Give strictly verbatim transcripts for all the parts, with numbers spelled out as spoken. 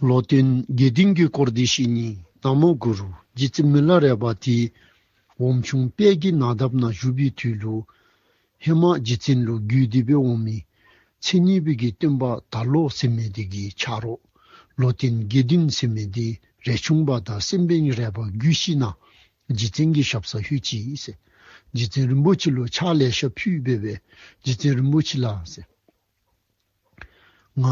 ལོ་སྟོན་དགེ་འདུན་གྱི་སྐོར་འདི་བཤད་ནི། ན་མོ་གུ་རུ། རྗེ་བཙུན་མི་ལ་རས་པ་དེ་འོམ་ཆུང་དཔལ་གྱི་ནགས་འདབས་ན་བཞུགས་པའི་དུས་ལུ་ཧེ་མ་རྗེ་བཙུན་ལུ་བརྒྱུད་དེ་སྦེ་འོང་མི་མཚན་ཉིད་པའི་གི་སྟོན་པ་དར་ལོ་ཟེར་མི་དེ་གི་ཆ་རོགས་ལོ་སྟོན་དགེ་འདུན་ཟེར་མི་དེ་རས་ཆུང་པ་དང་སེམས་དཔའ་རས་པ་བརྒྱུད་ཞིནམ་ན་རྗེ་བཙུན་གྱི་ཞབས་སར་ལྷོད་ཅི་ཟེར། རྗེ་བཙུན་རིན་པོ་ཆེ་ལུ་ཕྱག་ལེ་ཤ་ཕུལ་སྦེ་སྦེ་རྗེ་བཙུན་རིན་པོ་ཆེ་ལགས་ཟེར། ང་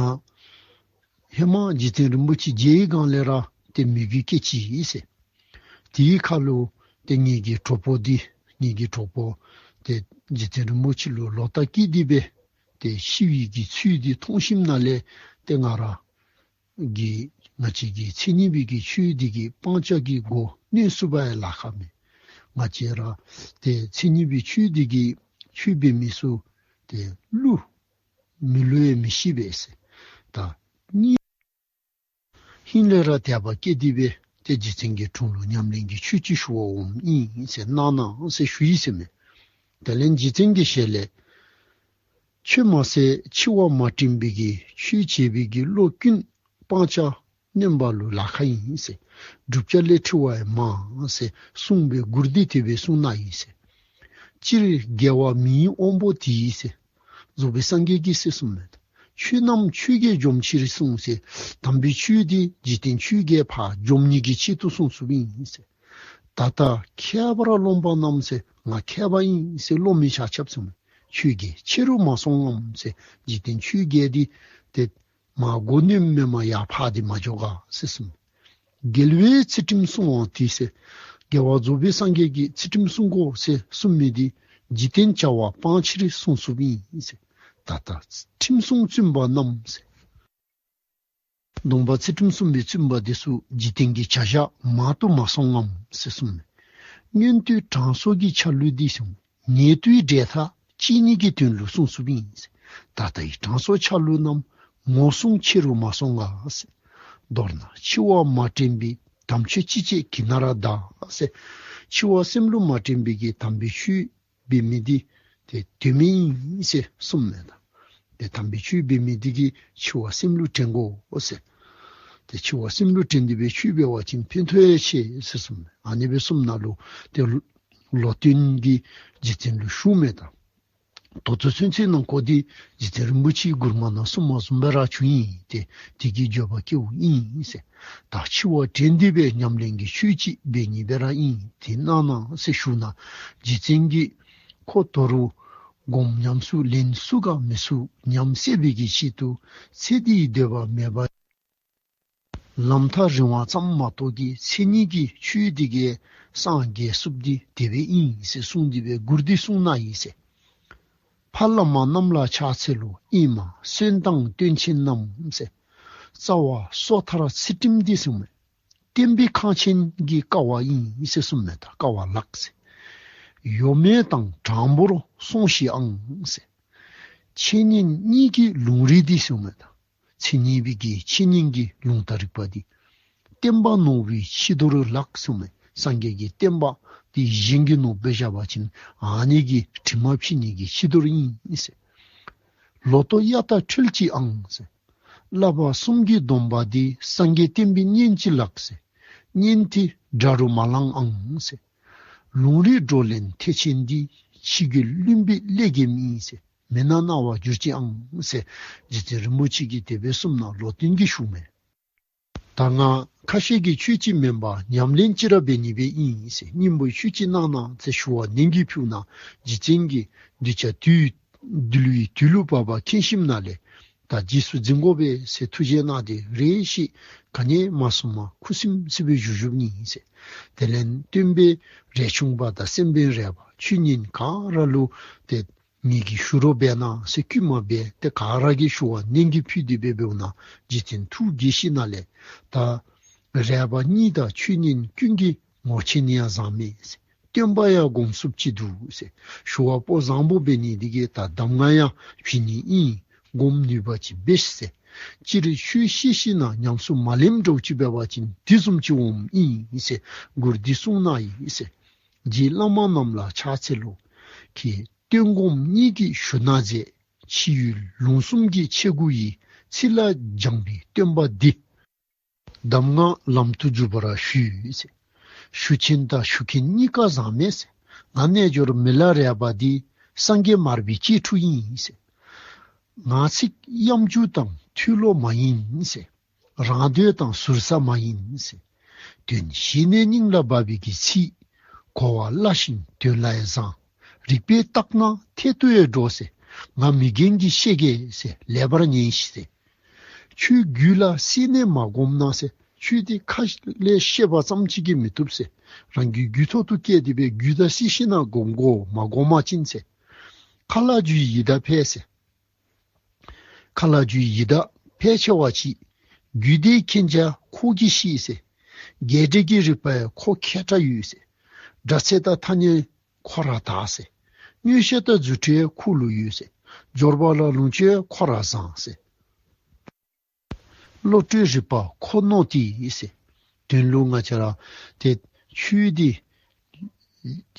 ཧེ་མ་རྗེ་བཙུན་རིན་པོ་ཆེ་མཇལ་བའི་སྒང་ལས་ར་ཏེ་མོས་གུས་སྐྱེས་ཅི་ཟེར། དེའི་ཁར་ལུ་ཏེ་ངེ་གི་གྲོགས་པོ་འདི་ངེ་གི་གྲོགས་པོ་ཏེ་རྗེ་བཙུན་རིན་པོ་ཆེ་ལུ་ལོག་ལྟ་སྐྱེས་ཏེ་སྦེ་ཏེ་ཤི་བའི་གི་ཚུལ་འདི་མཐོང་ཞིནམ་ན་ལས་ཏེ་ང་ར་གི་ང་བཅས་ཀྱི་མཚན་ཉིད་པའི་གི་ཆོས་འདི་གིས་སྤང་བྱ་གི་སྒོ་གནོན་ཚུགས་པར་ལཱ་ཁག་མེད། ང་བཅས་ར་ཏེ་མཚན་ཉིད་པའི་ཆོས་འདི་གིས་ཆོས་འབད་མི་ཚུ་ཏེ་བསླུ་མི་བསླུ་ཡང་མི་ཤེས་པས་ཟེར། ད་གཉིས་ཧིང་ལས་ར་དད་པ་སྐྱེས་ཏེ་སྦེ་ཏེ་རྗེ་བཙུན་གྱི་དྲུང་ལུ་ཉམས་ལེན་གྱི་ཆོས་ཅིག་ཞུ་བར་འོངམ་ཨིན་ཟེར་གནང་གནང་ཟེར་ཞུ་ཡི་ཟེར་མས། དེ་ལས་རྗེ་བཙུན་གྱི་ཞལ་ལས་ཆོས་མ་ཟད་འཆི་བ་མ་དྲན་པའི་གི་ཆོས་བྱེད་པའི་གི་བློ་ཀུན་སྤང་བྱ་གནོན་པ་ལུ་ལཱ་ཁག་ཨིན་ཟེར། བསྒྲུབ་བྱ་ལས་འཁྲུལ་བ་ཡང་མང་ཟེར་གསུངས་པའི་མགུར་འདི་དེ་སྦེ་གསུངས་གནང་ཡི་ཟེར། སྤྱིར་རྒྱལ་བ་མི་ཡི་དབང་པོ་དེས་ཟེར། རྫོགས་པའི་སངས་རྒྱས་ཀྱིས་ཟེར་གསུངས་མས། ཆོས་རྣམས་ཆོས་བརྒྱད་འཇོམས་ཕྱིར་གསུངས་ཟེར། དམ་པའི་ཆོས་འདི་འཇིག་རྟེན་ཆོས་བརྒྱད་ཕར་འཇོམས་ནི་གི་ཆེད་དུ་གསུངས་གསུངསམ་ཨིན་ཟེར། ད་ལྟ་མཁས་པར་རློམ་པ་རྣམས་ཟེར། ང་མཁས་པ་ཨིན་ཟེར་རློམ་མི་ཆ་ཁྱབ་གསུངས་མས། ཆོས་བརྒྱད་ཆེ་རུ་མ་སོང་ངམ་ཟེར། འཇིག་རྟེན་ཆོས་བརྒྱད་འདི་ཏེ་མར་མགོ་གནོན་མེན་པར་ཡར་འཕར་ཏེ་མ་འགྱོ་ག་ཟེར་གསུངས་མས། རྒྱལ་བའི་ཚུལ་ཁྲིམས་སྲུང་བ་དེས་ཟེར། རྒྱལ་བ་རྫོགས་པའི་སངས་རྒྱས་ཀྱིས་ཚུལ་ཁྲིམས་སྲུང་དགོ་ཟེར་གསུངས་མི་འདི་འཇིག་རྟེན་བྱ་བ་སྤང་ཕྱིར་གསུངས་གསུངསམ་ཨིན་ཟེར། ད་ལྟ་ཁྲིམས་སྲུང་བཙུན་པ་རྣམས་ཟེར། སྡོམ་པ་ཚུལ་ཁྲིམས་སྲུང་བའི་བཙུན་པ་དེ་ཚུ་འཇིག་རྟེན་གྱི་བྱ་བཞག་མང་དུ་མ་སོང་ངམ་ཟེར་གསུངས་མས། སྔོན་དུས་དྲང་སྲོང་གི་ཆ་ལུགས་འདི་གསུངས། ཉེ་དུས་འབྲེལ་ཐག་བཅད་ནི་གི་དོན་ལུ་གསུངས་གསུངསམ་ཨིན་ཟེར། ད་ལྟ་ཡི་དྲང་སྲོང་ཆ་ལུགས་རྣམས་ངོ་སྲུང་ཆེ་རུ་མ་སོང་ག་ཟེར། མདོར་ན་འཆི་བ་མ་དྲན་པའི་དམ་ཆོས་ཅི་བྱེད་གྱི་ན་ར་བདག་ཟེར། འཆི་བ་སེམས་ལུ་མ་དྲན་པའི་གི་དམ་པའི་ཆོས་འབད་མི་འདི་ཏེ་དོན་མེད་ཨིན་ཟེར་གསུངས་མས་ད། ཏེ་དམ་པའི་ཆོས་འབད་མི་འདི་གིས་འཆི་བ་སེམས་ལུ་དྲན་དགོ་ཟེར། ཏེ་འཆི་བ་སེམས་ལུ་དྲན་ཏེ་སྦེ་ཆོས་འབད་བ་ཅིན་ཕན་ཐོགས་ཡང་ཆེ་ཟེར་གསུངས་མས། ཨ་ནི་སྦེ་གསུངམ་ད་ལུ་ཏེ་ལོ་སྟོན་གྱིས་རྗེ་བཙུན་ལུ་ཞུཝ་མས་ད། ད་ལྟོ་ཚུན་ཚོད་ནང་ཁོ་འདི་རྗེ་བཙུན་རིན་པོ་ཆེའི་མགུར་མ་ནང་གསུངས་མ་བཟུམ་སྦེ་ར་བྱུང་ཡི། ཏེ་དེ་གིས་འགྱོད་པ་སྐྱེཝ་ཨིན་ཟེར། ད་འཆི་བ་དྲན་ཏེ་སྦེ་ཉམས་ལེན་གྱི་ཆོས་ཅིག་འབད་ནི་སྦེ་ར་ཨིན། དེ་གནང་གནང་ཟེར་ཞུ་ན་རྗེ་བཙུན་གྱིས་ཁོ་དོ་རུང་སྒོམ་ཉམས་སུ་ལེན་ཚུགས་ག་མི་ཚུགས་ཉམས་སད་པའི་གི་ཆེད་དུ་ཚེ་འདིའི་འདོད་པ་མེད་པ་ལམ་ཐག་རིང་བ་ཙམ་མ་གཏོགས་ཀྱི་མཚན་ཉིད་ཀྱི་ཆོས་འདི་གིས་སངས་རྒྱས་ཚུགསཔ་འདི་དེ་སྦེ་ཨིན་ཟེར་གསུངས་ཏེ་སྦེ་མགུར་འདི་གསུངས་གནང་ཡི་ཟེར། ཕ་བླ་མ་རྣམས་ལ་ཕྱག་འཚལ་ལོ། ཨེ་མ་གསོན་དང་སྟོན་ཆེན་རྣམས་ཟེར། རྩ་བ་སོ་ཐར་ཚུལ་ཁྲིམས་འདི་གསུངས་མས། བསྟན་པའི་ཁང་ཆེན་གྱི་ཀ་བ་ཨིན་ཟེར་གསུངས་མས་ད། ཀ་བ་ལགས་ཟེར། གཡོ་མེད་དང་དྲང་པོར་སྲུངས་ཤིག་ཨང་ཟེར། འཆད་ཉན་གཉིས་ཀྱི་ལུང་རིགས་འདི་གསུངས་མས་ད། མཚན་ཉིད་པའི་གི་འཆད་ཉན་གྱི་ལུང་དང་རིགས་པ་འདི། བསྟན་པ་ནོར་བུའི་ཕྱི་དོར་ལགས་གསུངས་མས། སངས་རྒྱས་ཀྱི་བསྟན་པ་འདི་གཞན་གྱིས་ནོར་བུ་བཞག་པ་ཅིན་ཨ་ནི་གི་དྲི་མ་ཕྱིས་ནི་གི་ཕྱི་དོར་ཨིན་ཟེར། ལོ་ཐོག་གཡའ་དང་འཕྲུལ་གྱི་ཨང་ཟེར། བསླབ་པ་གསུམ་གྱི་སྡོམ་པ་འདི་སངས་རྒྱས་བསྟན་པའི་གཉེན་གཅིག་ལགས་ཟེར། གཉེན་དེ་དགྲ་རུ་མ་ལངས་ཨང་ཟེར། ལུང་རིགས་བགྲོ་གླེང་ཐེག་ཆེན་འདི་ཕྱི་རྒྱུད་བླུན་པོའི་ཀླད་རྒྱན་ཨིན་ཟེར། མི་སྣ་སྣང་བར་འགྱུར་གྱི་ཨང་ཟེར། རྗེ་བཙུན་རིན་པོ་ཆེ་གིས་དེ་སྦེ་གསུངས་ནུག། ལོ་སྟོན་གྱིས་ཞུཝ་མས། ད་ང་ཁ་བཤད་ཀྱི་ཆོས་ཅིག་མེན་པར་ཉམས་ལེན་ཅིག་ར་འབད་ནི་སྦེ་ཨིན་ཟེར། སྙིང་པོའི་ཆོས་ཅིག་གནང་གནང་ཟེར་ཞུ་བར་ནན་གྱིས་ཕུལ་ན་རྗེ་བཙུན་གྱིས་གདུལ་བྱ་དུས་འདུལ་བའི་དུས་ལུ་བབ་པ་མཁྱེན་ཞིནམ་ལས་ད་རྗེས་སུ་འཛིན་དགོ་པས་ཟེར་ཐུགས་བཞེད་གནང་སྟེ་རེ་ཞིག་ག་ནི་མ་གསུངས་པར་ཁུ་སིམ་སི་སྦེ་བཞུགས་བཞུགསཔ་ཨིན་ཟེར། དེ་ལས་སྟོན་པས་རས་ཆུང་པ་དང་སེམས་དཔའ་རས་པ་ཆོས་ཉན་ག་ར་ལུ་ཏེ་ངེ་གི་ཞུ་རོགས་འབད་གནང་ཟེར་བསྐུལ་མ་འབད་དེ་ག་ར་གིས་ཞུ་བར་ནན་གྱིས་ཕུལ་ཏེ་སྦེ་འབདཝ་ད་རྗེ་བཙུན་ཐུགས་དགྱེས་ཞིནམ་ལས་ད་རས་པ་གཉིས་དང་ཆོས་ཉན་ཀུན་གྱི་ངོ་ཆེན་ཡང་བཟང་མས་ཟེར། སྟོན་པ་ཡང་སྒོམ་ཚུགསཔ་ཅིག་འདུག་ཟེར། ཞུ་བ་པོ་བཟང་པོ་འབད་ནི་འདི་གིས་ད་གདམས་ངག་ཡང་བྱིན་ནི་ཨིན། སྒོམ་ནུས་པ་ཅིག་འབད་ཤིག་ཟེར། སྤྱིར་ཆོས་བཤད་ཞིནམ་ལས་ཉམས་སུ་མ་ལེནམ་འདྲཝ་ཅིག་འབད་བ་ཅིན་དེ་བཟུམ་ཅིག་འོངམ་ཨིན་ཟེར་མགུར་འདི་གསུངས་གནང་ཡི་ཟེར། རྗེ་བླ་མ་རྣམས་ལ་ཕྱག་འཚལ་ལོ། ཁྱེད་སྟོན་སྒོམ་གཉིས་ཀྱི་ཞུ་ན་མཛད། ཕྱི་ཡུལ་ལུང་གསུམ་གྱི་ཆས་གོས་ཡིས། ཚིག་ལ་སྦྱངས་པའི་སྟོན་པ་འདི། གདམས་ངག་ལམ་དུ་འཇུག་པར་ཞུ་ཟེར། ཞུ་ཆེན་དང་ཞུ་མཁན་གཉིས་ཀ་བཟང་མས་ཟེར། ང་རྣལ་འབྱོར་མི་ལ་རས་པ་འདི། སངས་རྒྱས་མར་པའི་གཅེས་ཕྲུག་ཡིན་ཟེར། ངག་ཚིག་གཡམ་རྒྱུག་དང་ཐོས་ལོ་མ་ཡིན་ཟེར། རང་འདོད་དང་ཟུར་ཟ་མ་ཡིན་ཟེར། དོན་ཞི་གནས་སྙིང་ལ་འབབ་པའི་གི་ཚིག། གོ་བ་སླ་ཞིང་དོན་ལ་ཡང་བཟང་། རིགས་པས་བརྟགས་ན་འཐད་དུ་ཡང་འགྲོ་ཟེར། ང་མི་རྒན་གྱིས་བཤད་གེ་ཟེར། ལེགས་པར་ཉན་ཤིག་ཟེར། ཆོས་རྒྱུད་ལ་སྲིད་ནས་མ་གོམས་ན་ཟེར། ཆོས་འདི་ཁ་ལས་བཤད་པ་ཙམ་ཅིག་གིས་མི་བཏུབ་ཟེར། རང་གི་རྒྱུད་ཐོག་ཏུ་བསྐྱལ་ཏེ་སྦེ་རྒྱུད་དང་སྲིད་ཞི་ནང་གོམས་དགོ། མ་གོམས་པ་ཅིན་ཟེར། མཁའ་ལ་རྒྱུའི་ཡི་དྭགས་ཕལ་ཟེར། མཁའ་ལ་རྒྱུའི་ཡི་དྭགས་ཕལ་ཆེ་བ་ཅིག། རྒྱུད་སྡེའི་མཁྱེན་རྒྱ་ཁོ་གིས་ཤེས་ཟེར། རྒྱས་འབྲིང་གི་རིགས་པ་ཡང་ཁོ་མཁས་དྲགས་ཡོད་ཟེར། སྒྲ་ཚད་དང་ཐ་སྙད་ཁོ་ར་དག་ཟེར། མངོན་ཤེས་དང་རྫུ་འཕྲུལ་ཁོ་ལུ་ཡོད་ཟེར། སྦྱོར་བ་ལ་ལོངས་སྤྱོད་ཁོ་ར་བཟང་ཟེར། བློ་གྲོས་རིག་པ་ཁོ་ནོར་ཏེ་ཟེར། དོན་ལུ་ང་བཅས་ར་ཏེ་ཆོས་འདི་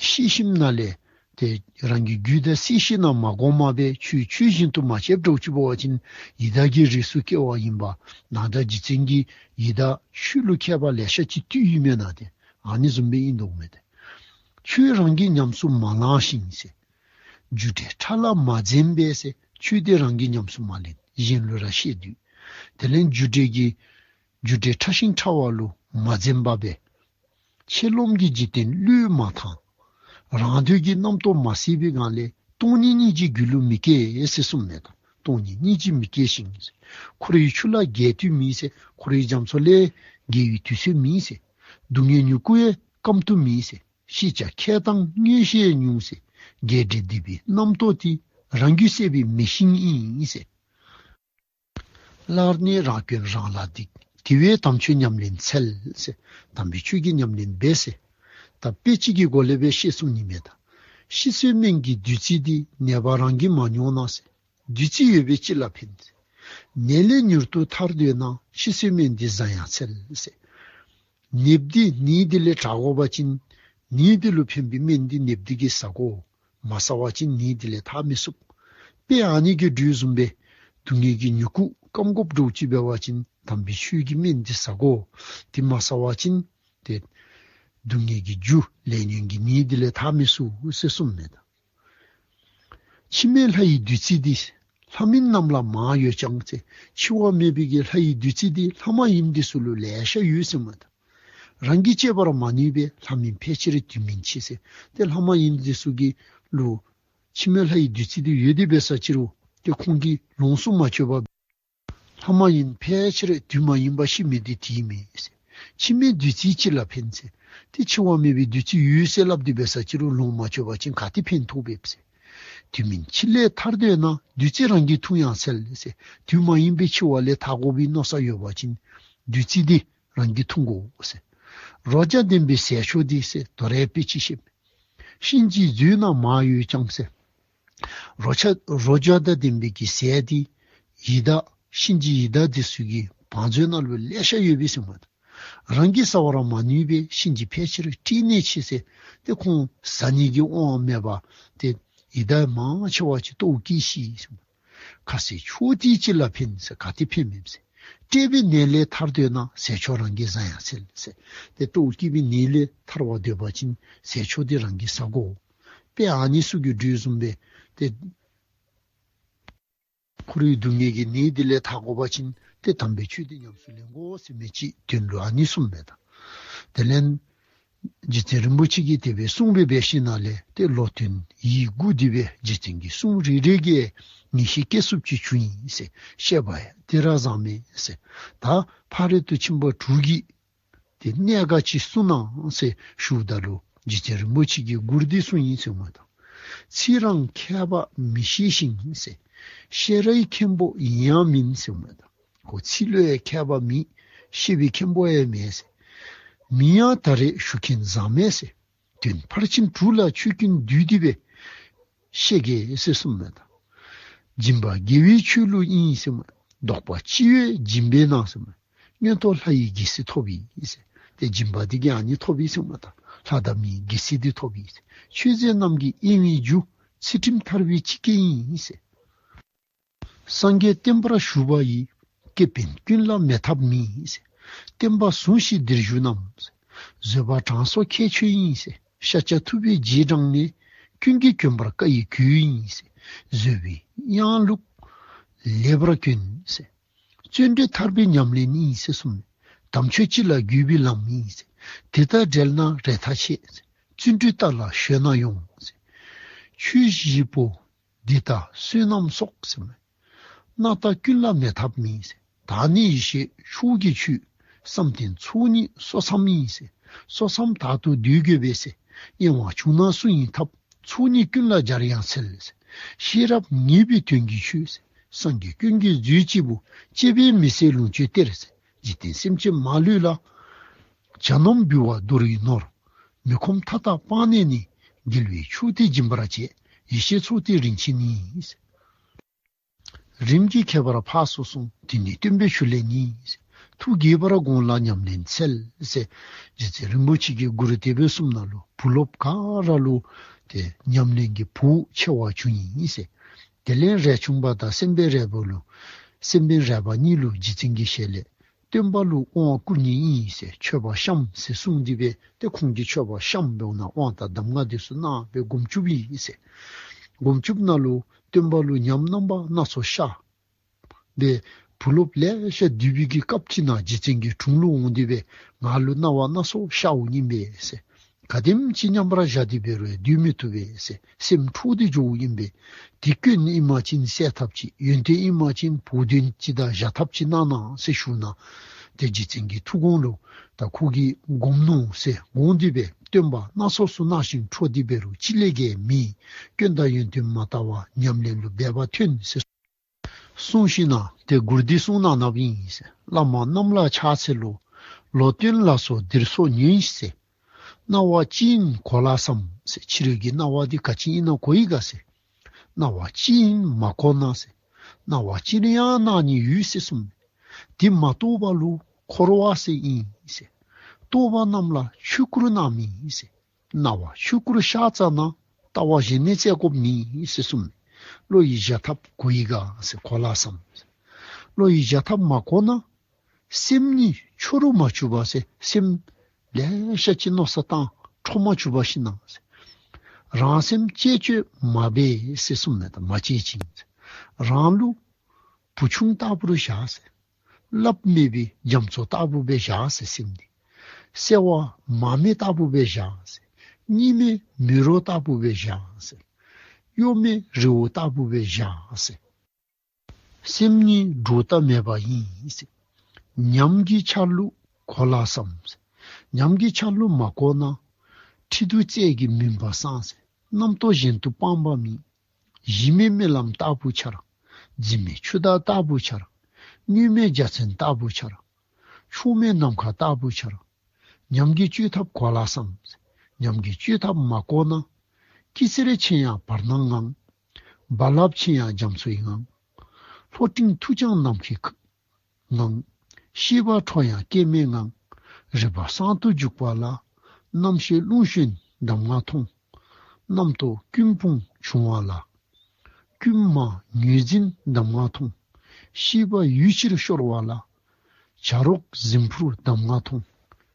ཤེས་ཞིནམ་ལས་ཏེ་རང་གི་རྒྱུད་དང་སྲིད་ཞི་ནང་མ་གོམས་པར་སྦེ་ཆོས་ཆོས་བཞིན་དུ་མ་ཤེསཔ་འདྲཝ་ཅིག་འབད་བ་ཅིན་ཡི་དྭགས་ཀྱི་རིགས་སུ་སྐྱེ་བ་ཨིན་པས། ནཱ་ད་རྗེ་བཙུན་གྱིས་ཡི་དྭགས་ཆོས་ལུ་མཁས་པ་ལེ་ཤ་ཅིག་བཏུལ་ཡི་མེན་ན། ཏེ་ཨ་ནི་བཟུམ་སྦེ་ཨིན་དོ་མས། ཏེ་ཆོས་རང་གིས་ཉམས་སུ་མ་བླངས་ཤིང་ཟེར། རྒྱུ་འབྲས་ཕྲ་ལ་མ་འཛེམས་པས་ཟེར། ཆོས་འདི་རང་གིས་ཉམས་སུ་མ་ལེན། གཞན་ལུ་ར་བཤད་དུས། དེ་ལས་རྒྱུ་འབྲས་ཀྱི་རྒྱུ་འབྲས་ཕྲ་ཞིང་ཕྲ་བ་ལུ་མ་འཛེམ་པར་སྦེ། ཆེ་རློམ་གྱི་འཇིག་རྟེན་བློས་མ་ཐངས། རང་འདོད་ཀྱི་རྣམ་རྟོག་མ་སད་པའི་སྒང་ལས་སྟོང་ཉིད་སྙིང་རྗེ་རྒྱུད་ལུ་མི་སྐྱེ་ཟེར་གསུངས་མས་ད། སྟོང་ཉིད་སྙིང་རྗེ་མི་སྐྱེ་ཞིང་ཟེར། འཁོར་བའི་ཆུ་ལ་རྒལ་དུས་མེད་ཟེར། འཁོར་བའི་རྒྱ་མཚོ་ལས་རྒལ་བའི་དུས་ཚོད་མེད་ཟེར། སྡུག་བསྔལ་མྱུ་གུ་ཡང་སྐམ་དུས་མེད་ཟེར། ཤེས་བྱ་ཁེ་དང་མངོན་ཤེས་ཉུང་ཟེར། རྒྱས་འབྲིང་སྡིག་པའི་རྣམ་རྟོག་དེ། རང་རྒྱུད་ཟད་པའི་མེ་ཤིང་ཨིན་ཟེར། སླར་ནི་རང་སྐྱོན་རང་ལ་སྡིག། དེ་བས་དམ་ཆོས་ཉམས་ལེན་འཚལ་ཟེར། དམ་པའི་ཆོས་ཀྱི་ཉམས་ལེན་འབད་ཟེར། ད་དཔེ་ཅིག་གི་སྒོ་ལས་སྦེ་བཤད་གསུངས་ནི་མས་ད། ཤི་གསོན་སྨན་གྱི་བདུད་རྩི་འདི། ནད་པ་རང་གིས་མ་མྱོང་ན་ཟེར། བདུད་རྩི་ཡོད་པས་ཅི་ལ་ཕན་ཟེར། ནད་ལས་མྱུར་དུ་ཐར་འདོད་ན། ཤི་གསོན་སྨན་འདི་བཟའ་ཡང་འཚལ་ཟེར། ནདཔ་འདི་ནད་འདི་ལས་དྲག་དགོ་པ་ཅིན་ནད་འདི་ལུ་ཕན་པའི་སྨན་འདི་ནདཔ་འདི་གིས་བཟའ་དགོ། མ་བཟའ་བ་ཅིན་ནད་འདི་ལས་ཐར་མི་ཚུགས། དཔེ་ཨ་ནི་གི་འགྲོས་བཟུམ་སྦེ་སྡུག་བསྔལ་གྱི་མྱུ་གུ་སྐམ་དགོཔ་འདྲཝ་ཅིག་འབད་བ་ཅིན་དམ་པའི་ཆོས་ཀྱི་སྨན་འདི་བཟའ་དགོ། དེ་མ་བཟའ་བ་ཅིན་ཏེ་སྡུག་བསྔལ་གྱི་རྒྱུ་ལས་ཉོན་གྱི་ནད་འདི་ལས་ཐར་མི་ཚུགས་ཟེར་གསུངས་མས་ད། འཆི་མེད་ལྷ་ཡི་བདུད་རྩི་འདི། ལྷ་མིན་རྣམས་ལ་མང་ཡོད་ཀྱང་ཟེར། འཆི་བ་མེད་པའི་གི་ལྷ་ཡི་བདུད་རྩི་འདི་ལྷ་མ་ཡིན་འདི་ཚུ་ལུ་ལེ་ཤ་ཡོད་ཟེར་མས་ད། རང་གིས་སྤྱད་པར་མ་ནུས་པས་ལྷ་མིན་ཕལ་ཆེར་དུས་མིན་འཆི་ཟེར། ཏེ་ལྷ་མ་ཡིན་འདི་ཚུ་གི་ལུ་འཆི་མེད་ལྷ་ཡི་བདུད་རྩི་འདི་ཡོད་དེ་འབད་ས་ཅི་རུང་ཏེ་ཁོང་གིས་ལོངས་སུ་མ་སྤྱོད་པར་ལྷ་མ་ཡིན་ཕལ་ཆེར་དུས་མ་ཡིན་པར་ཤི་མི་འདི་དེ་ཨིན་མས་ཟེར། འཆི་མེད་བདུད་རྩི་ཅི་ལ་ཕན་ཟེར། ཏེ་འཆི་བ་མེད་པའི་བདུད་རྩི་ཡོད་ཟེར་སླབ་སྟེ་འབད་ས་ཅི་རུང་ལོངས་མ་སྤྱོད་པ་ཅིན་ག་ཏེ་ཕན་ཐོགས་པས་ཟེར། དུས་མིན་འཆི་ལས་ཐར་འདོད་ན། བདུད་རྩི་རང་གིས་འཐུང་ཡང་འཚལ་ཟེར། དུས་མ་ཡིན་པའི་འཆི་བ་ལས་ཐར་དགོ་པའི་མནོ་བསམ་ཡོད་པ་ཅིན་བདུད་རྩི་འདི་རང་གིས་འཐུང་དགོ་ཟེར། རོ་བརྒྱ་ལྡན་པའི་ཟས་མཆོག་འདི་ཟེར། དོ་རུང་དཔེ་ཅིག་བཤད་མས། གཤིན་རྗེའི་མཛོད་ན་མང་ཡོད་ཀྱང་ཟེར། རོ་ཆ་རོ་བརྒྱ་དང་ལྡན་པའི་གི་ཟས་འདི་ཡི་དྭགས་གཤིན་རྗེ་ཡི་དྭགས་འདི་ཚུ་གི་བང་མཛོད་ནང་ལུ་ལེ་ཤ་ཡོད་པས་ཟེར་མས། རང་གིས་བཟའ་བར་མ་ནུས་པས་གཤིན་རྗེ་ཕལ་ཆེར་བཀྲེས་ནས་འཆི་ཟེར། ཏེ་ཁོང་བཟའ་ནི་གི་དབང་མེད་པར་ཏེ་ཡི་དྭགས་མང་ཆེ་བ་ཅིག་ལྟོཝ་བཀྱེས་ཤི་ཟེར་མས། ཁ་ཟས་མཆོག་འདི་ཅི་ལ་ཕན་ཟེར། ག་ཏེ་ཕན་མས་ཟེར། བཀྲེས་པའི་ནད་ལས་ཐར་འདོད་ན། ཟས་མཆོག་རང་གིས་བཟའ་ཡང་འཚལ་ཟེར། ཏེ་ལྟོཝ་བཀྱེས་པའི་ནད་ལས་ཐར་བར་འདོད་པ་ཅིན་ཟས་མཆོག་འདི་རང་གིས་བཟའ་དགོ། དཔེ་ཨ་ནི་ཚུ་གི་འགྲོས་བཟུམ་སྦེ་ཏེ་འཁོར་བའི་སྡུག་བསྔལ་གྱི་ནད་འདི་ལས་ཐར་དགོ་པ་ཅིན་ཏེ་དམ་པའི་ཆོས་འདི་ཉམས་སུ་ལེན་དགོ་ཟེར་མི་ཅིག་དོན་ལུ་ཨ་ནི་གསུངས་མས་ད། དེ་ལས་རྗེ་བཙུན་རིན་པོ་ཆེ་གིས་དེ་སྦེ་གསུངས་པའི་འབད་ཞིནམ་ལས་ཏེ་བློ་ཐོན་ཡིད་མགུ་འདི་སྦེ་རྗེ་བཙུན་གྱི་གསུང་རེ་རེ་གིས་ངེས་ཤེས་སྐྱེ་ཚུགསཔ་ཅིག་བྱུང་ཡི་ཟེར། བཤད་པ་ཡང་དེ་ར་བཟང་མས་ཟེར། ད་ཕ་རོལ་ཏུ་ཕྱིན་པ་དྲུག་གི་ཏེ་གནད་འགག་ཅིག་གསུང་གནང་ཟེར་ཞུཝ་ད་ལུ་རྗེ་བཙུན་རིན་པོ་ཆེ་གིས་མགུར་འདི་གསུངས་ཡི་ཟེར་མས་ད། ཚིག་རང་མཁས་པ་མི་ཤེས་ཤིང་ཟེར། བཤད་རའི་མཁན་པོ་ཡིན་ཡང་མིན་ཟེར་མས་ད། ཁོ་ཚིག་ལུ་ཡང་མཁས་པ་མེད། བཤད་པའི་མཁན་པོ་ཡང་མེད་ཟེར། མིན་ཡང་ད་རེས་ཞུ་མཁན་བཟང་མས་ཟེར། དོན་ཕར་ཕྱིན་དྲུག་ལ་ཆོས་ཀུན་བསྡུས་ཏེ་སྦེ་བཤད་གེ་ཟེར་གསུངས་མས་ད། སྦྱིན་པ་དགེ་བའི་ཆོས་ལུགས་ཡིན་ཟེར་མས། བདོག་པ་ཅི་ཡོད་སྦྱིན་པས་གནང་ཟེར་མས། མངོན་མཐོ་ལྷ་ཡི་རྒྱལ་སྲིད་ཐོབ་ཡི་ཟེར། ཏེ་སྦྱིན་པ་འདི་གིས་ཨ་ནི་ཐོབ་ཡི་ཟེར་མས་ད། ལྷ་དང་མིའི་རྒྱལ་སྲིད་འདི་ཐོབ་ཡི་ཟེར། ཆོས་མཛད་རྣམས་ཀྱི་གཡེང་བའི་རྒྱུ། ཚུལ་ཁྲིམས་ཐར་པའི་སྤྱི་སྐད་ཡིན་ཟེར། སངས་རྒྱས་བསྟན་པར་ཞུགས་པ་ཡིས། སྐལ་ཕན་ཀུན་ལ་མེད་ཐབས་མེད་ཟེར། བསྟན་པ་ཟུངས་ཤིག་འདིར་བཞུགས་རྣམས། བཟོད་པ་དྲང་སྲོང་ཁྱད་ཆོས་ཡིན་ཟེར། ཤཱཀྱ་ཐུབ་པའི་རྗེས་འབྲངས་ནས། ཀུན་གྱིས་གྱོན་པར་བཀའ་ཡི་གུས་ཡིན་ཟེར། བཟོད་པའི་དབྱངས་ལུགས་ལེགས་པར་གྱོན་ཟེར། བརྩོན་འགྲུས་ཐར་པའི་ཉམས་ལེན་ཡིན་ཟེར་གསུངས། དམ་ཆོས་སྤྱི་ལ་གུས་པའི་ལམ་ཡིན་ཟེར། དེ་དང་འབྲེལ་ན་རེ་ཐག་ཆད་ཟེར། བརྩོན་འགྲུས་ལྟར་ལ་གཞོལ་ན་ཡོང་ཟེར། ཆོས་བཞི་པོ་འདི་དག་བསོད་ནམས་གསོག་ཟེར། སྣང་བཏགས་ཀུན་ལ་མེད་ཐབས་མེད་ཟེར། བདག་ནི་ཡེ་ཤེས་མཆོག་གི་ཆོས། བསམ་གཏན་ཚོགས་གཉིས་སོ་མཚམས་ཡིན་ཟེར། སོ་མཚམས་དག་ཏུ་སྡོད་དགོས་པས་ཟེར། གཡེང་བ་བྱུང་ན་སུ་ཡིས་ཐབས། ཚོགས་གཉིས་ཀུན་ལ་སྦྱར་ཡང་འཚལ་ཟེར། ཤེས་རབ་ངེས་པའི་དོན་གྱི་ཆོས་ཟེར། སངས་རྒྱས་ཀུན་གྱི་མཛོད་སྤྱི་བོ། གཅེས་པའི་མི་ཟད་ལོངས་སྤྱོད་གཏེར་ཟེར། འཇིག་རྟེན་སེམས་ཅན་མ་ལུས་ལ། གྱ་ནོམ་འབུལ་བ་དོར་བའི་ནོར། མི་ཁོམ་མཐའ་དག་སྤངས་ནས་ནི། རྒྱལ་བའི་མཆོག་དེ་སྦྱིན་པར་བྱེད། ཡེ་ཤེས་མཚོ་སྟེ་རིན་ཆེན་ཡིན། རིམ་གྱིས་ཁྱད་པར་འཕགས་སུ་སོང་། དེ་ནི་སྟོན་པའི་ཞུ་ལན་ཡིན། ཐུགས་དགྱེས་པར་དགོངས་ལ་ཉམས་ལེན་འཚལ་ཟེར། རྗེ་བཙུན་རིན་པོ་ཆེ་གིས་མགུར་དེ་སྦེ་གསུངམ་ད་ལུ་བུ་སློབ་ག་ར་ལུ་ཏེ་ཉམས་ལེན་གྱི་བོགས་ཆེ་བ་བྱུང་ཡི་ཟེར། དེ་ལས་རས་ཆུང་པ་དང་སེམས་དཔའ་རས་པ་ལུ་སེམས་དཔའ་རས་པ་གཉིས་ལུ་རྗེ་བཙུན་གྱིས་ཞལ་ལས། སྟོན་པ་ལུ་དབང་བསྐུར་ནི་ཨིན་ཟེར། མཆོད་པ་བཤམས་ཟེར་གསུངས་ཏེ་སྦེ་ཏེ་ཁོང་གིས་མཆོད་པ་བཤམས་འབདཝ་ད་དབང་དང་གདམས་ངག་འདི་ཚུ་གནང་སྦེ་སྒོམ་བཅུགཔ་ཨིན་ཟེར། སྒོམ་བཅུགཔ་ད་ལུ་སྟོན་པ་ལུ་ཉམས་རྣམ་པ་སྣ་ཚོགས་ཤར། ཏེ་བུ་སློབ་ལེ་ཤ་འདུས་པའི་གི་སྐབས་ཅིག་ནང་རྗེ་བཙུན་གྱི་དྲུང་ལུ་འོང་སྟེ་སྦེ་ང་ལུ་སྣང་བ་སྣ་ཚོགས་ཤརཝ་ཨིན་པས་ཟེར། ག་དེམ་ཅིག་མཉམ་པར་བཞག་སྟེ་འབད་རུང་སྡོད་མི་བཏུབ་པས་ཟེར། སེམས་འཕྲོག་སྟེ་འགྱོཝ་ཨིན་པས། དེ་སྐྱོན་ཨིན་པ་ཅིན་བསལ་ཐབས་ཅིག། ཡོན་ཏན་ཨིན་པ་ཅིན་བོགས་འདོན་ཅིག་དང་བཞག་ཐབས་ཅིག་གནང་གནང་ཟེར་ཞུཝ་ད་ཏེ་རྗེ་བཙུན་གྱི་ཐུགས་དགོངས་ལུ་ད་ཁོ་གིས་སྒོམ་ནུག་ཟེར་དགོངས་ཏེ་སྦེ་སྟོན་པ་སྣ་ཚོགས་སུ་སྣང་ཞིང་འཕྲོག་སྟེ་འབད་རུང་ཅི་ལས་ཀྱང་མེད། སྐྱོན་དང་ཡོན་ཏན་མ་ལྟ་བ་ཉམས་ལེན་ལུ་འབད་པ་ཐོན་ཟེར། གསུངས་ཞིནམ་ལས་ཏེ་མགུར་འདི་གསུངས་གནང་གནངམ་ཨིན་ཟེར། བླ་མ་རྣམས་ལ་ཕྱག་འཚལ་ལོ། ལོ་སྟོན་ལ་སོགས་འདིར་སོགས་ཉོན་ཟེར། སྣང་བ་ཅི་ཡིན་གོ་ལ་བསམ་ཟེར། ཕྱི་རོལ་གྱི་སྣང་བ་འདི་ག་ཅི་ཨིན་ན་གོ་ཡི་ག་ཟེར། སྣང་བ་ཅི་ཡིན་མ་གོ་ན་ཟེར། སྣང་བ་ཅི་ཡང་སྣང་ནི་ཡོད་ཟེར་གསུངས། དེ་མ་རྟོགས་པ་ལུ་འཁོར་བ་ཟེར་ཨིན་ཟེར། རྟོགས་པ་རྣམས་ལ་ཆོས་སྐུར་སྣང་མི་ཟེར། སྣང་བ་ཆོས་སྐུར་ཤར་ཙ་ན་ལྟ་བ་གཞན་ནི་བཙལ་དགོཔ་མེད་ཟེར་གསུངས། བློ་ཡིས་བཞག་ཐབས་གོ་ཡི་ག་ཟེར། གོ་ལ་བསམ་ཟེར། བློ་ཡིས་བཞག་ཐབས་མ་གོ་ན་སེམས་ནི་ཆུ་རུ་མ་བཅུག་པ་ཟེར། སེམས་ལེ་ཤ་ཅིག་མནོ་བསམ་བཏང་འཕྲོ་མ་བཅུག་པ་ཞིནམ་ལས་ཟེར། རང་སེམས་གཅེས་གཅོད་མ་འབད་ཟེར་གསུངས་མས། ད་མ་གཅེས་ཅིག་ཟེར། རང་ལུ་བུ་ཆུང་ལྟ་བུར་བཞག་ཟེར། སླབ་མེད་པའི་རྒྱ་མཚོ་ལྟ་བུ་སྦེ་བཞག་ཟེར་སེམས་འདི། གསལ་བ་མར་མེ་ལྟ་བུ་སྦེ་བཞག་ཟེར། གཉིད་མེད་མེ་རོ་ལྟ་བུ་སྦེ་བཞག་ཟེར། གཡོ་མེད་རི་བོ་ལྟ་བུ་སྦེ་བཞག་ཟེར། སེམས་ཉིད་སྒྲོ་བཏགས་མེད་པ་ཡིན་ཟེར། ཉམས་ཀྱི་ཆ་ལུགས་གོ་ལ་བསམ་ཟེར། ཉམས་ཀྱི་ཆ་ལུགས་མ་གོ་ན། ཁྲི་གདུགས་རྩལ་གྱིས་མུན་པ་སངས་ཟེར། རྣམ་རྟོག་གཞན་དུ་སྤངས་པ་མེད། གཞི་མེད་རྨི་ལམ་ལྟ་བུར་འཆར། འཛིན་མེད་ཆུ་ཟླ་ལྟ་བུར་འཆར། དངོས་མེད་འཇའ་ཚོན་ལྟ་བུར་འཆར། ཕྱོགས་མེད་ནམ་མཁའ་ལྟ་བུར་འཆར། ཉམས་ཀྱི་བཅོས་ཐབས་གོ་ལ་བསམ། ཉམས་ཀྱི་བཅོས་ཐབས་མ་གོ་ན། སྐྱི་བསེར་ཆེ་ཡང་བར་སྣང་ངང་། རྦ་རླབས་ཆེ་ཡང་རྒྱ་མཚོའི་ངང་། ལྷོ་སྤྲིན་འཐུ་ཀྱང་ནམ་མཁའི་ངང་། ཤེས་པ་འཕྲོ་ཡང་སྐྱེ་མེད་ངང་། རིག་པ་གསང་དུ་འཇུག་པ་ལ། རྣམ་ཤེས་རླུང་ཞོན་གདམས་ངག་མཐོང་། རྣམ་རྟོག་ཀུན་སྤངས་བྱུང་བ་ལ། ཀུན་མ་ངོས་འཛིན་གདམས་ངག་མཐོང་། ཤེས་པ་ཡུལ་ཕྱིར་ཤོར་བ་ལ། བྱ་རོག་གཟིམ་ཕུར་གདམས་ངག་མཐོང་།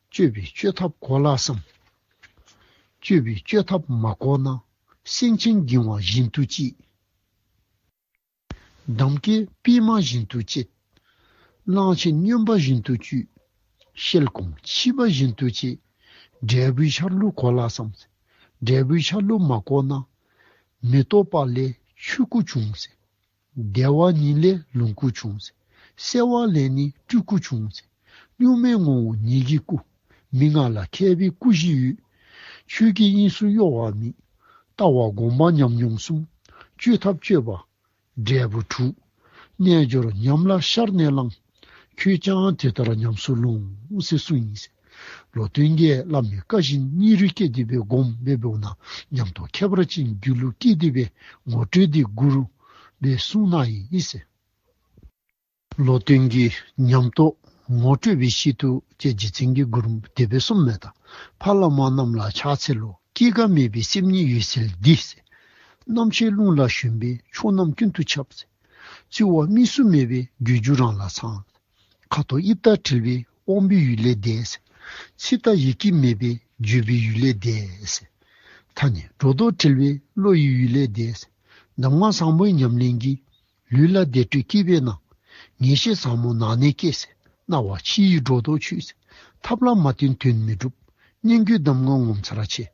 བཅོས་པའི་བཅོས་ཐབས་གོ་ལ་བསམ། བཅོས་པའི་བཅོས་ཐབས་མ་གོ་ན། སེང་ཆེན་འགྱིང་བ་བཞིན་དུ་སྐྱེ། འདམ་སྐྱེས་པད་མ་བཞིན་དུ་སྐྱེ། གླང་ཆེན་སྨྱོན་པ་བཞིན་དུ་སྤྱོད། ཤེལ་གོང་ཕྱི་པ་བཞིན་དུ་སྐྱེ། འབྲས་བུའི་ཆ་ལུགས་གོ་ལ་བསམ། འབྲས་བུའི་ཆ་ལུགས་མ་གོ་ན། མེ་ཏོག་པ་ལས་ཆོས་སྐུ་བྱུང་ཟེར། བདེ་བ་ཉིད་ལས་ལོངས་སྐུ་བྱུང་ཟེར། གསལ་བ་ལས་ནི་སྤྲུལ་སྐུ་བྱུང་ཟེར། གཉུག་མའི་ངོ་བོ་ཉིད་ཀྱི་སྐུ། མི་མངའ་ལ་མཁས་པའི་སྐུ་བཞི་ཡོད། ཆོས་ཀྱི་དབྱིངས་སུ་གཡོ་བ་མེད། ལྟ་བ་སྒོམ་པ་ཉམས་མྱོང་གསུམ། བཅོས་ཐབས་སྤྱོད་པ་འབྲས་བུ་དྲུག། རྣལ་འབྱོར་ཉམས་ལ་ཤར་ནས་བླང་། ཁྱོད་ཀྱང་དེ་ལྟར་ཉམས་སུ་ལོངས་ཟེར་གསུངས་ཡི་ཟེར། ལོ་སྟོན་གྱིས་བླ་མའི་བཀའ་བཞིན་སྙིང་རུས་བསྐྱེད་དེ་སྦེ་སྒོམ་སྦེ་འབདཝ་ད་ཉམས་རྟོགས་ཁྱད་པར་ཅན་རྒྱུད་ལུ་སྐྱེས་ཏེ་སྦེ་ངོ་སྤྲོད་འདི་མགུར་སྦེ་གསུངས་གནང་ཡི་ཟེར། ལོ་སྟོན་གྱི་ཉམས་རྟོགས་ངོ་སྤྲོད་པའི་ཆེད་དུ་ཏེ་རྗེ་བཙུན་གྱིས་མགུར་དེ་སྦེ་གསུངས་མས། ད་ཕ་བླ་མ་རྣམས་ལ་ཕྱག་འཚལ་ལོ། སྐྱེ་འགག་མེད་པའི་སེམས་ཉིད་འོད་གསལ་འདི་ཟེར། རྣམ་ཤེས་རླུང་ལ་ཞོན་པས་ཕྱོགས་རྣམས་ཀུན་ཏུ་ཁྱབ་ཟེར། རྩོལ་བ་དམིགས་སུ་མེད་པའི་རྒྱུ་རྒྱུ་རང་ལ་ཚང་། ཁ་དོག་དབྱིབས་དང་འབྲེལ་བའི་ དབང་པོའི་ཡུལ་ལས་འདས་ཟེར། ཚིག་དང་ཡི་གེ་མེད་པའི་བརྗོད་པའི་ཡུལ་ལས་འདས་ཟེར། ཐ་སྙད་སྒྲོ་འདོགས་བྲལ་བའི་བློ་ཡི་ཡུལ་ལས་འདས་ཟེར། གདམས་ངག་ཟབ་མོའི་ཉམས་ལེན་གྱིས། ལུས་ལ་བདེ་དྲོད་སྐྱེས་པས་ན། ངེས་ཤེས་ཟབ་མོ་ནང་ནས་སྐྱེ་ཟེར། སྣང་བ་ཕྱི་ཡི་སྒྲོ་འདོགས་ཆོད་ཟེར། ཐབས་ལ་མ་བརྟེན་དོན་མི་འགྲུབ། སྙན་བརྒྱུད་གདམས་ངག་ངོ་མཚར་ཆེ།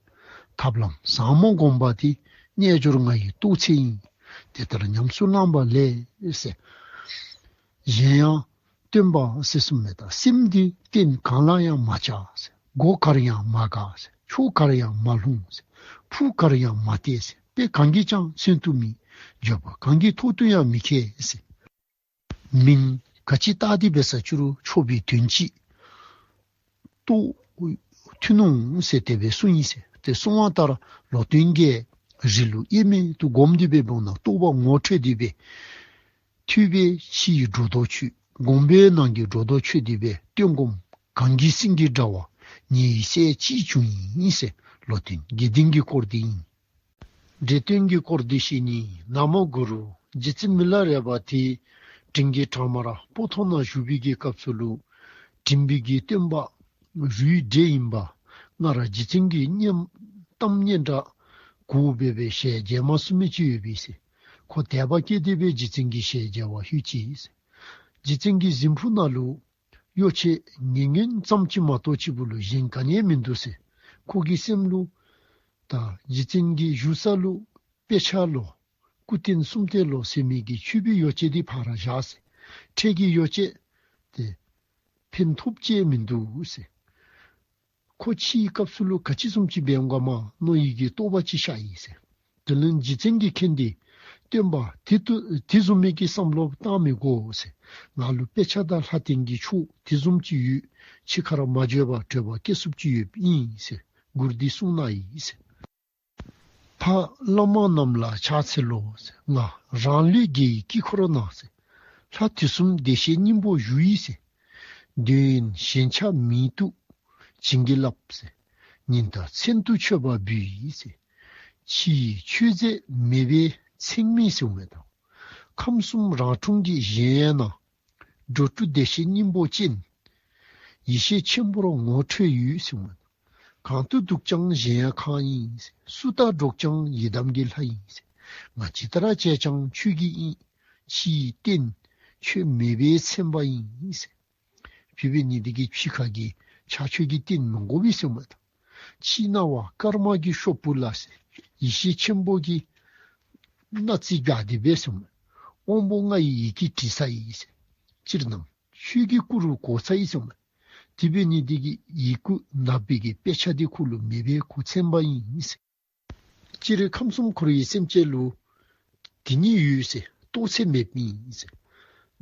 ཐབས་ལམ་ཟབ་མོ་བསྒོམ་པ་དེ། རྣལ་འབྱོར་ང་ཡི་རྟོགས་ཚད་ཡིན། དེ་ལྟར་ཉམས་སུ་བླངས་པ་ལས་ཟེར། གཞན་ཡང་སྟོན་པ་ཟེར་གསུངས་མས། ད་སེམས་འདི་རྟེན་གང་ལ་ཡང་མ་ཆགས་ཟེར། སྒོ་གར་ཡང་མ་འགགས་ཟེར། ཕྱོགས་གར་ཡང་མ་ལྷུང་ཟེར། ཕུགས་གར་ཡང་མ་གཏད་ཟེར། དཔེ་གང་གིས་ཀྱང་མཚོན་དུ་མེད། བརྗོད་པ་གང་གིས་ཐོགས་དུ་ཡང་མི་ཁེལ་ཟེར། མིང་ག་ཅི་བཏགས་ཏེ་འབད་ས་ཅི་རུང་ཆོག་པའི་དོན་གཅིག་རྟོགས་ཐུབ་ནུག་ཟེར་དེ་སྦེ་གསུངས་ཡི་ཟེར། དེ་གསུངས་པ་ལྟར་ལོག་སྟོན་གྱིས་རི་ལུ་དབྱེར་མེད་དུ་བསྒོམས་ཏེ་སྦེ་འབདཝ་ད་རྟོགས་པ་ངོ་འཕྲོད་དེ་སྦེ། ཐོས་པས་ཕྱི་ཡི་སྒྲོ་འདོགས་ཆོད། སྒོམ་པས་ནང་གི་སྒྲོ་འདོགས་ཆོད་དེ་སྦེ་སྟོན་སྒོམ་གངྒཱའི་སེང་གེ་འདྲ་བ། ཉེ་བའི་སྲས་གཅིག་བྱུང་ཡི་ཟེར། ལོག་སྟོན་དགེ་ལྡན་གྱི་སྐོར་འདི་ཨིན། འབྲས་སྟོན་གྱི་སྐོར་འདི་བཤད་ནི། ན་མོ་གུ་རུ། རྗེ་བཙུན་མི་ལ་རས་པ་དེ་དྲིན་གྱི་དྲང་མར་སྤོ་ཐོག་ནང་བཞུགས་པའི་གི་སྐབས་སུ་ལུ། དྲིན་པའི་གི་སྟོན་པ་རུའི་འབྲས་ཨིན་པ་སྔར་རྗེ་བཙུན་གྱི་སྙན་གཏམ་སྙན་གྲགས་གོ་སྦེ་སྦེ་ཞལ་མཇལ་མ་ཚུགས་མི་ཅིག་ཡོད་པས་ཟེར། ཁོ་དད་པ་སྐྱེས་ཏེ་སྦེ་རྗེ་བཙུན་གྱི་ཞལ་མཇལ་བར་ལྷོད་ཅི་ཟེར། རྗེ་བཙུན་གྱི་གཟིམ་ཕུག་ནང་ལུ་ཡོ་བྱད་ཉེ་ཉེ་ཙམ་ཅིག་མ་གཏོགས་ཅིག་པོ་ལུ་གཞན་ག་ནི་ཡང་མིན་འདུག་ཟེར། ཁོ་གི་སེམས་ལུ་ད་རྗེ་བཙུན་གྱི་བཞུགས་ས་ལུ་དཔེ་ཆ་ལོ་སྐུ་རྟེན་གསུམ་རྟེན་ལོ་ཟེར་མི་གི་མཆོད་པའི་ཡོ་བྱད་འདི་ཕར་བཞག་ཟེར། འཕྲལ་གྱི་ཡོ་བྱད་དེ་ཕན་ཐོགས་ཅིག་མིན་འདུག་ཟེར། ཁོ་འཆི་བའི་སྐབས་སུ་ལུ་ག་ཅི་བཟུམ་ཅིག་འབད་འོང་ག་མནོ་ནི་གི་རྟོག་པ་ཅིག་ཤར་ཡི་ཟེར། དེ་ལས་རྗེ་བཙུན་གྱིས་མཁྱེན་ཏེ་སྟོན་པ་དེ་དུ་དེ་བཟུམ་མའི་གི་བསམ་བློ་བཏང་མི་དགོ་ཟེར། ང་ལུ་དཔེ་ཆ་དང་ལྷ་རྟེན་གྱི་མཆོག་དེ་བཟུམ་ཅིག་ཡོད། འཆི་ཁར་མ་འགྱོད་པར་བྲོས་པ་སྐྱེ་ཚུགསཔ་ཅིག་ཡོདཔ་ཨིན་ཟེར་མགུར་འདི་གསུངས་གནང་ཡི་ཟེར། ཕ་བླ་མ་རྣམས་ལ་ཕྱག་འཚལ་ལོ་ཟེར། ང་རང་ལུས་དགེ་བའི་དཀྱིལ་འཁོར་ན་ཟེར། ལྷ་དུས་གསུམ་བདེ་གཤེགས་སྙིང་པོ་བཞུགས་ཡི་ཟེར། འདོད་ཡོན་ཞེན་ཆགས་མེད་དུ་བྱིན་གྱིས་བརླབས་ཟེར། ཉིན་ལྟར་མཚན་དུ་མཆོད་པ་འབུལ་ཡི་ཟེར། ཕྱི་ཡི་མཆོད་རྫས་མེད་པའི་མཚན་མེད་ཟེར་མས་དང་། ཁམས་གསུམ་རང་འཁྲུངས་ཀྱི་གཞལ་ཡས་ན། འགྲོ་དྲུག་བདེ་གཤེགས་སྙིང་པོ་ཅན། ཡེ་ཤེས་ཆེན་པོར་ངོ་འཕྲོད་ཡོད་ཟེར་མས། གང་དུ་འདུག་ཀྱང་གཞལ་ཡས་ཁང་ཡིན་ཟེར། སུ་དང་འགྲོགས་ཀྱང་ཡི་དམ་གྱི་ལྷ་ཡིན་ཟེར། ང་ཇི་ལྟར་བྱས་ཀྱང་ཆོས་ཀྱི་དབྱིངས། ཕྱི་ཡི་རྟེན་ཆོས་མེད་པའི་མཚན་པ་ཡིན་ཟེར། བྱས་པས་ནི་དེ་གིས་ཕྱི་ཁ་གི་ཕྱག་མཆོད་ཀྱི་རྟེན་མི་དགོ་པས་ཟེར་མས་དང་། ཕྱི་སྣང་བ་དཀར་དམར་གྱི་ཤོག་བུ་ལ་ཟེར། ཡེ་ཤེས་ཆེན་པོ་གི་སྣག་རྩི་བཀབ་སྟེ་སྦེ་ཟེར་མས། དབང་པོ་ལྔ་ཡི་ཡི་གེ་བྲིས་ཚར་ཡི་ཟེར། སྤྱིར་ནམ་ཆོས་ཀྱི་སྐུ་རུ་གོ་ཚར་ཡི་ཟེར་མས། བྱས་པས་ནི་དེ་གིས་ཡི་གུ་ནག་པོའི་གི་དཔེ་ཆ་དེ་ཁོ་ལུ་མེད་པའི་གོ་མཚན་པ་ཡིན་ཟེར། སྤྱིར་ཁམས་གསུམ་འཁོར་བའི་སེམས་ཅན་ལུ་དེ་གཉིས་ཡོད་ཟེར་རྟོགས་ཚད་མེདཔ་ཨིན་ཟེར།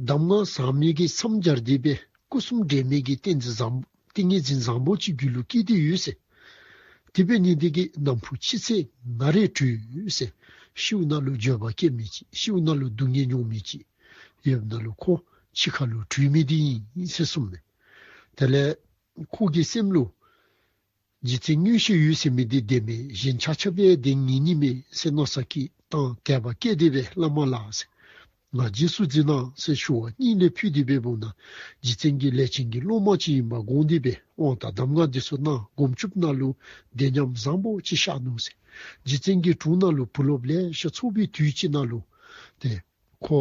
གདམས་ངག་ཟབ་མོའི་གི་མཚམས་སྦྱར་ཏེ་སྦེ་སྐུ་གསུམ་འབྲལ་མེད་ཀྱི་ཏིང་འཛིན་བཟང་ཏིང་ངེ་འཛིན་བཟང་པོ་ཅིག་རྒྱུད་ལུ་སྐྱེས་ཏེ་ཡོད་ཟེར། བྱས་པས་ནི་དེ་གིས་ནམ་ཕུགས་འཆི་ཚེ་ང་རེ་གྲོལ་ཟེར། ཤིཝ་ན་ལུ་འགྱོད་པ་སྐྱེ་མི་ཅིག། ཤིཝ་ན་ལུ་སྡུག་བསྔལ་མྱོང་མི་ཅིག། ཡོདཔ་ན་ལུ་ཁོ་འཆི་ཁ་ལུ་གྲོལ་མི་དེ་ཨིན་ཟེར་གསུངས་མས། དེ་ལས་ཁོ་གི་སེམས་ལུ་རྗེ་བཙུན་མངོན་ཤེས་ཡོད་ཟེར་མི་འདི་བདེན་མས། གཞན་ཆ་ཁྱབ་སྦེ་བདེན་ངེས་ནི་མས་ཟེར་མནོ་བསམ་བསྐྱེད་དང་དད་པ་བསྐྱེད་དེ་སྦེ་བླ་མ་ལགས་ཟེར། ང་རྗེས་སུ་འཛིན་གནང་ཟེར་ཞུ་བ་སྙིང་ལས་ཕུལ་ཏེ་སྦེ་འབདཝ་ད་རྗེ་བཙུན་གྱི་ལས་ཅན་གྱི་སློབ་མ་ཅིག་ཨིན་པ་དགོངས་ཏེ་སྦེ་དབང་དང་གདམས་ངག་འདི་ཚུ་གནང་། སྒོམ་སྒྲུབ་ནང་ལུ་བདེ་ཉམས་བཟང་པོ་ཅིག་ཤར་ནུག་ཟེར། རྗེ་བཙུན་གྱི་དྲུང་ནང་ལུ་བུ་སློབ་ལེ་ཤ་ཚོགས་པའི་དུས་ཅིག་ནང་ལུ་ཏེ་ཁོ་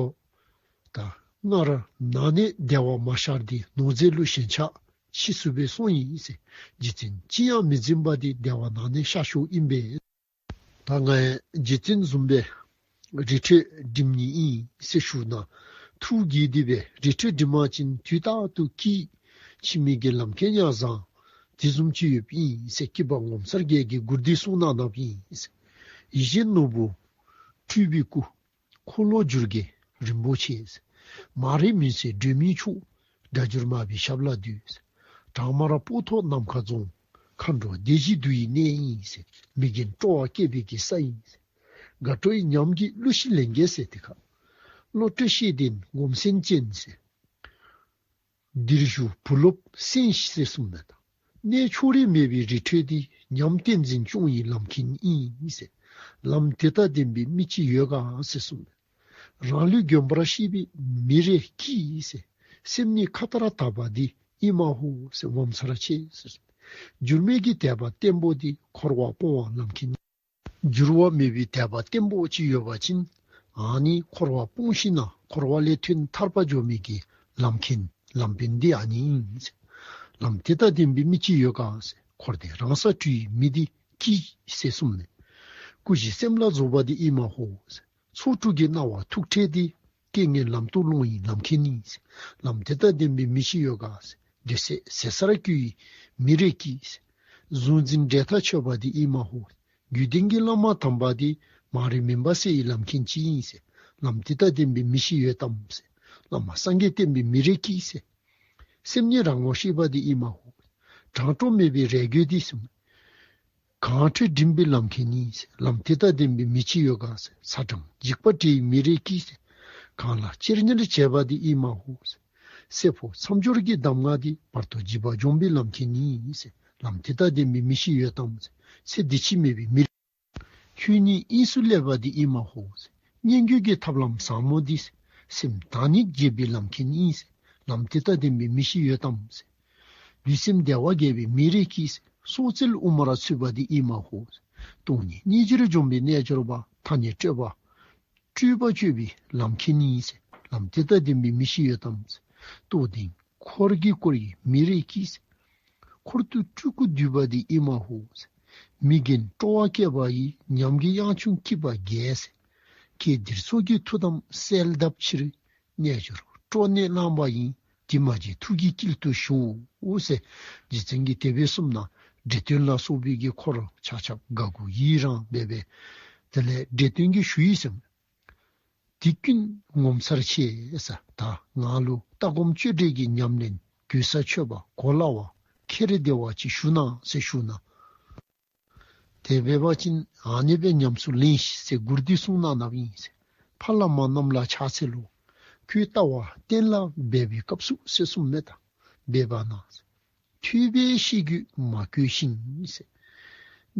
ད་སྔར་ནང་ནས་བདེ་བ་མ་ཤར་ཏེ་ནང་རྫས་ལུ་ཞེན་ཆགས་ཕྱིས་སུ་སྦེ་སོང་ཡི་ཟེར། རྗེ་བཙུན་ཅི་ཡང་མི་འཛིན་པ་འདི་བདེ་བ་ནང་ནས་ཤར་ཤོར་ཨིན་པས། ད་ང་ཡང་རྗེ་བཙུན་བཟུམ་སྦེ་རི་ཁྲོད་འགྲིམ་ནི་ཨིན་ཟེར་ཞུཝ་ད་ཐུགས་དགྱེས་ཏེ་སྦེ་རི་ཁྲོད་འགྲིམ་པ་ཅིན་དུས་རྟག་ཏུ་སྐྱིད། འཆི་མི་གི་ལམ་ཁྱེར་ཡང་བཟང་། དེ་བཟུམ་ཅིག་ཡོདཔ་ཨིན་ཟེར་སྐྱེས་པ་ངོ་མཚར་རྒྱལ་གྱིས་མགུར་འདི་གསུངས་གནང་གནངམ་ཨིན་ཟེར། ཡིད་བཞིན་ནོར་བུ་སྤྲུལ་པའི་སྐུ། འཁོར་ལོ་སྒྱུར་རྒྱལ་རིན་པོ་ཆེ་ཟེར། མ་རིག་མུན་སེལ་སྒྲོན་མེའི་མཆོག། སྒྲ་སྒྱུར་མར་པའི་ཞབས་ལ་འདུད་ཟེར། དྲང་མར་སྤོ་ཐོག་ནམ་མཁའ་རྫོང་། མཁའ་འགྲོ་སྡེ་བཞིའི་འདུ་བའི་གནས་ཨིན་ཟེར། མི་རྒན་སྤྲོ་བ་སྐྱེད་པའི་གི་ས་ཨིན་ཟེར། དགའ་སྤྲོའི་ཉམས་ཀྱིས་གླུ་ཞིག་ལེན་གེ་ཟེར་དེ་ཁར། བློ་གྲོས་ཤེས་ལྡན་སྒོམ་སེམས་ཅན་ཟེར། འདིར་བཞུགས་བུ་སློབ་སེང་ཞེས་གསུངས་མས་དང་། གནས་ཕྱོགས་རིས་མེད་པའི་རི་ཁྲོད་འདི། ཉམས་ཏིང་འཛིན་སྐྱོང་བའི་ལམ་ཁྱེར་ཨིན་ཟེར། ལམ་དེ་དང་ལྡན་པའི་མི་ཅིག་ཡོད་ག་ཟེར་གསུངས་མས། རང་ལུས་དགོན་པར་ཤེས་པའི་མི་རེ་སྐྱིད་ཟེར། སེམས་ནི་མཁའ་ལྟར་དག་པ་འདི། ཨིན་མ་ཧོ་ཟེར། ངོ་མཚར་ཆེ་ཟེར། འགྱུར་མེད་ཀྱི་དད་པ་བརྟན་པོ་འདི་འཁོར་བ་སྤོང་བ་ལམ་མཁན་ཨིན། འགྱུར་བ་མེད་པའི་དད་པ་བརྟན་པོ་ཅིག་ཡོད་པ་ཅིན་ཨ་ནི་འཁོར་བ་སྤོང་ཞིནམ་ལས་འཁོར་བ་ལས་ཐོན་ཐར་པ་འགྱོ་མི་གི་ལམ་མཁན་ལམ་དཔོན་འདི་ཨ་ནི་ཨིན་ཟེར། ལམ་དེ་དང་ལྡན་པའི་མི་ཅིག་ཡོད་ག་ཟེར། འཁོར་འདས་རང་སར་གྲོལ་བའི་མི་འདི་སྐྱིད་ཟེར་གསུངས་ནུག། སྐུ་བཞི་སེམས་ལ་རྫོགས་པ་འདི་ཨིན་མ་ཧོ་ཟེར། ཚོགས་དྲུག་གི་སྣང་བ་ཐུག་འཕྲད་འདི་རྐྱེན་ངན་ལམ་དུ་སློང་བའི་ལམ་མཁན་ཨིན་ཟེར། ལམ་དེ་དང་ལྡན་པའི་མི་ཅིག་ཡོད་ག་ཟེར། འདོད་སྲེད་ཟད་སར་སྐྱོ་བའི་མི་རེ་སྐྱིད་ཟེར། གཟུང་འཛིན་འབྲེལ་ཐག་ཆོད་པ་འདི་ཨིན་མ་ཧོ། རྒྱུད་ལྡན་གྱི་བླ་མ་དམ་པ་འདི་མ་རིག་མུན་པ་སེལ་བའི་ལམ་མཁན་ཅིག་ཨིན་ཟེར། ལམ་དེ་དང་ལྡན་པའི་མི་ཅིག་ཡོད་དམ་ཟེར། བླ་མ་སངས་རྒྱས་བསྟེན་པའི་མི་རེ་སྐྱིད་ཟེར། སེམས་ཉིད་རང་ངོ་ཤེས་པ་འདི་ཨིན་མ་ཧོ། གྲངས་འཕྲོ་མེད་པའི་རེ་དགོས་འདི་ཟེར། གང་འཕྲོད་འགྲིམ་པའི་ལམ་མཁན་ཨིན་ཟེར། ལམ་དེ་དང་ལྡན་པའི་མི་ཅིག་ཡོད་ག་ཟེར། ཚ་གྲང་འཇིགས་པ་བྲལ་བའི་མི་རེ་སྐྱིད་ཟེར། གང་ལ་ཅིར་ཉར་བྱེད་པ་འདི་ཨིན་མ་ཧོ་ཟེར། བསྲེ་འཕོ་མཚམས་སྦྱོར་གྱི་གདམས་ངག་འདི་བར་དོ་འཇིགས་པ་འཇོམས་པའི་ལམ་མཁན་ཨིན་ཟེར། ལམ་དེ་དང་ལྡན་པའི་མི་ཅིག་ཡོད་དམ་ཟེར། ཚེ་འདི་ཕྱི་མེད་པའི་མི་རེ། ཆོས་ཉིད་དབྱིངས་སུ་སླེབས་པ་འདི་ཨིན་མ་ཧོ་ཟེར། སྙན་བརྒྱུད་ཀྱི་ཐབས་ལམ་ཟབ་མོ་འདི་ཟེར། སེམས་བདག་ཉིད་བརྗེད་པའི་ལམ་མཁན་ཨིན་ཟེར། ལམ་དེ་དང་ལྡན་པའི་མི་ཅིག་ཡོད་དམ་ཟེར། ལུས་སེམས་བདེ་བ་རྒྱས་པའི་མི་རེ་སྐྱིད་ཟེར། སྲོག་རྩོལ་དབུ་མར་ཚུད་པ་འདི་ཨིན་མ་ཧོ་ཟེར། སྟོང་ཉིད་རྙེད་ཕྱིར་འཇོམས་པའི་རྣལ་འབྱོར་པ། ཐ་སྙད་སྤྲོས་པ་སྤྲོས་པ་གཅོད་པའི་ལམ་མཁན་ཨིན་ཟེར། ལམ་དེ་དང་ལྡན་པའི་མི་ཅིག་ཡོད་དམ་ཟེར། རྟོགས་ལྡན་འཁོར་གྱིས་བསྐོར་བའི་མི་རེ་སྐྱིད་ཟེར། འཁོར་དུ་སྤྲུལ་སྐུ་འདུས་པ་འདི་ཨིན་མ་ཧོ་ཟེར། མི་རྒན་སྤྲོ་བ་སྐྱེས་པ་ཡི། ཉམས་ཀྱི་དབྱངས་ཆུང་འཁྱིད་པ་རྒྱལ་ཟེར། ཁྱེད་འདིར་ཚོགས་ཀྱི་མཐུ་དམ་གསལ་གདབ་ཕྱིར། རྣལ་འབྱོར་སྤྲོ་གནས་བླངས་པ་ཡིན། དེ་མ་བརྗེད་ཐུགས་ཀྱི་དཀྱིལ་དུ་ཞུགས་ཟེར། རྗེ་བཙུན་གྱིས་དེ་སྦེ་གསུངམ་ད་འདྲེ་གདོན་ལ་སོགས་པའི་གི་འཁོར་ཆ་ཁྱབ་དགའ་མགུ་ཡི་རངས་འབད་བས། དེ་ལས་འདྲེ་གདོན་གྱིས་ཞུ་ཡི་ཟེར། འདི་ཀུན་ངོ་མཚར་ཆེ་ཟེར། ད་ང་ལུ་ལྟ་སྒོམ་སྤྱོད་འབྲས་ཀྱི་ཉམས་ལེན་གོལ་ས་ཆོད་པ་གོ་སླ་བ་ཁྱེར་བདེ་བ་ཅིག་ཞུ་གནང་ཟེར་ཞུ་ནུག། དེ་འབད་བ་ཅིན་ཨ་ནི་སྦེ་ཉམས་སུ་ལེན་ཤིག་ཟེར་མགུར་འདི་གསུངས་གནང་གནངམ་ཨིན་ཟེར། ཕ་བླ་མ་རྣམས་ལ་ཕྱག་འཚལ་ལོ། ཁྱོད་ལྟ་བ་གཏན་ལ་འབེབས་པའི་སྐབས་སུ་ཟེར་གསུངམ་མས། ད་འབད་བ་ན་ཐོས་པས་ཤེས་རྒྱུད་མ་གོས་ཤིང་ཟེར།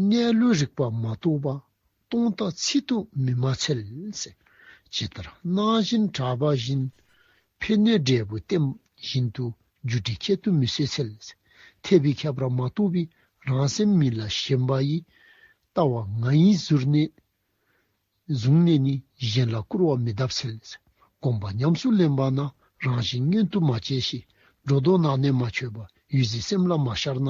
གནས་ལུགས་རིག་པ་མ་རྟོགས་པ། སྟོང་ལྟ་ཚིག་ཏུ་མི་མ་འཚལ་ཟེར། ཇི་ལྟར་སྣང་བཞིན་གྲགས་པ་བཞིན། ཕན་གནོད་འབྲས་བུ་བསྟན་བཞིན་དུ། རྒྱུ་འབྲས་ཁྱད་དུ་མི་གསོད་འཚལ་ཟེར། ཐེག་པའི་ཁྱད་པར་མ་རྟོགས་པའི་རང་སེམས་མི་ལ་ཞེན་པ་ཡིས། ལྟ་བ་ང་ཡིན་གཟུར་གནས་བཟུང་ནས་ནི། གཞན་ལ་སྐུར་བ་མི་གདབ་འཚལ་ཟེར། སྒོམ་པ་ཉམས་སུ་ལེན་པ་ན། རང་བཞིན་མངོན་དུ་མ་བྱས་ཤིང་། སྒྲོ་འདོགས་ནང་ནས་མ་ཆོད་པ། འོད་གསལ་སེམས་ལ་མ་ཤར་ན།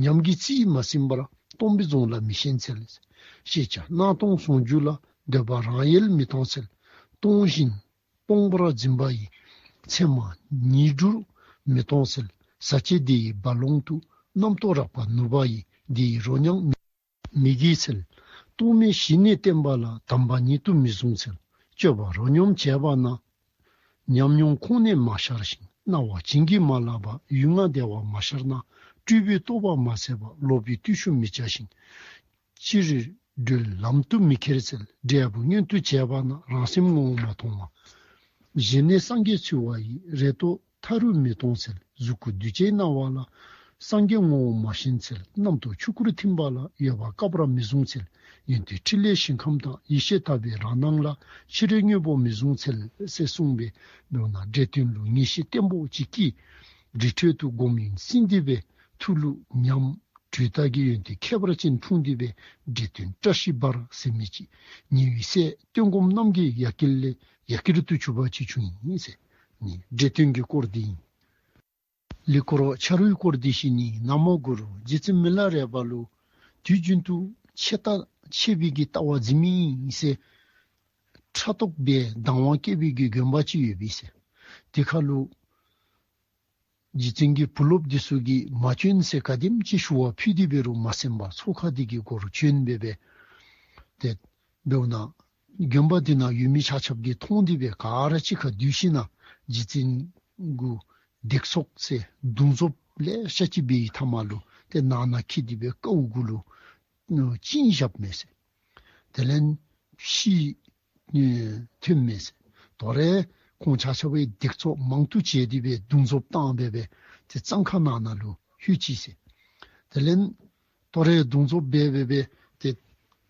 ཉམས་ཀྱི་རྩིས་མ་ཟིན་པར། སྟོང་པའི་རྫོང་ལ་མི་ཞེན་འཚལ་ཟེར། ཤེས་བྱ་སྣང་སྟོང་ཟུང་འཇུག་ལ། འདོད་པ་རང་ཡལ་མི་གཏོང་འཚལ། སྟོང་བཞིན་སྟོང་པར་འཛིན་པ་ཡི། མཚན་མ་ཉིད་སྒྲུབ་མི་གཏོང་འཚལ། ཟག་བཅས་དེ་ཡི་རྦ་ཀློང་དུ། རྣམ་རྟོག་རགས་པ་ནུབ་པ་ཡི། དེ་ཡི་རོ་མྱོང་མི་མི་དགེ་འཚལ། རྟོག་མེད་ཞི་གནས་བསྟེན་པ་ལ། དམ་པ་ཉིད་དུ་མི་བཟུང་འཚལ། སྤྱོད་པ་རོ་སྙོམས་བྱས་པ་ན། ཉམས་མྱོང་ཁོང་ནས་མ་ཤར་ཞིང་། སྣང་བ་བྱིན་གྱིས་མ་བརླབས་པ། ཡུལ་ལྔ་བདེ་བ་མ་ཤར་ན། སྤྲུལ་པའི་རྟོགས་པ་མ་ཟད་པ། ལོག་པའི་བརྟུལ་ཞུགས་མི་བྱ་ཞིང་། ཕྱིར་གྲོལ་ལམ་དུ་མི་ཁྱེར་འཚལ། འབྲས་བུ་མངོན་དུ་བྱས་པ་ན། རང་སེམས་ངོ་བོ་མ་མཐོང་བ། ཞི་གནས་སངས་རྒྱས་ཚུལ་བ་ཡི། རེ་དོགས་མཐའ་རུ་མི་གཏོང་འཚལ། གཟུགས་སྐུ་གདུལ་བྱའི་སྣང་བ་ལ། སངས་རྒྱས་ངོ་བོ་མ་ཞེན་འཚལ། རྣམ་རྟོག་ཆོས་སྐུར་ཐིམ་པ་ལ། འོད་དཔག་བསྐལ་པར་མི་བཟུང་འཚལ། ཡོན་ཏན་ཕྲིན་ལས་ཞིང་ཁམས་དང་། ཡེ་ཤེས་དག་པའི་རང་སྣང་ལ། ཕྱི་རོལ་དངོས་པོ་མི་བཟུང་འཚལ་ཟེར་གསུངས་པས། མདོར་ན་འདྲེ་གདོན་ལུ་ངེས་ཤེས་བརྟན་པོ་ཅིག་སྐྱེས། རི་ཁྲོད་དུ་སྒོམ་ཡུན་བསྲིངས་ཏེ་སྦེ་ཐུགས་ལུ་ཉམས་གྲོལ་རྟགས་ཀྱི་ཡོན་ཏན་ཁྱད་པར་ཅན་འཁྲུངས་ཏེ་སྦེ་འདྲེ་གདོན་བཀྲ་ཤིས་འབར་ཟེར་མི་ཅིག་ཉེ་བའི་སྲས་སྟོན་སྒོམ་རྣམས་ཀྱི་ཡ་གྱལ་ལས་ཡ་གྱལ་དུ་གྱུར་པ་ཅིག་བྱུང་ཡི་ཟེར། ནི་འདྲེ་གདོན་གྱི་སྐོར་འདི་ཨིན། ལས་འཁོར་ཆ་རོགས་སྐོར་འདི་ཞུ་ནི། ན་མོ་གུ་རུ། རྗེ་བཙུན་མི་ལ་རས་པ་ལུ་དུས་རྒྱུན་དུ་ཆེ་ལྟ་ཆེ་བའི་གི་ལྟ་བ་འཛིན་མི་ཨིན་ཟེར་ཕྲག་དོག་སྦེ་སྡང་བ་སྐྱེ་བའི་གི་དགོན་པ་ཅིག་ཡོད་པས་ཟེར། དེ་ཁར་ལུ་རྗེ་བཙུན་གྱི་བུ་སློབ་འདི་ཚུ་གིས་མ་བྱོན་ཟེར་ག་དེམ་ཅིག་ཞུ་བ་ཕུལ་ཏེ་འབད་རུང་མ་གསན་པར་ཚོགས་ཁང་འདི་གི་སྒོ་རུ་བྱོན་སྦེ་སྦེ་ཏེ་འབདཝ་ད་དགོན་པ་འདི་ནང་ཡོད་མི་ཆ་ཁྱབ་ཀྱིས་མཐོང་སྟེ་སྦེ་ག་ར་གཅིག་ཁར་འདུས་ཞིནམ་ལས་རྗེ་བཙུན་གུ་སྡིགས་ཚོགས་ཟེར་བརྡུང་བཟོ་ལེ་ཤ་ཅིག་འབད་བའི་མཐའ་མ་ལུ་ཏེ་ནང་ན་འཁྱིད་དེ་སྦེ་ཀཝ་གུ་ལུ་བཅིངས་བཞགཔ་མས་ཟེར། དེ་ལས་ཕྱིས་ཨེ་ཐོནམ་མས་ཟེར། དོ་རུང་ཁོང་ཆ་ཁྱབ་ཀྱིས་སྡིགས་ཚོགས་མང་དུ་བྱས་ཏེ་སྦེ་བརྡུང་བཟོ་བཏང་སྦེ་སྦེ་ཏེ་གཙང་ཁང་ནང་ན་ལུ་ལྷོད་ཅི་ཟེར། དེ་ལས་དོ་རུང་བརྡུང་བཟོ་འབད་སྦེ་སྦེ་ཏེ་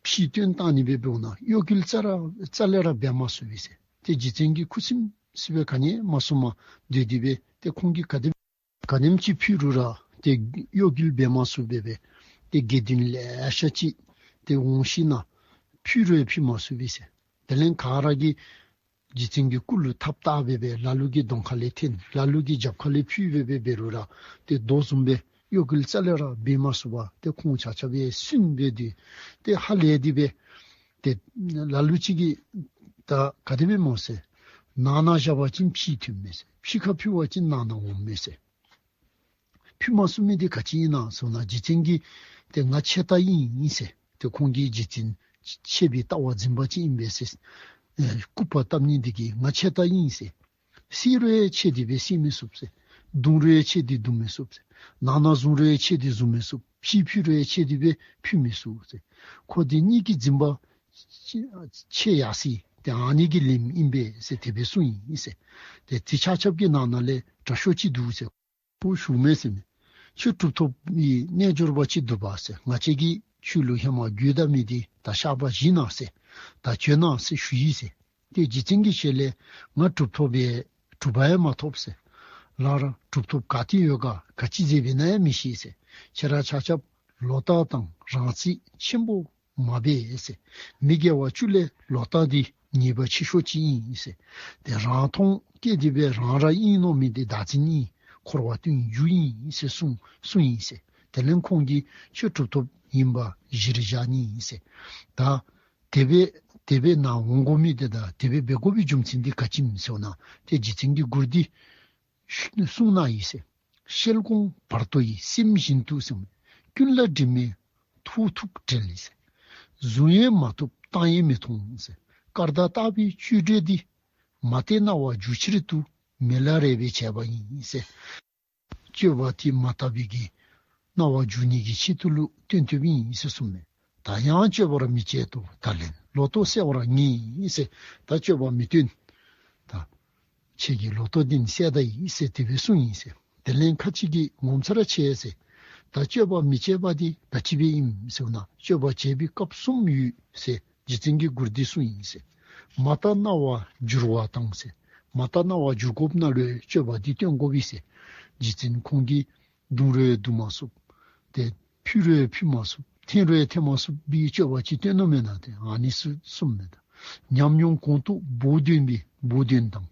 ཕྱིས་བཏོན་བཏང་ནི་སྦེ་འབདཝ་ད་གཡོ་འགུལ་རྩ་ར་རྩ་ལས་ར་འབད་མ་ཚུགས་པས་ཟེར། ཏེ་རྗེ་བཙུན་གྱིས་ཁུ་སིམ་སི་སྦེ་ག་ནི་མ་གསུངམ་སྡོད་དེ་སྦེ་ཏེ་ཁོང་གིས་ག་དེམ་ ག་དེམ་ཅིག་ཕུལ་རུང་ར་ཏེ་གཡོ་འགུལ་འབད་མ་ཚུགས་པར་སྦེ་ཏེ་དགེ་འདུན་ལེ་ཤ་ཅིག་ཏེ་འོང་ཞིན་ན་ཕུལ་རུང་ཕུལ་མ་ཚུགས་པས་ཟེར། དེ་ལས་ག་ར་གིས་རྗེ་བཙུན་གྱི་སྐུ་ལུ་ཐགཔ་བཏགས་སྦེ་སྦེ་ལ་ལུ་གི་གདོང་ཁ་ལས་འཐེན་ལ་ལུ་གི་རྒྱབ་ཁ་ལས་ཕུལ་སྦེ་སྦེ་འབད་རུང་ར་ཏེ་རྡོ་བཟུམ་སྦེ་གཡོ་འགུལ་རྩ་ལས་ར་འབད་མ་ཚུགས་པར་ཏེ་ཁོང་ཆ་ཁྱབ་ཡང་སུན་སྦེ་སྡོད། ཏེ་ཧ་ལས་ཏེ་སྦེ་ཏེ་ལ་ལུ་ཅིག་གིས་ད་ག་དེ་སྦེ་སྨོ་ཟེར། ནང་ན་བཞག་པ་ཅིན་ཕྱི་ཐོནམ་མས་ཟེར། ཕྱི་ཁར་ཕུལ་བ་ཅིན་ནང་ན་འོངམ་མས་ཟེར། ཕུལ་མ་ཚུགས་མི་འདི་ག་ཅི་ཨིན་ན་ཟེར་ན་རྗེ་བཙུན་གྱིས་ཏེ་ང་ཆད་ལྟ་ཨིན་ཟེར། ཏེ་ཁོང་གིས་རྗེ་བཙུན་ཆད་པའི་ལྟ་བ་འཛིན་པ་ཅིག་ཨིན་པས་ཟེར། ཨེ་སྐུར་པ་བཏབ་ནི་འདི་གིས་ང་ཆད་ལྟ་ཨིན་ཟེར། བསད་རུང་ཡང་ཆད་དེ་སྦེ་བསད་མི་ཚུགས་ཟེར། བརྡུང་རུང་ཡང་ཆད་དེ་བརྡུང་མི་ཚུགས་ཟེར། ནང་ན་བཟུང་རུང་ཡང་ཆད་དེ་བཟུང་མི་ཚུགས། ཕྱི་ཕུལ་རུང་ཡང་ཆད་དེ་སྦེ་ཕུལ་མི་ཚུགས་ཟེར། ཁོ་འདི་གཉིས་ཀྱི་འཛིན་པ་ཆད་ཡར་སོ་ཡི། ཏེ་ཨ་ནི་གི་ལན་ཨིན་པས་ཟེར་དེ་སྦེ་གསུངས་ཡི་ཟེར། ཏེ་དེ་ཆ་ཁྱབ་ཀྱི་ནང་ན་ལས་དྲག་ཤོས་ཅིག་འདུག་ཟེར། ཁོ་ཞུཝ་མས་ཟེར་མས། ཁྱོད་གྲུབ་ཐོབ་ཀྱི་རྣལ་འབྱོར་པ་ཅིག་འདུག་པ་ཟེར། ང་བཅས་ཀྱིས་ཁྱོད་ལུ་ཧེ་མ་བརྒྱུད་ད་མི་འདི་ད་བཤགས་པ་བཞེས་གནང་ཟེར། ད་བྱོན་གནང་ཟེར་ཞུ་ཡི་ཟེར། ཏེ་རྗེ་བཙུན་གྱི་ཞལ་ལས་ང་གྲུབ་ཐོབ་ཡང་གྲུབ་པ་ཡང་མ་ཐོབ་ཟེར། ལར་གྲུབ་ཐོབ་ག་ཏེ་ཡོད་ག་ག་ཅི་མཛད་པས་ན་ཡང་མི་ཤེས་ཟེར། ཁྱེད་ར་ཆ་ཁྱབ་ལོག་ལྟ་དང་རང་རྩིས་ཆེན་པོ་མ་འབད་ཟེར། མི་དགེ་བ་བཅུ་ལས་ལོག་ལྟ་འདི་ཉེས་པ་ཆེ་ཤོས་ཅིག་ཨིན་ཟེར། ཏེ་རང་མཐོང་སྐྱེས་ཏེ་སྦེ་རང་ར་ཨིན་མནོ་མི་འདི་བདག་འཛིན་ཨིན། འཁོར་བ་སྟོང་རྒྱུ་ཨིན་ཟེར་གསུངས་གསུངས་ཡི་ཟེར། དེ་ལས་ཁོང་གིས་ཁྱོད་གྲུབ་ཐོབ་ཨིན་པ་གཞིར་བཞག་ནི་ཨིན་ཟེར། ད་དེ་སྦེ་དེ་སྦེ་ནཱ་འོང་དགོ་མི་འདི་དང་དེ་སྦེ་འབད་དགོ་པའི་རྒྱུ་མཚན་འདི་ག་ཅི་ཨིནམ་ཟེར་བ་ཅིན་ཏེ་རྗེ་བཙུན་གྱི་མགུར་འདི་གསུངས་གནང་ཡི་ཟེར། ཤེལ་གོང་བར་དོ་ཡི་སེམས་བཞིན་དུ་ཟེར། ཀུན་ལ་དྲི་མེད་ཐུགས་ཐུགས་བྲལ་ཟེར། བཟུང་ཡང་མ་ཐུབ་བཏང་ཡང་མི་ཐོང་ཟེར། སྐར་མདའ་ལྟ་བུའི་བཅུད་འདྲེས་འདི། མ་བལྟས་སྣང་བ་འཇུག་ཕྱིར་དུ། མེ་ལ་རས་པས་བྱས་པ་ཡིན་ཟེར། སྤྱོད་པ་འདི་མ་དག་པའི་གི་སྣང་བ་འཇུག་ནི་གི་ཆེད་དུ་ལུ་སྟོན་ཐུབ་ཨིན་ཟེར་གསུངས་མས། ད་ཡང་སྤྱོད་པར་མི་བྱེད་དོ། ད་ལན་ལོག་རྟོག་སེལ་བར་ངེས་ཟེར། ད་སྤྱོད་པ་མི་སྟོན། ད་ཁྱེད་ཀྱི་ལོག་རྟོག་འདི་ནི་སེལ་ད་ཡི་ཟེར་དེ་སྦེ་གསུངས་ཡི་ཟེར། དེ་ལས་ཁ་ཅིག་གིས་ངོ་མཚར་ཆེ་ཟེར། ད་སྤྱོད་པ་མི་བྱེད་པ་འདི་ག་ཅི་སྦེ་ཨིནམ་ཟེར་ན་སྤྱོད་པ་བྱེད་པའི་སྐབས་གསུམ་ཡོད་ཟེར། རྗེ་བཙུན་གྱི་མགུར་འདི་གསུངས་ཡི་ཟེར། མ་བལྟ་སྣང་བ་འགྱུར་བ་དང་ཟེར། མ་བལྟ་སྣང་བ་འགྱུར་དགོཔ་ནང་ལུ་སྤྱོད་པ་འདི་སྟོན་དགོ་པས་ཟེར། རྗེ་བཙུན་ཁོང་གིས་བརྡུང་རུང་བརྡུང་མ་ཚུགས། ཏེ་ཕུལ་རུང་ཕུལ་མ་ཚུགས། འཐེན་རུང་འཐེན་མ་ཚུགས་པའི་སྤྱོད་པ་ཅིག་སྟོན་ནུག་མེན་ན། ཏེ་ཨ་ནི་ཚུ་གསུངས་མས། ད་ཉམས་མྱོང་གོང་དུ་བོགས་འདོན་པའི་བོགས་འདོན་དང་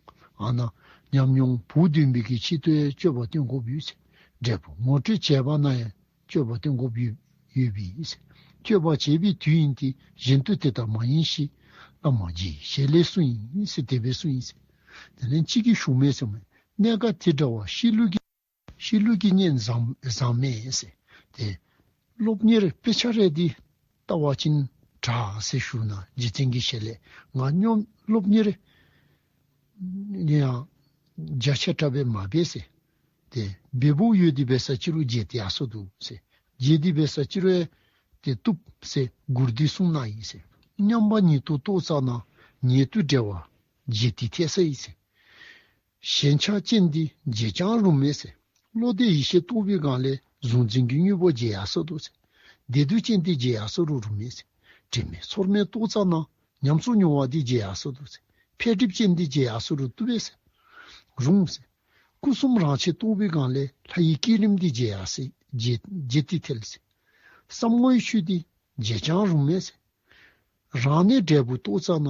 ཨ་ནཱ་ཉམས་མྱོང་བོགས་འདོན་པའི་གི་ཆེད་དུ་ཡང་སྤྱོད་པ་སྟོན་དགོཔ་ཡོད་ཟེར། འབྲས་བུ་ངོ་སྤྲོད་བྱེད་པ་ན་ཡང་སྤྱོད་པ་སྟོན་དགོཔ་ཡོད་ཡོད་པས་ཟེར། སྤྱོད་པ་བྱེད་པའི་དུས་ཡིན་ཏེ། གཞན་དུ་དེ་ལྟར་མ་ཡིན་ཞེས། བླ་མ་རྗེའི་ཞལ་ལས་གསུངས་ཡིན་ཟེར་དེ་སྦེ་གསུངས་ཡི་ཟེར། དེ་ལས་གཅིག་གིས་ཞུཝ་མས་ཟེར་མས། གནད་འགག་དེ་འདྲ་བ་ཤེས་ལུགས་ཀྱི་ཤེས་ལུགས་ཀྱི་གཉེན་བཟང་བཟང་མས་ཟེར། ཏེ་སློབ་གཉེར་དཔེ་ཆ་རེ་འདི་བལྟ་བ་ཅིན་དྲག་ཟེར་ཞུ་ན་རྗེ་བཙུན་གྱི་ཞལ་ལས་ང་སྙོམས་སློབ་གཉེར་ཡང་རྒྱ་ཆེ་དྲགས་སྦེ་མ་འབད་ཟེར། ཏེ་འབད་འབདཝ་ཡོད་དེ་འབད་ས་ཅི་རུང་བརྗེད་དེ་ཡར་སོ་འདུག་ཟེར། བརྗེད་དེ་འབད་ས་ཅི་རུང་ཡང་ཏེ་བཏུབ་ཟེར་མགུར་འདི་གསུངས་གནང་ཡི་ཟེར། མཉམ་པ་ཉིད་དུ་རྟོགས་ཙ་ན། ཉེ་དུ་འབྲེལ་བ་བརྗེད་དེ་ཐལ་ས་ཡིན་ཟེར། ཞེན་ཆགས་ཅན་འདི་བརྗེད་ཀྱང་རུང་མེད་ཟེར། བློ་འདས་ཡེ་ཤེས་རྟོགས་པའི་སྒང་ལས་གཟུང་འཛིན་གྱི་དངོས་པོ་བརྗེད་ཡར་སོ་འདུག་ཟེར། བདེ་སྡུག་ཅན་འདི་བརྗེད་ཡར་སོ་རུང་རུང་མེད་ཟེར། དྲི་མེད་ཚོར་མེད་རྟོགས་ཙ་ན། ཉམས་སུ་མྱོང་བ་འདི་བརྗེད་ཡར་སོ་འདུག་ཟེར། འཕེལ་འགྲིབ་ཅན་འདི་བརྗེད་ཡར་སོ་རུང་བཏུབ་པས་ཟེར། རུང་ཟེར། སྐུ་གསུམ་རང་ཆས་རྟོགས་པའི་སྒང་ལས་ལྷ་ཡི་བསྐྱེད་རིམ་འདི་བརྗེད་ཡར་སོ་བརྗེད་བརྗེད་དེ་ཐལ་ཟེར། བསམ་ངོའི་ཆོས་འདི་བརྗེད་ཀྱང་རུང་མེད་ཟེར། རང་གནས་འབྲས་བུ་རྟོགས་ཙ་ན།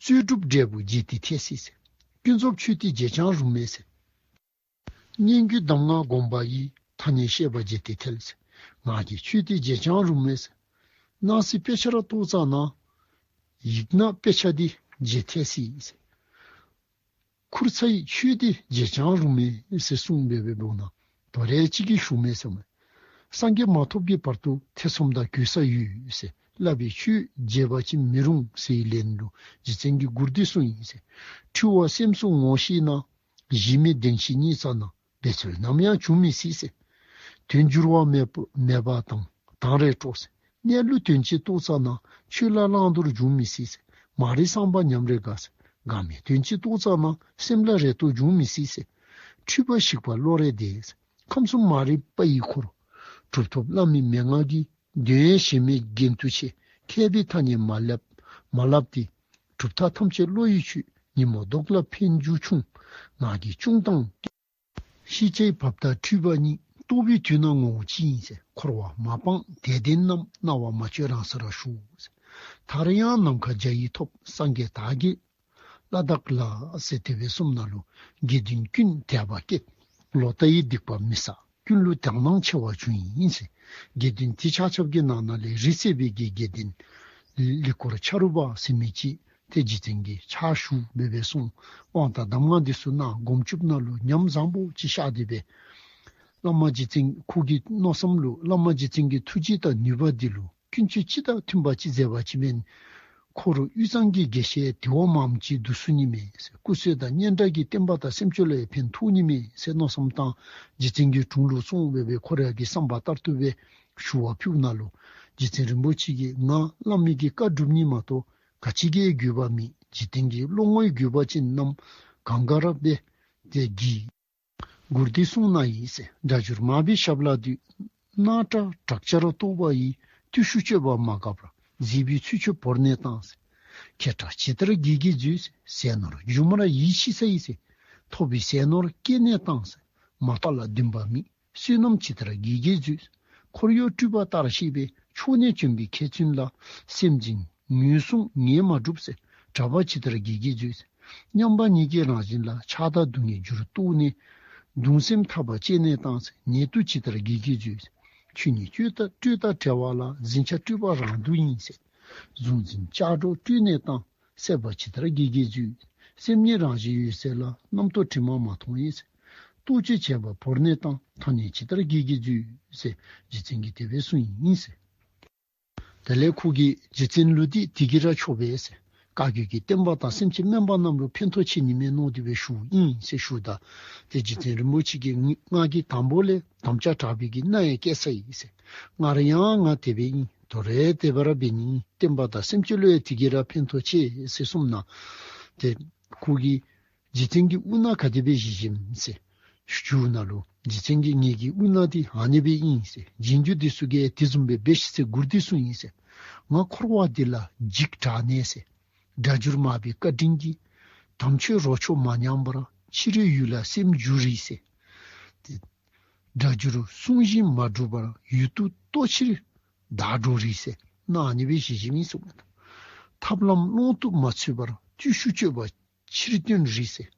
རྩོལ་སྒྲུབ་འབྲས་བུ་བརྗེད་དེ་ཐལ་སྲིད་ཟེར། ཀུན་རྫོབ་ཆོས་འདི་བརྗེད་ཀྱང་རུང་མེད་ཟེར། སྙན་བརྒྱུད་གདམས་ངག་སྒོམ་པ་ཡི། ཐ་སྙད་བཤད་པ་བརྗེད་དེ་ཐལ་ཟེར། ངག་གི་ཆོས་འདི་བརྗེད་ཀྱང་རུང་མེད་ཟེར། སྣང་སྲིད་དཔེ་ཆར་རྟོགས་ཙ་ན། ཡིག་ནག་དཔེ་ཆ་འདི་བརྗེད་ཐལ་སྲིད་ཟེར། ཁུར་ཚ་ཡི་ཆོས་འདི་བརྗེད་ཀྱང་རུང་མེད་ཟེར་གསུངས་སྦེ་སྦེ་འབདཝ་ན་དོ་རུང་གཅིག་གིས་ཞུཝ་མས་ཟེར་མས། སངས་རྒྱས་མ་ཐོབ་ཀྱི་བར་དུ་ཐེ་ཚོམ་དང་གུད་ས་ཡོད་ཟེར། བསླབ་པའི་ཆོས་བརྗེད་པ་ཅིན་མི་རུང་ཟེར་བའི་ལན་ལུ་རྗེ་བཙུན་གྱི་མགུར་འདི་གསུངས་ཡི་ཟེར། འཁྲུལ་བ་སེམས་སུ་ངོ་ཤེས་ན། གཞི་མེད་བདེན་བཞི་རྙེད་ཙ་ན། འབད་རྩོལ་ནམ་ཡང་འབྱུང་མི་སྲིད་ཟེར། དོན་འགྱུར་བ་མེད་པ་མེད་པ་དང་དང་རེ་སྤྲོ་ཟེར། གནས་ལུགས་དོན་གཅིག་རྟོགས་ཙ་ན། ཆོས་ལ་བླང་དོར་འབྱུང་མི་སྲིད་ཟེར། མ་རིག་བསམ་པ་ཉམས་རེ་དགའ་ཟེར། འགག་མེད་དོན་གཅིག་རྟོགས་ཙ་ན། སེམས་ལ་རེ་ལྟོས་འབྱུང་མི་སྲིད་ཟེར། འཁྲུལ་པ་ཞིག་པ་བློ་རེ་བདེ་ཟེར། ཁམས་གསུམ་མ་རིག་པ་ཡིས་འཁོར། གྲུབ་ཐོབ་བླ་མའི་མན་ངག་གིས། དོན་ཡོད་གཞི་མེད་རྒྱན་དུ་ཆེ། མཁས་པའི་ཐ་སྙད་མ་བསླབ་མ་བསླབ་སྟེ། གྲུབ་མཐའ་ཐམས་ཅད་བློ་ཡིས་ཆོད། ཉོན་མོངས་རྡོག་ལ་འཕེན་རྒྱུ་ཆུང་། ངག་གི་ཅུང་དང་ ཤེས་བྱའི་བབ་མཐའ་འཁྲུལ་པ་ཉིད། རྟོགས་པའི་དུས་ན་ངོ་བོ་གཅིག་ཡིན་ཟེར། འཁོར་བ་མ་སྤངས་དད་ལྡན་རྣམས། སྣང་བ་མ་བཅོས་རང་སར་བཞུགས་ཟེར། ཐར་ཡང་ནམ་མཁའ་འཇའ་ཡིས་ཐོབ། སངས་རྒྱས་བདག་གིས་བླ་དྭགས་ལ་ཟེར། དེ་སྦེ་གསུངམ་ད་ལུ་དགེ་འདུན་ཀུན་དད་པ་སྐྱེས། ལོག་ལྟ་ཡི་སྡིག་པ་མི་བསགས། ཀུན་ལུ་དག་སྣང་ཆེ་བ་བྱུང་ཡི་ཟེར། དགེ་འདུན་དེ་ཆ་ཁྱབ་ཀྱི་ནང་ན་ལས་རིགས་སད་པའི་གི་དགེ་འདུན་ལི་སྐོར་ཆ་རུ་པ་ཟེར་མི་ཅིག་ཏེ་རྗེ་བཙུན་གྱི་ཕྱག་ཞུ་སྦེ་སྦེ་སོང་། དབང་དང་གདམས་ངག་འདི་ཚུ་གནང་། སྒོམ་སྒྲུབ་ནང་ལུ་ཉམས་བཟང་པོ་ཅིག་ཤར་ཏེ་སྦེ་བླ་མ་རྗེ་བཙུན་ཁོ་གི་མནོ་བསམ་ལུ་བླ་མ་རྗེ་བཙུན་གྱི་ཐུགས་རྗེ་དང་ནུས་པ་འདི་ལུ་ཀུན་སྤྱོད་སྤྱི་དང་མཐུན་པ་ཅིག་མཛད་པ་ཅིན་མེན། ཁོ་རུ་དབུས་གཙང་གི་དགེ་བཤེས་དེ་བ་མངམ་ཅིག་འདུ་ཚུགས་ནི་མས་ཟེར། སྐུ་བསོད་དང་སྙན་གྲགས་ཀྱིས་བསྟན་པ་དང་སེམས་ཅན་ལུ་ཡང་ཕན་ཐོགས་ནི་མས་ཟེར་མནོ་བསམ་བཏང་། རྗེ་བཙུན་གྱི་དྲུང་ལུ་སོང་སྦེ་སྦེ་ཁོ་རའི་གི་བསམ་པ་ལྟར་དུ་སྦེ་ཞུ་བ་ཕུལཝ་ད་ལུ་རྗེ་བཙུན་རིན་པོ་ཆེ་གིས་ང་བླ་མའི་གི་བཀའ་སྒྲུབ་ནི་མ་གཏོགས་ག་ཅི་གི་དགོས་པ་མེད། འཇིག་རྟེན་གྱི་བློ་ངོར་དགོས་པ་ཅིག་རྣམས་གང་ག་ར་སྦེ་ཏེ་གི་མགུར་འདི་གསུངས་གནང་ཡི་ཟེར། སྒྲ་སྒྱུར་མར་པའི་ཞབས་ལ་འདུད། སྣང་གྲགས་དྲག་ཆར་གཏོར་བ་ཡིས། བརྟུལ་ཞུགས་སྤྱོད་པ་མ་འགགས་པར། གཟིགས་པའི་ཚུལ་འཆོས་བོར་ནས་བཏང་ཟེར། མཁས་དྲགས་ཇི་ལྟར་དགྱེས་དགྱེས་མཛོད་ཟེར། ཟས་ནོར་སྒྱུ་མར་ཡིད་ཆེས་ས་ཡིས་ཟེར། ཐོབ་པའི་ཟས་ནོར་བསྐྱེད་ནས་བཏང་ཟེར། མ་བཏགས་ལ་འདུན་པ་མེད། བསོད་ནམས་ཇི་ལྟར་དགྱེས་དགྱེས་མཛོད། འཁོར་གཡོག་སྤྲུལ་པ་ལྟར་ཤེས་པས། ཕྱོགས་ནས་བྱོན་པའི་མཁས་བཙུན་ལ། སེམས་ཅན་ངན་སོང་ངེས་མ་སྒྲུབ་ཟེར། གྲགས་པ་ཇི་ལྟར་དགྱེས་དགྱེས་མཛོད། མཉམ་པ་ཉིད་ཀྱི་རང་བཞིན་ལ། ཆགས་སྡང་སྡུག་བསྔལ་རྒྱུར་རྟོགས་ནས། གདུང་སེམས་ཐར་པ་བསྐྱེད་ནས་བཏང་ཟེར། ཉེ་དུ་ཇི་ལྟར་དགྱེས་དགྱེས་མཛོད། ཆོས་ཉིད་སྤྲོས་དང་བྲལ་བ་ལ། འཛིན་ཆགས་སྤྲོས་པ་རང་སྡུག་ཡིན་ཟེར། གཟུང་འཛིན་ལྕགས་སྒྲོག་བཀྲོལ་ནས་བཏང་། སྲེད་པ་ཇི་ལྟར་དགྱེས་དགྱེས་མཛོད། སེམས་ཉིད་རང་བཞིན་འོད་གསལ་ལ། རྣམ་རྟོག་དྲི་མ་མ་མཐོང་ཡིན་ཟེར། རྟོག་དཔྱོད་བྱེད་པ་བོར་ནས་བཏང་། ཐ་སྙད་ཇི་ལྟར་དགྱེས་དགྱེས་མཛོད་ཟེར། རྗེ་བཙུན་གྱིས་དེ་སྦེ་གསུངས་ཡི་ཟེར། དེ་ལས་ཁོ་གིས་རྗེ་བཙུན་ལུ་འདི་དེ་གིས་ར་ཆོག་པས་ཟེར། བཀའ་བརྒྱུད་ཀྱི་བསྟན་པ་དང་སེམས་ཅན་དམན་པ་རྣམས་ལུ་ཕན་ཐོགས་ཆེ་ནི་མས་མནོ་སྟེ་སྦེ་ཞུཝ་ཨིན་ཟེར་ཞུཝ་ད། ཏེ་རྗེ་བཙུན་རིན་པོ་ཆེ་གིས་ང་ང་གིས་དང་པོ་ལས་དམ་བཅའ་དྲག་པའི་གི་མནའ་ཡང་བསྐྱལ་ཚར་ཡི་ཟེར། སྔར་ཡང་ང་དེ་སྦེ་ཨིན། དོ་རུང་དེ་སྦེ་ར་འབད་ནི། བསྟན་པ་དང་སེམས་ཅན་ལུ་ཡང་དེ་གིས་ར་ཕན་ཐོགས་ཆེ་ཟེར་གསུངམ་ད། ཏེ་ཁོ་གིས་རྗེ་བཙུན་གྱི་དབུ་སྣ་ག་དེ་སྦེ་བཞེས་བཞེསཔ་ཨིན་ཟེར་ཞུཝ་ད་ལུ། རྗེ་བཙུན་གྱིས་ངེ་གི་དབུ་སྣ་འདི་ཨ་ནི་སྦེ་ཨིན་ཟེར། རྗེས་འཇུག་འདི་ཚུ་གིས་དེ་བཟུམ་སྦེ་འབད་ཤིག་ཟེར་མགུར་འདི་གསུངས་ཡི་ཟེར། ང་འཁོར་བ་འདི་ལ་འཇིགས་དྲགས་ནས་ཟེར། སྒྲ་སྒྱུར་མར་པའི་བཀའ་དྲིན་གྱིས། དམ་ཆོས་རོ་མཆོག་མ་ཉམས་པར། ཕྱི་རོལ་ཡུལ་ལ་སེམས་བསྒྱུར་རེ་ཟེར། ཏེ་སྒྲ་སྒྱུར་གསུང་བཞིན་མ་སྒྲུབ་པར། ཡུལ་དུ་གཏོར་ཕྱིར་བདག་འགྲོ་རེ་ཟེར། མནའ་ཨ་ནི་སྦེ་བཞེས་བཞེསཔ་ཨིན་ཟེར། ཐབས་ལམ་ཀློང་དུ་མ་ཚུད་པར། བརྟུལ་ཞུགས་སྤྱོད་པ་ཕྱིར་བཏོན་རེ་ཟེར།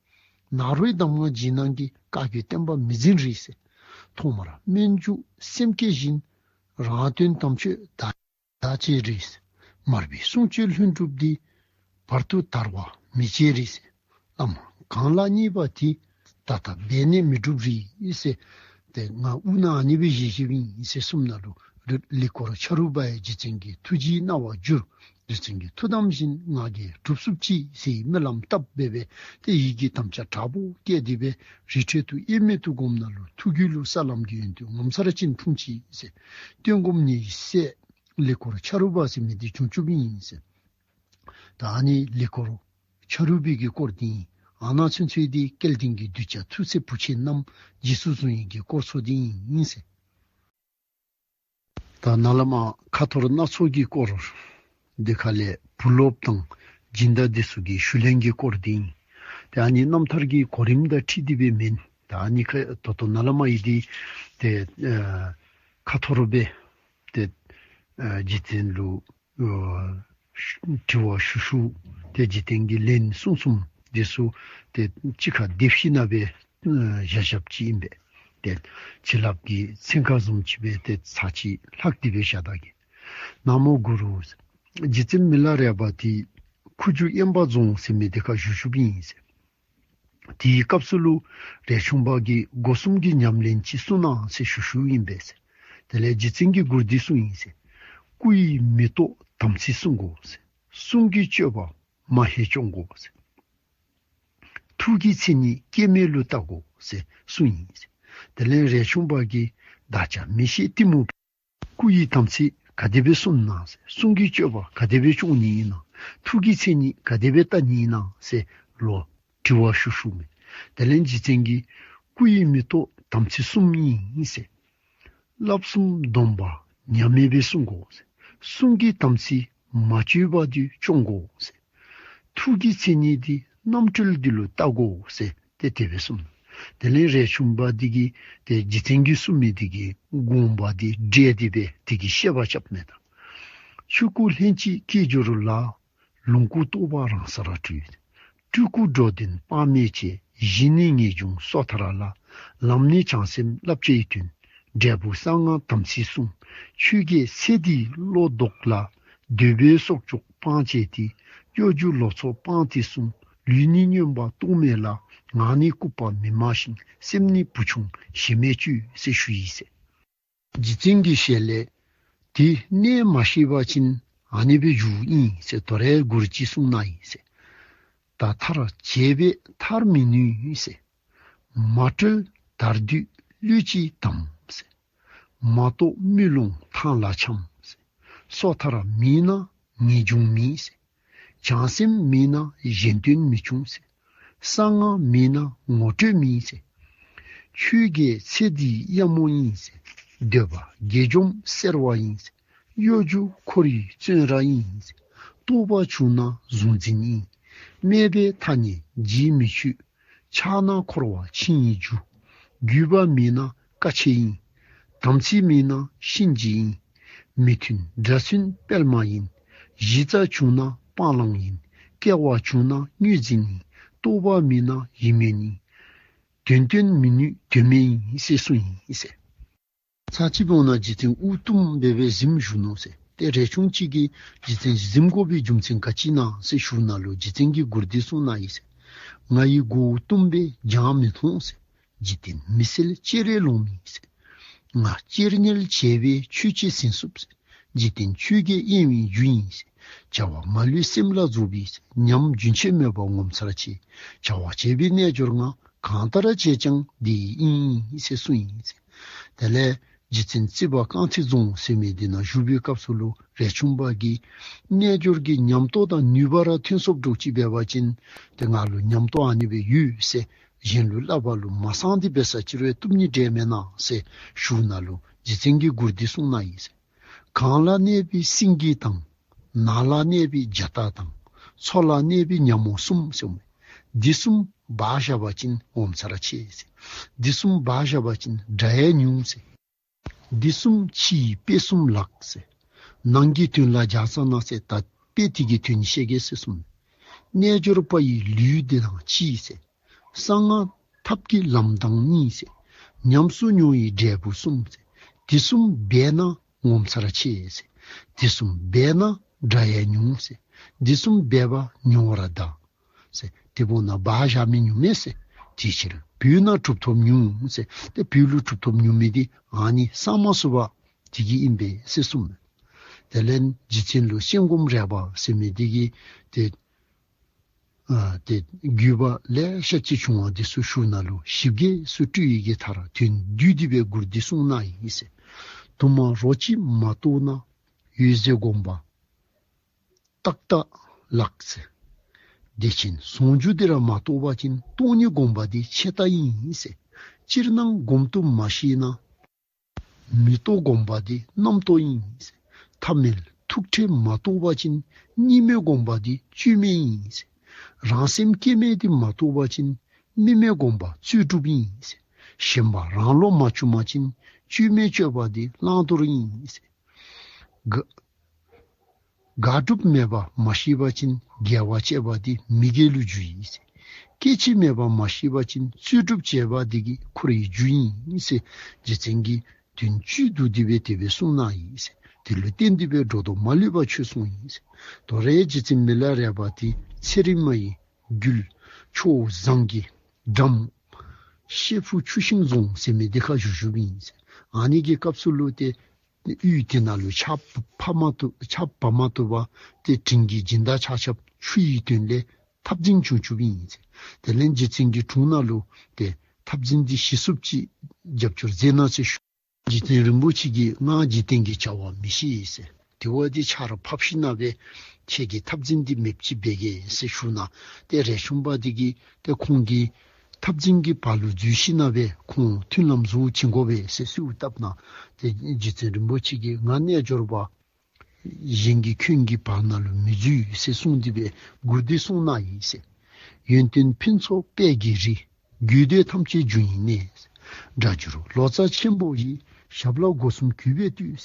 ནཱ་རོའི་གདམས་ངག་བྱིན་ནམ་གྱི། བཀའ་བརྒྱུད་བསྟན་པ་མི་འཛིན་རེ་ཟེར། ཐོག་མར་སྨོན་འཇུག་སེམས་བསྐྱེད་བཞིན། རང་དོན་དམ་ཆོས་བདག་བདག་བྱེད་རེ་ཟེར། མར་པའི་གསུང་ཆོས་ལྷུན་གྲུབ་འདི། བར་དུ་དར་བ་མི་བྱེད་རེ་ཟེར། བླ་མ་གང་ལ་བརྙས་པ་དེ། ད་ལྟ་འབད་ནས་མི་སྒྲུབ་རེ་ཟེར། ཏེ་ང་དབུ་སྣ་ཨ་ནི་སྦེ་བཞེས་བཞེསཔ་ཨིན་ཟེར་གསུངམ་ད་ལུ། ལི་སྐོར་ཆ་རུ་པ་ཡང་རྗེ་བཙུན་གྱི་ཐུགས་རྗེའི་སྣང་བ་འགྱུར། རྗེ་བཙུན་གྱི་ཐུགས་དམ་བཞིན་ང་གིས་སྒྲུབ་ཚུགསཔ་ཅིག་ཟེར་སྨོན་ལམ་བཏབ་སྦེ་སྦེ། ཏེ་ཡིད་ཀྱི་དམ་བཅའ་དྲག་པོ་བསྐྱེད་དེ་སྦེ་རི་ཁྲོད་དུ་དབྱེར་མེད་དུ་བསྒོམ་ད་ལུ། ཐུགས་རྒྱུད་ལུ་ས་ལམ་གྱི་ཡོན་ཏན་ངོ་མཚར་ཅན་འཁྲུངས་ཅི་ཟེར། སྟོན་སྒོམ་ཉེ་བའི་སྲས་ལི་སྐོར་ཆ་རུ་པ་ཟེར་མི་འདི་བྱུང་བྱུངམ་ཨིན་ཟེར། ད་ཨ་ནི་ལི་སྐོར་ཆ་རུ་པའི་གི་སྐོར་འདི་ཨིན། ཨ་ནཱ་ཚུན་ཚོད་འདི་སྐལ་ལྡན་གྱི་གདུལ་བྱ་ཐུགས་སྲས་བུ་ཆེན་རྣམས་རྗེས་སུ་བཟུང་ཡི་གི་སྐོར་ཚུ་འདི་ཨིན་ཟེར། ད་ནཱ་ལས་མར་ཁ་ཐོར་སྣ་ཚོགས་ཀྱི་སྐོར་འདི་ཁ་ལས་བུ་སློབ་དང་སྦྱིན་བདག་འདི་ཚུ་གི་ཞུ་ལན་གྱི་སྐོར་འདི་ཨིན། ཏེ་ཨ་ནི་རྣམ་ཐར་གྱི་གོ་རིམ་དང་འཁྲིལ་ཏེ་སྦེ་མེན། ད་ཨ་ནི་ཁ་ད་ལྟོ་ནཱ་ལས་མར་ཡི་འདི་ཏེ་ཨ་ཁ་ཐོར་སྦེ་ཏེ་ཨ་རྗེ་བཙུན་ལུ་ཨ་དྲི་བ་ཞུ་ཞུ་ཏེ་རྗེ་བཙུན་གྱིས་ལན་གསུངས་གསུངསམ་འདི་ཚུ་ཏེ་གཅིག་ཁར་སྡེབ་བཞི་ནང་སྦེ་ཨ་བཞག་བཞགཔ་ཅིག་ཨིན་པས། ཏེ་བྱིན་རླབས་ཀྱི་ཚན་ཁ་བཟུམ་ཅིག་སྦེ་ཏེ་ཚར་གཅིག་ལྷག་སྟེ་སྦེ་བཞག་ད་གེ། ན་མོ་གུ་རུ། རྗེ་བཙུན་མི་ལ་རས་པ་འདི་ཁུ་བྱུག་དབེན་པ་རྫོང་ཟེར་མི་འདི་ཁར་བཞུགས་བཞུགསཔ་ཨིན་ཟེར། དེའི་སྐབས་སུ་ལུ་རས་ཆུང་པ་གིས་སྒོ་གསུམ་གྱི་ཉམས་ལེན་ཅིག་གསུང་གནང་ཟེར་ཞུ་ཞུཝ་ཨིན་པས་ཟེར། དེ་ལས་རྗེ་བཙུན་གྱིས་མགུར་འདི་གསུངས་ཡི་ཟེར། སྐུ་ཡི་མེ་ཏོག་དམ་ཚིག་བསྲུང་དགོ་ཟེར། གསུང་གི་སྤྱོད་པ་མ་ཧེ་སྐྱོང་དགོ་ཟེར། ཐུགས་ཀྱི་མཚན་ཉིད་སྐྱེ་མེད་ལུ་བལྟ་དགོ་ཟེར་གསུངས་ཡི་ཟེར། དེ་ལས་རས་ཆུང་པ་གིས་བདག་ཅག་མི་ཤེས་གཏི་མུག་པས། སྐུ་ཡི་དམ་ཚིག་ག་དེ་སྦེ་བསྲུང་ནི་ཨིན་ན་ཟེར། གསུང་གི་སྤྱོད་པ་ག་དེ་སྦེ་སྐྱོང་ནི་ཨིན་ན། ཐུགས་ཀྱི་མཚན་ཉིད་ག་དེ་སྦེ་བལྟ་ནི་ཨིན་ན་ཟེར་ལོག་དྲི་བ་ཞུ་ཞུཝ་མས། དེ་ལས་རྗེ་བཙུན་གྱིས་སྐུ་ཡི་མེ་ཏོག་དམ་ཚིག་གསུམ་ཨིན་ཟེར། བསླབ་གསུམ་སྡོམ་པ་ཉམས་མེད་པས་བསྲུང་དགོ་ཟེར། གསུང་གི་དམ་ཚིག་མ་བཅོས་པ་དེ་སྐྱོང་དགོ་ཟེར། ཐུགས་ཀྱི་མཚན་ཉིད་དེ་རྣམ་གྲོལ་དེ་ལུ་བལྟ་དགོ་ཟེར་ཏེ་དེ་སྦེ་གསུངས། དེ་ལས་རས་ཆུང་པ་འདི་གིས་ཏེ་རྗེ་བཙུན་གྱིས་གསུངས་མི་འདི་གི་དགོངས་པ་འདི་འགྲེལ་ཏེ་སྦེ་དེ་གི་བཤད་པ་རྐྱབ་མས་ད། ཆོས་སྐུ་ལྷན་ཅིག་སྐྱེས་སྦྱོར་ལ། ལོངས་སྐུ་རྟོགས་པ་རང་སར་སྤྲུལ། སྤྲུལ་སྐུ་འགྲོ་དོན་དཔག་མེད་བྱེད། གཞི་ནི་ངེས་འབྱུང་སོ་ཐར་ལ། ལམ་ནི་བྱང་སེམས་བསླབ་བྱའི་དོན། འབྲས་བུ་གསང་སྔགས་དམ་ཚིག་གསུམ། ཆོས་བརྒྱད་ཚེ་འདིའི་བློ་ལྡོག་ལ། འདོད་པའི་གསོག་འཇོག་སྤང་བྱས་ཏེ། གཡོ་སྒྱུ་ལོག་འཚོ་སྤངས་ཏེ་གསུངས། ལུས་ནི་རྔོན་པ་རྟོག་མེད་ལ། ངག་ནི་ལྐུགས་པ་མི་སྨྲ་ཞིང་། སེམས་ནི་བུ་ཆུང་གཞན་མས་བཅོས་ཟེར་ཞུ་ཡི་ཟེར། རྗེ་བཙུན་གྱི་ཞལ་ལས་དེ་གནས་མ་ཤེས་པ་ཅིན་ཨ་ནི་སྦེ་འགྱུར་ཨིན་ཟེར་དོ་རུང་མགུར་ཅིག་གསུངས་ནུག་ཨིན་ཟེར། ད་ཐར་བྱེད་པས་ཐར་མི་ནུས་ཟེར། མ་གྲོལ་དར་དུས་བློས་ཅིག་བསྡམས་ཟེར། མ་རྟོགས་དམུས་ལོང་ཐང་ལ་འཁྱམས་ཟེར། སོ་ཐར་མེད་ན་ངེས་འབྱུང་མེད་ཟེར། བྱང་སེམས་མེད་ན་གཞན་དོན་མི་འབྱུང་ཟེར། གསང་སྔགས་མེད་ན་ངོ་སྤྲོད་མེད་ཟེར། ཆོས་བརྒྱད་ཚེ་འདིའི་གཡབ་མོ་ཨིན་ཟེར། འདོད་པ་དགེ་འཇོམས་སེར་བ་ཨིན་ཟེར། གཡོ་སྒྱུ་འཁོར་བའི་བཙོན་ར་ཨིན་ཟེར། རྟོགས་པ་བྱུང་ན་གཟུང་འཛིན་ཨིན། སྨད་པའི་ཐ་སྙད་རྗེས་མི་ཆོད། ཆགས་ན་འཁོར་བ་འཆིང་བའི་རྒྱུ། བརྒྱུད་པ་མེད་ན་དཀའ་སྤྱད་ཨིན། དམ་ཚིག་མེད་ན་གཤིན་རྗེ་ཨིན། མི་མཐུན་དགྲ་བཙུན་དཔལ་མ་ཡིན། གཞི་རྩ་བྱུང་ན་སྤང་བླང་ཡིན། སྐལ་བ་བྱུང་ན་དངོས་འཛིན་ཡིན། རྟོགས་པ་མེད་ན་ཡིད་སྨོན་ཡིན། དོན་སྟོན་མི་ནུས་དོན་མེད་ཡིན་ཟེར་གསུངས་ཡི་ཟེར། ཚར་གཅིག་འབདཝ་ད་རྗེ་བཙུན་དབུ་བཏུམས་སྦེ་སྦེ་གཟིམས་བཞུགས་ནུག་ཟེར། ཏེ་རས་ཆུང་ཅིག་གིས་རྗེ་བཙུན་གཟིམས་དགོ་པའི་རྒྱུ་མཚན་ག་ཅི་ཨིན་ན་ཟེར་ཞུཝ་ད་ལུ་རྗེ་བཙུན་གྱིས་མགུར་འདི་གསུངས་ནུག་ཨིན་ཟེར། ང་ཡི་མགོ་བོ་བཏུམས་པས་རྒྱང་མི་མཐོང་ཟེར། འཇིག་རྟེན་མི་སེལ་སྤྱན་རས་ལོང་མེད་ཟེར། ང་སྤྱན་རས་ལོང་མེད་བྱས་པས་ཆོས་ཅི་ཟིན་ཚུགས་ཟེར། འཇིག་རྟེན་ཆོས་བརྒྱད་གཡེང་བའི་རྒྱུ་ཡིན་ཟེར། བྱ་བ་མ་ལུས་སེམས་ལ་རྫོགས་པས་ཟེར། ཉམས་རྒྱུན་ཆད་མེད་པར་ངོ་མཚར་ཆེ། བྱ་བ་བྱེད་པའི་རྣལ་འབྱོར་ང་། གང་ལྟར་བྱས་ཀྱང་འདི་ཡི་ཨིན་ཟེར་གསུངས་ཡི་ཟེར། དེ་ལས་རྗེ་བཙུན་རྩིས་པ་རྐང་མཐིལ་རྫོང་ཟེར་མི་འདི་ནང་བཞུགས་པའི་སྐབས་སུ་ལུ་རས་ཆུང་པ་གིས་རྣལ་འབྱོར་གྱི་ཉམས་རྟོགས་དང་ནུས་པ་ར་ཐོན་སོཔ་འདྲཝ་ཅིག་འབད་བ་ཅིན་ཏེ་ང་ལུ་ཉམས་རྟོགས་ཨ་ནི་སྦེ་ཡོད་ཟེར་གཞན་ལུ་སླབ་པ་ལུ་མ་གསང་སྟེ་འབད་ས་ཅིག་རུང་བཏུབ་ནི་འདྲས་མེན་ན་ཟེར་ཞུཝ་ད་ལུ་རྗེ་བཙུན་གྱིས་མགུར་འདི་གསུངས་ནུག་ཨིན་ཟེར། གངས་ལ་གནས་པའི་སེང་གེ་དང་། ནགས་ལ་གནས་པའི་རྒྱ་སྟག་དང་། མཚོ་ལ་གནས་པའི་ཉ་མོ་གསུམ་ཟེར་མས། འདི་གསུམ་སྦ་བཞག་པ་ཅིན་ངོ་མཚར་ཆེ་ཟེར། འདི་གསུམ་སྦ་བཞག་པ་ཅིན་དགྲ་ཡང་ཉུང་ཟེར། འདི་གསུམ་ཕྱིའི་དཔེ་གསུམ་ལགས་ཟེར། ནང་གི་དོན་ལ་བཞག་ས་ན་ཟེར་ད་དཔེ་དེ་གི་དོན་བཤད་གེ་ཟེར་གསུངས་མས། རྣལ་འབྱོར་པ་ཡི་ལུས་འདི་དང་གཅིག་ཟེར། གསང་སྔགས་ཐབས་ཀྱི་ལམ་དང་གཉིས་ཟེར། ཉམས་སུ་མྱོང་བའི་འབྲས་བུ་གསུམ་ཟེར། དེ་གསུམ་སྦས་ན་ངོ་མཚར་ཆེ་ཟེར། དེ་གསུམ་སྦས་ན་དགྲ་ཡང་ཉུང་ཟེར། དེ་གསུམ་སྦས་པ་མྱོང་བར་གདའ་ཟེར། དེ་འབདཝ་ད་སྦ་བཞག་མི་ཉུང་མས་ཟེར། དེ་ཕྱིར་བོད་ན་གྲུབ་ཐོབ་ཉུང་ཟེར། ཏེ་བོད་ལུ་གྲུབ་ཐོབ་ཉུང་མི་འདི་ཨ་ནི་གསང་མ་ཚུགས་པ་དེ་གིས་ཨིན་པས་ཟེར་གསུངས་མས། དེ་ལས་རྗེ་བཙུན་ལུ་གཤེན་སྒོམ་རས་པ་ཟེར་མི་འདི་གིས་ཏེ་ཨ་ཏེ་བརྒྱུད་པ་ལེ་ཤ་ཅིག་བྱུང་བ་འདི་ཚུ་ཞུཝ་ད་ལུ་ཞིབ་རྒྱས་སུ་སྤྲུལ་ཡི་གི་མཐར་དོན་བསྡུས་ཏེ་སྦེ་མགུར་འདི་གསུངས་ནུག་ཨིན་ཟེར། དུ་མ་རོ་གཅིག་མ་རྟོགས་ན། འོད་གསལ་སྒོམ་པ་རྟག་ལྟ་ལགས་ཟེར། བདེ་ཆེན་ཟུང་འཇུག་འདི་ར་མ་རྟོགས་པ་ཅིན། སྟོང་ཉིད་སྒོམ་པ་འདི་ཆད་ལྟ་ཨིན་ཟེར། ཅིར་སྣང་སྒོམ་དུ་མ་ཤེས་ན། མི་རྟོག་སྒོམ་པ་འདི་རྣམ་རྟོག་ཨིན་ཟེར། ཐ་མལ་ཐུག་ཕྲད་མ་རྟོགས་པ་ཅིན། གཉིས་མེད་སྒོམ་པ་འདི་བཅོས་མིན་ཨིན་ཟེར། རང་སེམས་སྐྱེ་མེད་འདི་མ་རྟོགས་པ་ཅིན། དམིགས་མེད་སྒོམ་པ་རྩོལ་སྒྲུབ་ཨིན་ཟེར། ཞེན་པ་རང་བློ་མ་བཅོམ་པ་ཅིན། བཅོས་མིན་སྤྱོད་པ་འདི་བླང་དོར་ཨིན་ཟེར། དགག་དགག་སྒྲུབ་མེད་པ་མ་ཤེས་པ་ཅིན། དགེ་བ་བྱས་པ་འདི་མི་དགེ་ལུ་འགྱུར་ཡི་ཟེར། སྐད་ཅིག་མེད་པ་མ་ཤེས་པ་ཅིན། རྩོལ་སྒྲུབ་བྱས་པ་འདི་གིས་འཁོར་བའི་རྒྱུ་ཨིན་ཟེར། རྗེ་བཙུན་གྱིས་དོན་བཅུད་བསྡུས་ཏེ་སྦེ་དེ་སྦེ་གསུངས་ནུག་ཨིན་ཟེར། དེ་ལུ་བརྟེན་ཏེ་སྦེ་སྒྲོ་འདོགས་མ་ལུས་པར་ཆོས་གསུངས་ཡི་ཟེར། དོ་རུང་རྗེ་བཙུན་མི་ལ་རས་པ་འདི་ཚེ་རིང་མ་ཡི་རྒྱུད་ཆོས་བཟང་གི་འགྲམ་ཤེལ་ཕུག་ཆུ་ཤིང་རྫོང་ཟེར་མི་འདི་ཁར་བཞུགས་བཞུགསཔ་ཨིན་ཟེར། ཨ་ནི་གི་སྐབས་སུ་ལུ་ཏེ་ཡུལ་དེ་ནང་ལུ་ཆརཔ་ཕབ་མ་བཏུབ་ཆརཔ་འབབ་མ་བཏུབ་པར་ཏེ་དྲིན་གྱི་སྦྱིན་བདག་ཆ་ཁྱབ་ཆུ་ཡི་དོན་ལས་འཐབ་འཛིང་བྱུང་བྱུངམ་ཨིན་ཟེར། དེ་ལས་རྗེ་བཙུན་གྱི་དྲུང་ནང་ལུ་ཏེ་འཐབ་འཛིང་འདི་ཞི་ཚུགསཔ་ཅིག་རྒྱབ་སྐྱོར་མཛད་གནང་ཟེར་ཞུ། རྗེ་བཙུན་རིན་པོ་ཆེ་གིས་ང་འཇིག་རྟེན་གྱི་བྱ་བ་མི་ཤེས་ཟེར། དེ་བ་འདི་ཆར་ཕབ་ཞིནམ་ལས་ཁྱེད་ཀྱིས་འཐབ་འཛིང་འདི་མེདཔ་ཅིག་འབད་གེ་ཟེར་ཞུཝ་ད་ཏེ་རས་ཆུང་པ་འདི་གིས་ཏེ་ཁོང་གིས་འཐབ་འཛིང་གི་བར་ལུ་འཛུལ་ཞིནམ་ལས་ཁོང་མཐུན་ལམ་བཟོ་བྱིན་དགོ་པས་ཟེར་གསོལཝ་བཏབ་ད་ཏེ་རྗེ་བཙུན་རིན་པོ་ཆེ་གིས་ང་རྣལ་འབྱོར་པ་གཞན་གྱིས་ཁྱོད་ཀྱི་བར་ན་ལུ་མི་འཛུལ་ཟེར་གསུངས་ཏེ་སྦེ་མགུར་འདི་གསུངས་ནུག་ཨིན་ཟེར། ཡོན་ཏན་ཕུན་ཚོགས་དཔལ་གྱི་རི། རྒྱུད་སྡེ་ཐམས་ཅད་རྒྱུ་ཡི་གནས། སྒྲ་སྒྱུར་ལོ་ཙཱ་ཆེན་པོ་ཡི། ཞབས་ལ་སྒོ་གསུམ་གུས་པས་བཏུད།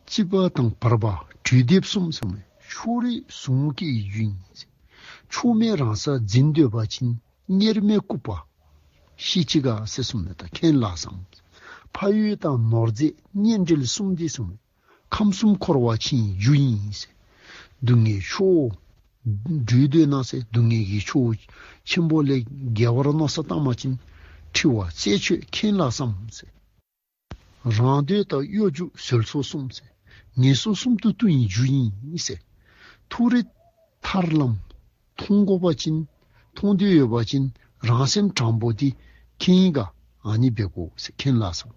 སྤྱི་པ་དང་བར་པ་གྲོས་འདེབས་གསུམ་ཟེར་མས། ཕྱོགས་རིས་ཟུང་སྐྱེ་བའི་རྒྱུ་ཡིན། ཕྱོགས་མེད་རང་སར་འཛིན་འདོད་པ་ཅིན། དམྱལ་མེ་ལྐུགས་པ་ཤེས་ཅི་ག་ཟེར་གསུངས་མས། ད་མཁྱེན་ལགས་སམ། ཕ་ཡུལ་དང་ནོར་རྫས་གཉེན་འབྲེལ་གསུམ་འདི་གསུངས་མས། ཁམས་གསུམ་འཁོར་བ་འཆིང་བའི་རྒྱུ་ཡིན་ཟེར། སྡུག་བསྔལ་ཕྱོགས་སྒྲོལ་འདོད་ན་ཟེར། སྡུག་བསྔལ་གྱི་ཕྱོགས་ཆེན་པོ་ལས་རྒྱལ་བར་མནོ་བསམ་བཏང་བ་ཅིན། འཁྲི་བ་རྩད་གཅོད་མཁྱེན་ལགས་སམ་ཟེར། རང་འདོད་དང་གཡོ་སྒྱུ་ཟོལ་ཟོག་གསུམ་ཟེར། ངན་སོང་གསུམ་དུ་ལྟུང་བའི་རྒྱུ་ཡིན་ཟེར། མཐོ་རིས་ཐར་ལམ་མཐོང་དགོ་པ་ཅིན། མཐོང་འདོད་ཡོད་པ་ཅིན། རང་སེམས་དྲང་པོ་འདི་མཁྱེན་ཡི་ག། ཨ་ནི་འབད་དགོ་ཟེར། མཁྱེན་ལགས་སམ།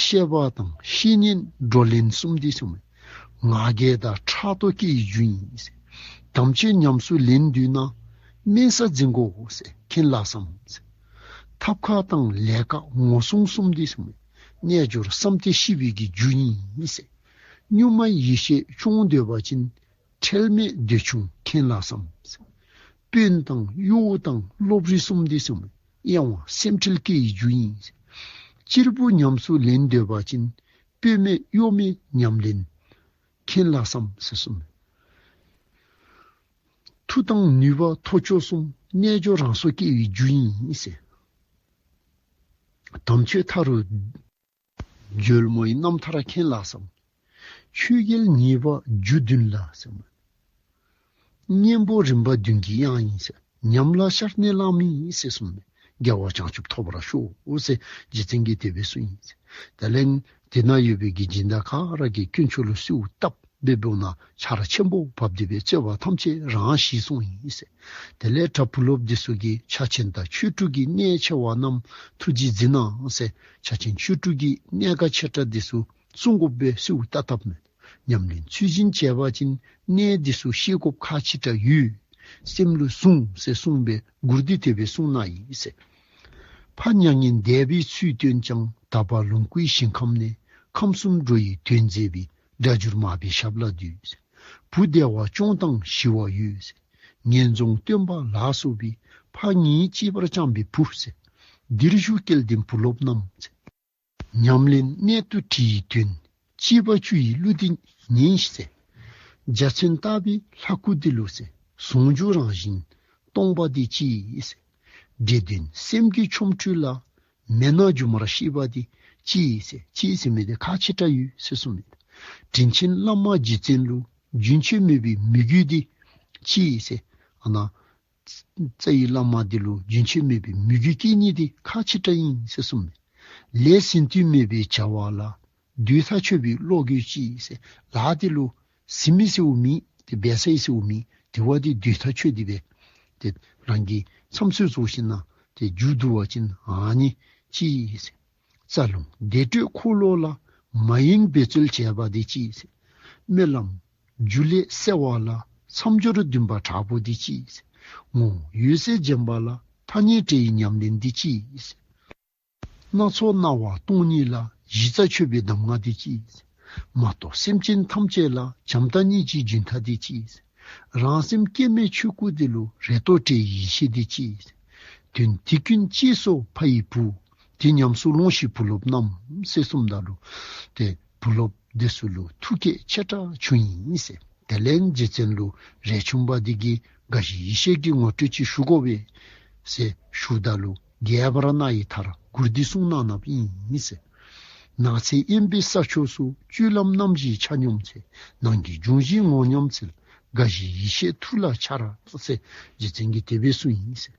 ཤེས་པ་དང་བཤེས་གཉེན་བགྲོ་གླེང་གསུམ་འདི་གསུངས་མས། ང་རྒྱལ་དང་ཕྲག་དོག་སྐྱེ་བའི་རྒྱུ་ཡིན་ཟེར། དམ་ཆོས་ཉམས་སུ་ལེན་འདོད་ན། དམན་ས་འཛིན་དགོ་ཟེར། མཁྱེན་ལགས་སམ་ཟེར། ཐབས་ཁ་དང་ལས་ཀ་ངོ་སྲུང་གསུམ་འདི་གསུངས་མས། རྣལ་འབྱོར་བསམ་གཏན་ཤེས་པའི་གི་རྒྱུ་ཡིན་ཟེར། གཉུག་མ་ཡེ་ཤེས་སྐྱོང་འདོད་པ་ཅིན། ཁྲེལ་མེད་འདོད་ཆུང་མཁྱེན་ལགས་སམ། དཔོན་དང་གཡོག་དང་སློབ་རིགས་གསུམ་འདི་གསུངས་མས། གཡེང་བ་སེམས་ཁྲལ་སྐྱེ་བའི་རྒྱུ་ཡིན། གཅེར་བུ་ཉམས་སུ་ལེན་འདོད་པ་ཅིན། དཔོན་མེད་གཡོག་མེད་ཉམས་ལེན་མཁྱེན་ལགས་སམ་ཟེར་གསུངས་མས། མཐུ་དང་ནུས་པ་མཐོ་ལྕོག་གསུམ། རྣལ་འབྱོར་རང་སྲོག་སྐྱེ་བའི་རྒྱུ་ཡིན་ཟེར། དམ་ཆོས་མཐའ་རུ་སྦྱོར་མོ་ཡི་རྣམ་ཐར་མཁྱེན་ལགས་སམ། ཆོས་རྒྱལ་ཉེས་པ་རྒྱུ་བདུན་ལ་ཟེར་མས། གཉེན་པོ་རིམ་པ་བདུན་གྱི་གཡང་ཡིན་ཟེར། ཉམས་ལ་ཤར་ནས་བླང་མི་ཟེར་གསུངས་མས། རྒྱལ་བ་བྱང་ཆུབ་ཐོབ་པར་ཤོག་ཟེར་རྗེ་བཙུན་གྱིས་དེ་སྦེ་གསུངས་ཡི་ཟེར། དེ་ལས་དེ་ན་ཡོད་པའི་གི་སྦྱིན་བདག་ག་ར་གིས་དཀོན་མཆོག་ལུ་གསོལཝ་བཏབ་སྦེ་འབདཝ་ད་ཆར་ཆེན་པོ་བབས་ཏེ་སྦེ་རྩོད་པ་ཐམས་ཅད་རང་ཞི་སོང་ཡི་ཟེར། དེ་ལས་གྲྭ་བུ་སློབ་འདི་ཚུ་གིས་ཕྱག་ཆེན་དང་ཆོས་དྲུག་གི་གནད་ཆེ་བ་རྣམས་ཐུགས་རྗེས་མཛད་གནང་ཟེར། ཕྱག་ཆེན་ཆོས་དྲུག་གི་གནད་འགག་ཆེ་དྲགས་འདི་ཚུ་གསུང་དགོ་པའི་གསོལཝ་བཏབ་བཏབ་མས། ཉམས་ལེན་ཚུལ་བཞིན་བྱས་པ་ཅིན་གནད་འདི་ཚུ་ཤེས་དགོཔ་ཁག་ཆེ་དྲགས་ཡོད། སེམས་ལུ་ཟུངས་ཟེར་གསུངས་པའི་མགུར་འདི་དེ་སྦེ་གསུངས་གནང་ཡི་ཟེར། ཕ་མྱ་ངན་འདས་པའི་ཚུལ་སྟོན་ཀྱང་། དག་པ་ལོངས་སྐུའི་ཞིང་ཁམས་ནས། ཁམས་གསུམ་འགྲོ་བའི་དོན་མཛད་པའི། སྒྲ་སྒྱུར་མར་པའི་ཞབས་ལ་འདུད་ཟེར། བུ་བདེ་བ་སྐྱོང་དང་ཞི་བ་འོད་ཟེར། ངན་རྫོང་སྟོན་པ་ལ་སོགས་པའི། ཕ་ཉིད་གཅེས་པར་བསྐྱངས་པའི་བུ་ཟེར། འདིར་བཞུགས་སྐལ་ལྡན་བུ་སློབ་རྣམས་ཟེར། ཉམས་ལེན་གནད་དུ་དྲིལ་བའི་དོན། གཅེས་པ་བཅུ་ཡི་གླུ་འདི་ཉན་ཟེར། འཇའ་ཚོན་ལྟ་བུའི་ལྷ་སྐུ་འདི་ལུ་ཟེར། ཟུང་འཇུག་རང་བཞིན་སྟོང་པ་འདི་གཅེས་ཟེར། འདྲེ་གདོན་སེམས་ཀྱི་ཆོ་འཕྲུལ་ལ། མེད་ན་སྒྱུ་མར་ཤེས་པ་འདི་གཅེས་ཟེར། གཅེས་ཟེར་མི་འདི་ཁག་ཆེ་དྲགས་ཡོད་ཟེར་གསུངས་མས། དྲིན་ཆེན་བླ་མ་རྗེ་བཙུན་ལུ། རྒྱུན་ཆད་མེད་པའི་མོས་གུས་འདི་གཅེས་ཟེར། ཨ་ན་རྩ་བའི་བླ་མ་འདི་ལུ་རྒྱུན་ཆད་མེད་པའི་མོས་གུས་སྐྱེ་ནི་འདི་ཁག་ཆེ་དྲགས་ཨིན་ཟེར་གསུངས་མས། ལས་ཟིན་དུས་མེད་པའི་བྱ་བ་ལ། དུས་མཐའ་ཆོད་པའི་བློ་གོས་གཅེས་ཟེར། ལཱ་འདི་ལུ་ཟིན་མི་ཟེརཝ་མེད། ཏེ་འབད་ས་ཨིན་ཟེརཝ་མེད། དེ་བ་འདི་དུས་མཐའ་ཆོད་དེ་སྦེ་ཏེ་རང་གི་མཚམས་ཚོད་རྫོགས་ཞིནམ་ན་ཏེ་མཇུག་བསྡུ་བ་ཅིན་ཨ་ནི་གཅེས་ཟེར། རྩ་རླུང་བདེ་དྲོད་འཁོར་ལོ་ལ། མ་ཡེངས་འབད་རྩོལ་བྱེད་པ་འདི་གཅེས་ཟེར། སྨོན་ལམ་རྒྱུ་ལས་གསལ་བ་ལ། མཚམས་སྦྱོར་འདུན་པ་དྲག་པོ་འདི་གཅེས་ཟེར། ངོ་བོ་འོད་གསལ་འབྱོངས་པ་ལ། ཐ་སྙད་བྲལ་བའི་ཉམས་ལེན་འདི་གཅེས་ཟེར། སྣ་ཚོགས་སྣང་བ་སྟོང་ཉིད་ལ། གཞི་རྩ་ཆོད་པའི་གདམས་ངག་འདི་གཅེས་ཟེར། མ་རྟོགས་སེམས་ཅན་ཐམས་ཅད་ལ། བྱམས་དང་སྙིང་རྗེའི་འཇུན་ཐང་འདི་གཅེས་ཟེར། རང་སེམས་སྐྱེ་མེད་ཆོས་སྐུ་འདི་ལུ། རེ་དོགས་བྲལ་བའི་ཡེ་ཤེས་འདི་གཅེས་ཟེར། དོན་འདི་ཀུན་གཅེས་སོ་ཕ་ཡི་བུ། དེ་ཉམས་སུ་ལོངས་ཤིག་བུ་སློབ་རྣམས་ཟེར་གསུངམ་ད་ལུ་ཏེ་བུ་སློབ་འདི་ཚུ་ལུ་ཐུགས་བསྐྱེད་ཆེ་དྲགས་བྱུང་ཡི་ཟེར། དེ་ལས་རྗེ་བཙུན་ལུ་རས་ཆུང་པ་འདི་གིས་དགའ་བཞི་ཡེ་ཤེས་ཀྱི་ངོ་སྤྲོད་ཅིག་ཞུ་དགོ་པས་ཟེར་ཞུཝ་ད་ལུ་རྒྱས་པར་རྣ་ཡི་མཐར་མགུར་འདི་གསུངས་གནང་གནངམ་ཨིན་ཟེར། ནགས་ཚལ་དབེན་པའི་ས་ཕྱོགས་སུ། སྤྱོད་ལམ་རྣམ་བཞིའི་ཆ་སྙོམས་ཚེ། ནང་གི་འབྱུང་བཞིའི་ངོ་སྙོམས་ཚུལ། དགའ་བཞི་ཡེ་ཤེས་ཐུགས་ལ་འཆར་ཟེར་རྗེ་བཙུན་གྱིས་དེ་སྦེ་གསུངས་ཡི་ཟེར།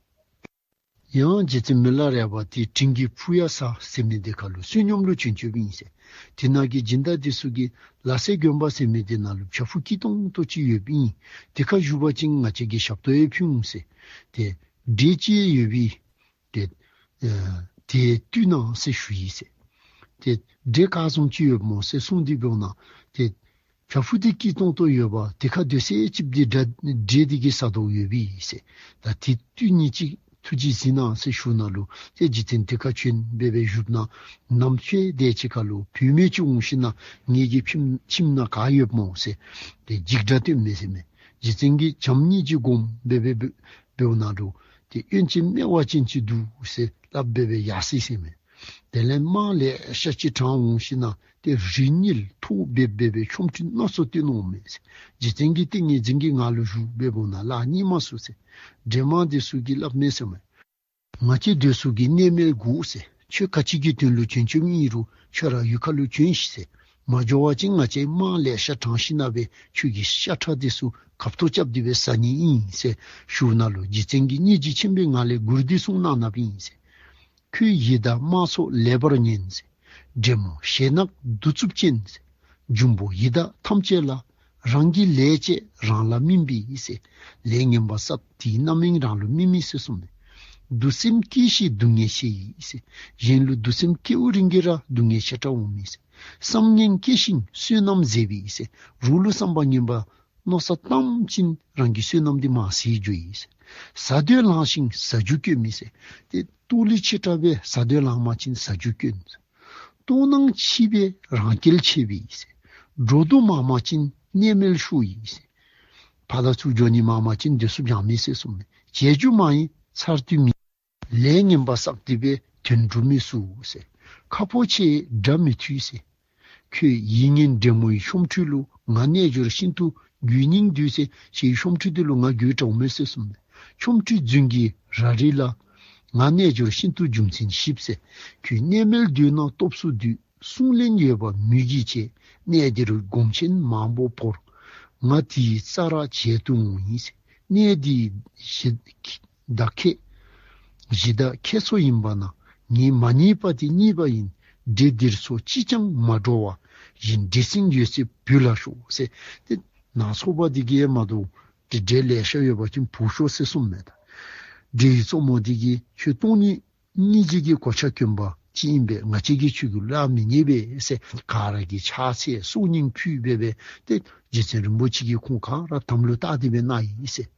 ཡང་རྗེ་བཙུན་མི་ལ་རས་པ་འདི་དྲིན་གྱི་ཕུ་ཡ་ས་ཟེར་མི་འདི་ཁར་ལུ་བསོད་སྙོམས་ལུ་བྱོན་བྱོནམ་ཨིན་ཟེར། དེ་ནང་གི་སྦྱིན་བདག་འདི་ཚུ་གིས་ལ་སེ་དགོན་པ་ཟེར་མི་འདི་ནང་ལུ་བྱག་ཕུག་སྐྱིད་ཏོང་ཏོ་ཅིག་ཡོདཔ་ཨིན། དེ་ཁར་བཞུགས་པ་ཅིན་ང་བཅས་ཀྱིས་ཞབས་ཏོག་ཡང་ཕུལ་འོང་ཟེར། ཏེ་འདྲེ་ཅིག་ཡོད་པས། ཏེ་ཨེ་དེ་བཏུལ་གནང་ཟེར་ཞུ་ཡི་ཟེར། ཏེ་འདྲེ་ག་བཟུམ་ཅིག་ཡོདཔ་སྨོ་ཟེར་གསུངས་ཏེ་འབདཝ་ད་ཏེ་བྱག་ཕུག་འདི་སྐྱིད་ཏོང་ཏོ་ཡོདཔ་དེ་ཁར་སྡོད་ས་ཅིག་འདི་འདྲ་འདྲེ་འདི་གིས་ཟ་དོ་ཡོད་པས་ཟེར། ད་དེ་བཏུལ་ནི་ཅིག་ཐུགས་རྗེས་གཟིགས་གནང་ཟེར་ཞུཝ་ད་ལུ་ཏེ་རྗེ་བཙུན་དེ་ཁར་བྱོན་སྦེ་སྦེ་བཞུགསཔ་ད་ནམ་ཕྱེད་དེ་ཅིག་ཁར་ལུ་བུད་མེད་ཅིག་འོང་ཞིནམ་ན་ངེ་གི་ཁྱིམ་ཁྱིམ་ནང་ག་ཡོདཔ་སྨོ་ཟེར་ཏེ་འཇིགས་སྐྲག་སྟོན་མས་ཟེར་མས། རྗེ་བཙུན་གྱིས་བྱམས་སྙིང་རྗེ་བསྒོམ་སྦེ་སྦེ་འབདཝ་ད་ལུ་ ཏེ་གཡོན་ཅིག་སྨེ་བ་ཅན་ཅིག་འདུག་ཟེར་སླབ་སྦེ་སྦེ་ཡར་སོ་ཡི་ཟེར་མས། དེ་ལས་དམག་ལེ་ཤ་ཅིག་དྲངས་འོང་ཞིནམ་ལས་ཏེ་རི་ཉིལ་ཐོག་འབེབས་འབད་སྦེ་ཆོ་འཕྲུལ་སྣ་ཚོགས་སྟོན་འོང་མས་ཟེར། རྗེ་བཙུན་གྱིས་ཏེ་ངེ་འཛིན་གྱི་ངང་ལུ་བཞུགས་སྦེ་འབདཝ་ད་ལཱ་གཉིས་མ་ཚུགས་ཟེར། འདྲེ་དམག་འདི་ཚུ་གིས་སླབ་མས་ཟེར་མས། ང་བཅས་འདི་ཚུ་གིས་གནས་མལ་དགོ་ཟེར། ཁྱོད་ག་ཅི་གི་དོན་ལུ་བྱོན་བྱོནམ་ཨིན་རུང་ཁྱོད་ར་ཡུལ་ཁ་ལུ་བྱོན་ཤིག་ཟེར། མ་འགྱོ་བ་ཅིན་ང་བཅས་དམག་ལེ་ཤ་དྲངས་ཞིནམ་ལས་ཁྱོད་ཀྱི་ཤ་ཁྲག་འདི་ཚུ་གབ་ཐོབ་རྐྱབ་སྟེ་སྦེ་ཟ་ནི་ཨིན་ཟེར་ཞུཝ་ད་ལུ་རྗེ་བཙུན་གྱིས་སྙིང་རྗེ་ཆེན་པོའི་ངང་ལས་མགུར་འདི་གསུངས་གནང་གནངམ་ཨིན་ཟེར། ཁྱོད་ཡི་དྭགས་དམག་ཚོགས་ལེགས་པར་ཉོན་ཟེར། འདྲེ་མོ་ཞེ་ནག་གདུག་རྩུབ་ཅན་ཟེར། འབྱུང་པོ་ཡི་དྭགས་ཐམས་ཅད་ལ། རང་གི་ལས་བྱས་རང་ལ་སྨིན་པའི་ཟེར། ལས་ངན་པ་བསགས་དེའི་རྣམ་སྨིན་རང་ལུ་སྨིན་མས་ཟེར་གསུངས་མས། གདུང་སེམས་སྐྱེས་ཤིང་སྡུག་བསྔལ་ཆེ་ཡི་ཟེར། གཞན་ལུ་གདུང་སེམས་སྐྱེ་བའི་རིང་གིས་ར་སྡུག་བསྔལ་ཆེ་དྲགས་འོང་མས་ཟེར། བསམ་ངན་སྐྱེས་ཤིང་བསོད་ནམས་ཟད་པའི་ཟེར། རོགས་ལུ་བསམ་པ་ངན་པ་མནོ་བསམ་བཏང་ཞིནམ་རང་གི་བསོད་ནམས་འདི་མར་ཟད་འགྱོ་ཡི་ཟེར། ཟ་འདོད་ལངས་ཤིང་ཟ་རྒྱུ་དཀོན་མས་ཟེར། ཏེ་ལྟོ་ལས་ཆེ་དྲགས་སྦེ་ཟ་འདོད་ལངས་པ་ཅིན་ཟ་རྒྱུ་དཀོན་ཟེར། ལྟོ་ནང་ཕྱིས་པས་རང་སྐལ་ཆད་པའི་ཟེར། འགྲོ་འདུག་མང་བ་ཅིན་གནས་མལ་ཤོར་ཡི་ཟེར། ཕར་དང་ཚུར་འགྱོ་ནི་མང་བ་ཅིན་བདེ་སྲུངཔ་ཡང་མེད་ཟེར་གསུངས་མས། བྱེད་རྒྱུ་མང་ཡིན་ཚར་དུ་མེད། ལས་ངན་པ་བསགས་ཏེ་སྦེ་དོན་འགྲུབ་མི་ཚུགས་ཟེར། ཁ་ཕོ་ཆེ་དགྲ་མི་ཐུལ་ཟེར། ཁྱོད་ཡིད་ངན་འདྲེ་མོའི་ཆོ་འཕྲུལ་ལུ། ང་རྣལ་འབྱོར་ཤིན་ཏུ་རྒྱུད་སྙིང་བསྡུས་ཟེར། ཁྱོད་ཆོ་འཕྲུལ་འདི་ལུ་ང་རྒྱུད་དྲགས་མས་ཟེར་གསུངས་མས། ཆོ་འཕྲུལ་རྫུན་གྱི་ར་རི་ལ། ང་རྣལ་འབྱོར་ཤིན་ཏུ་རྒྱུ་མཚན་ཞིབ་ཟེར། ཁྱོད་གནས་མལ་བདུན་ན་སྟོབས་སུ་བསྡུས། གསུང་ལན་ཡོད་པ་མོས་གུས་ཆེ། གནས་འདི་རུ་སྒོམ་ཆེན་མང་པོ་བོར། ང་དེའི་རྩ་ར་བྱེད་དུ་འོང་ཡིན་ཟེར། གནས་འདི་གཞི་བདག་ཁྱེད་གཞི་བདག་ཁྱེད་ཚོ་ཡིན་པ་ན། ངེད་མ་རྙེད་པ་དེ་རྙེད་པ་ཡིན། འདྲེ་འདིར་སོ་ཅིས་ཀྱང་མ་འགྲོ་བ་བཞིན། འདྲེ་སྲིན་ཡོད་ཚད་བུད་ལ་ཤོག་ཟེར། ཏེ་ནང་ཚོགས་པ་འདི་གིས་མ་དོ་འདྲེ་འདྲེ་ལེ་ཤ་ཡོད་པ་ཅིན་བུད་ཤོག་ཟེར་གསུངས་མས་ད། འདྲེ་ཡི་གཙོ་མོ་འདི་གིས་ཁྱོད་སྟོང་ཉིད་སྙིང་རྗེ་གི་གོ་ཆ་གྱོན་པ་ཅིག་ཨིན་པས། ང་བཅས་ཀྱིས་ཁྱོད་ཀྱི་ལཱ་མི་ཉན་པས་ཟེར་ག་ར་གིས་ཕྱག་འཚལ་གསུང་སྙིང་ཕུལ་སྦེ་སྦེ་ཏེ་རྗེ་བཙུན་རིན་པོ་ཆེ་གིས་ཁོང་ག་ར་དམ་ལུ་བཏགས་ཏེ་སྦེ་གནང་ཡི་ཟེར།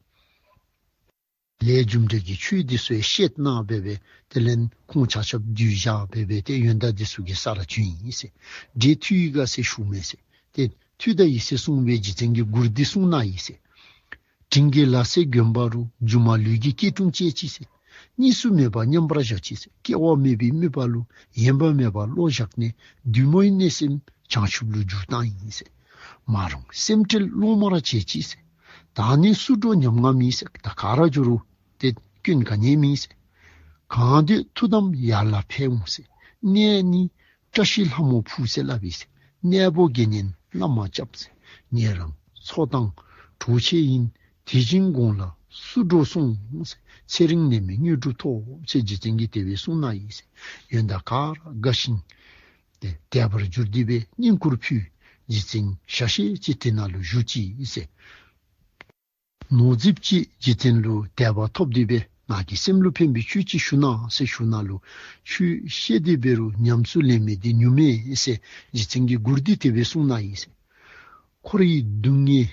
ལས་རྒྱུ་འབྲས་ཀྱི་ཆོས་འདི་ཚུ་ཡང་བཤད་གནང་སྦེ་སྦེ་དེ་ལས་ཁོང་ཆ་ཁྱབ་འདུས་བཞག་སྦེ་སྦེ་ཏེ་ཡོན་བདག་འདི་ཚུ་གི་སར་བྱོན་ཡི་ཟེར། འདྲེ་ཐུལ་ཡི་ག་ཟེར་ཞུ་མས་ཟེར། ཏེ་ཐུལ་ད་ཡི་ཟེར་གསུངས་པའི་རྗེ་བཙུན་གྱིས་མགུར་འདི་གསུངས་གནང་ཡི་ཟེར། དྲིན་གྱིས་ལ་སེ་དགོན་པ་རུ། སྒྱུ་མ་ལུས་ཀྱི་སྐྱིལ་ཀྲུང་བཅས་ཅི་ཟེར། གཉིས་སུ་མེད་པར་མཉམ་པར་བཞག་ཅི་ཟེར། སྐྱེ་བ་མེད་པའི་དམིགས་པ་ལུ། ཡེངས་པ་མེད་པར་བློ་བཞག་ནས། བདུད་མོའི་གནས་སེམས་བྱང་ཆུབ་ལུ་བསྒྱུར་བཏང་ཡི་ཟེར། མ་རུངས་སེམས་ཁྲལ་བློ་དམར་བྱས་ཅི་ཟེར། ད་ནི་སུ་འགྲོ་ཉམ་ང་མེད་ཟེར། ད་ག་ར་འགྱོ་རུང་ཏེ་སྐྱོན་ག་ནི་མེད་ཟེར། གང་འདོད་ཐུགས་དམ་ཡར་ལ་ཕེབས་འོང་ཟེར། གནས་ནི་བཀྲ་ཤིས་ལྷ་མོ་ཕུག་ཟེར་སླབ་ཨིན་ཟེར། གནས་པོ་དགེ་བསྙེན་བླ་མ་སྐྱབས་ཟེར། ཉེ་རང་ཚོགས་དང་གྲོགས་མཆེད་ཡིན། དེ་བཞིན་དགོངས་ལ་སུ་འགྲོ་གསུངས་ཟེར། ཚེ་རིང་ནད་མེད་དངོས་གྲུབ་ཐོབ་ཟེར་རྗེ་བཙུན་གྱིས་དེ་སྦེ་གསུངས་གནང་ཡི་ཟེར། ཡོན་བདག་ག་ར་དགའ་ཞིང་ཏེ་དད་པར་གྱུར་ཏེ་སྦེ་བསྙེན་བཀུར་ཕུལ། རྗེ་བཙུན་ཞལ་ཤེས་ཅིག་དེ་ནང་ལུ་བཞུགས་ཅི་ཟེར། ནོར་རྫིཔ་ཅིག་རྗེ་བཙུན་ལུ་དད་པ་ཐོབ་སྟེ་སྦེ་ང་གི་སེམས་ལུ་ཕན་པའི་ཆོས་ཅིག་ཞུ་གནང་ཟེར་ཞུཝ་ད་ལུ་ཆོས་བཤད་དེ་འབད་རུང་ཉམས་སུ་ལེན་མི་འདི་ཉུང་མས་ཟེར་རྗེ་བཙུན་གྱིས་མགུར་འདི་དེ་སྦེ་གསུངས་གནང་ཡི་ཟེར། འཁོར་བའི་སྡུག་བསྔལ་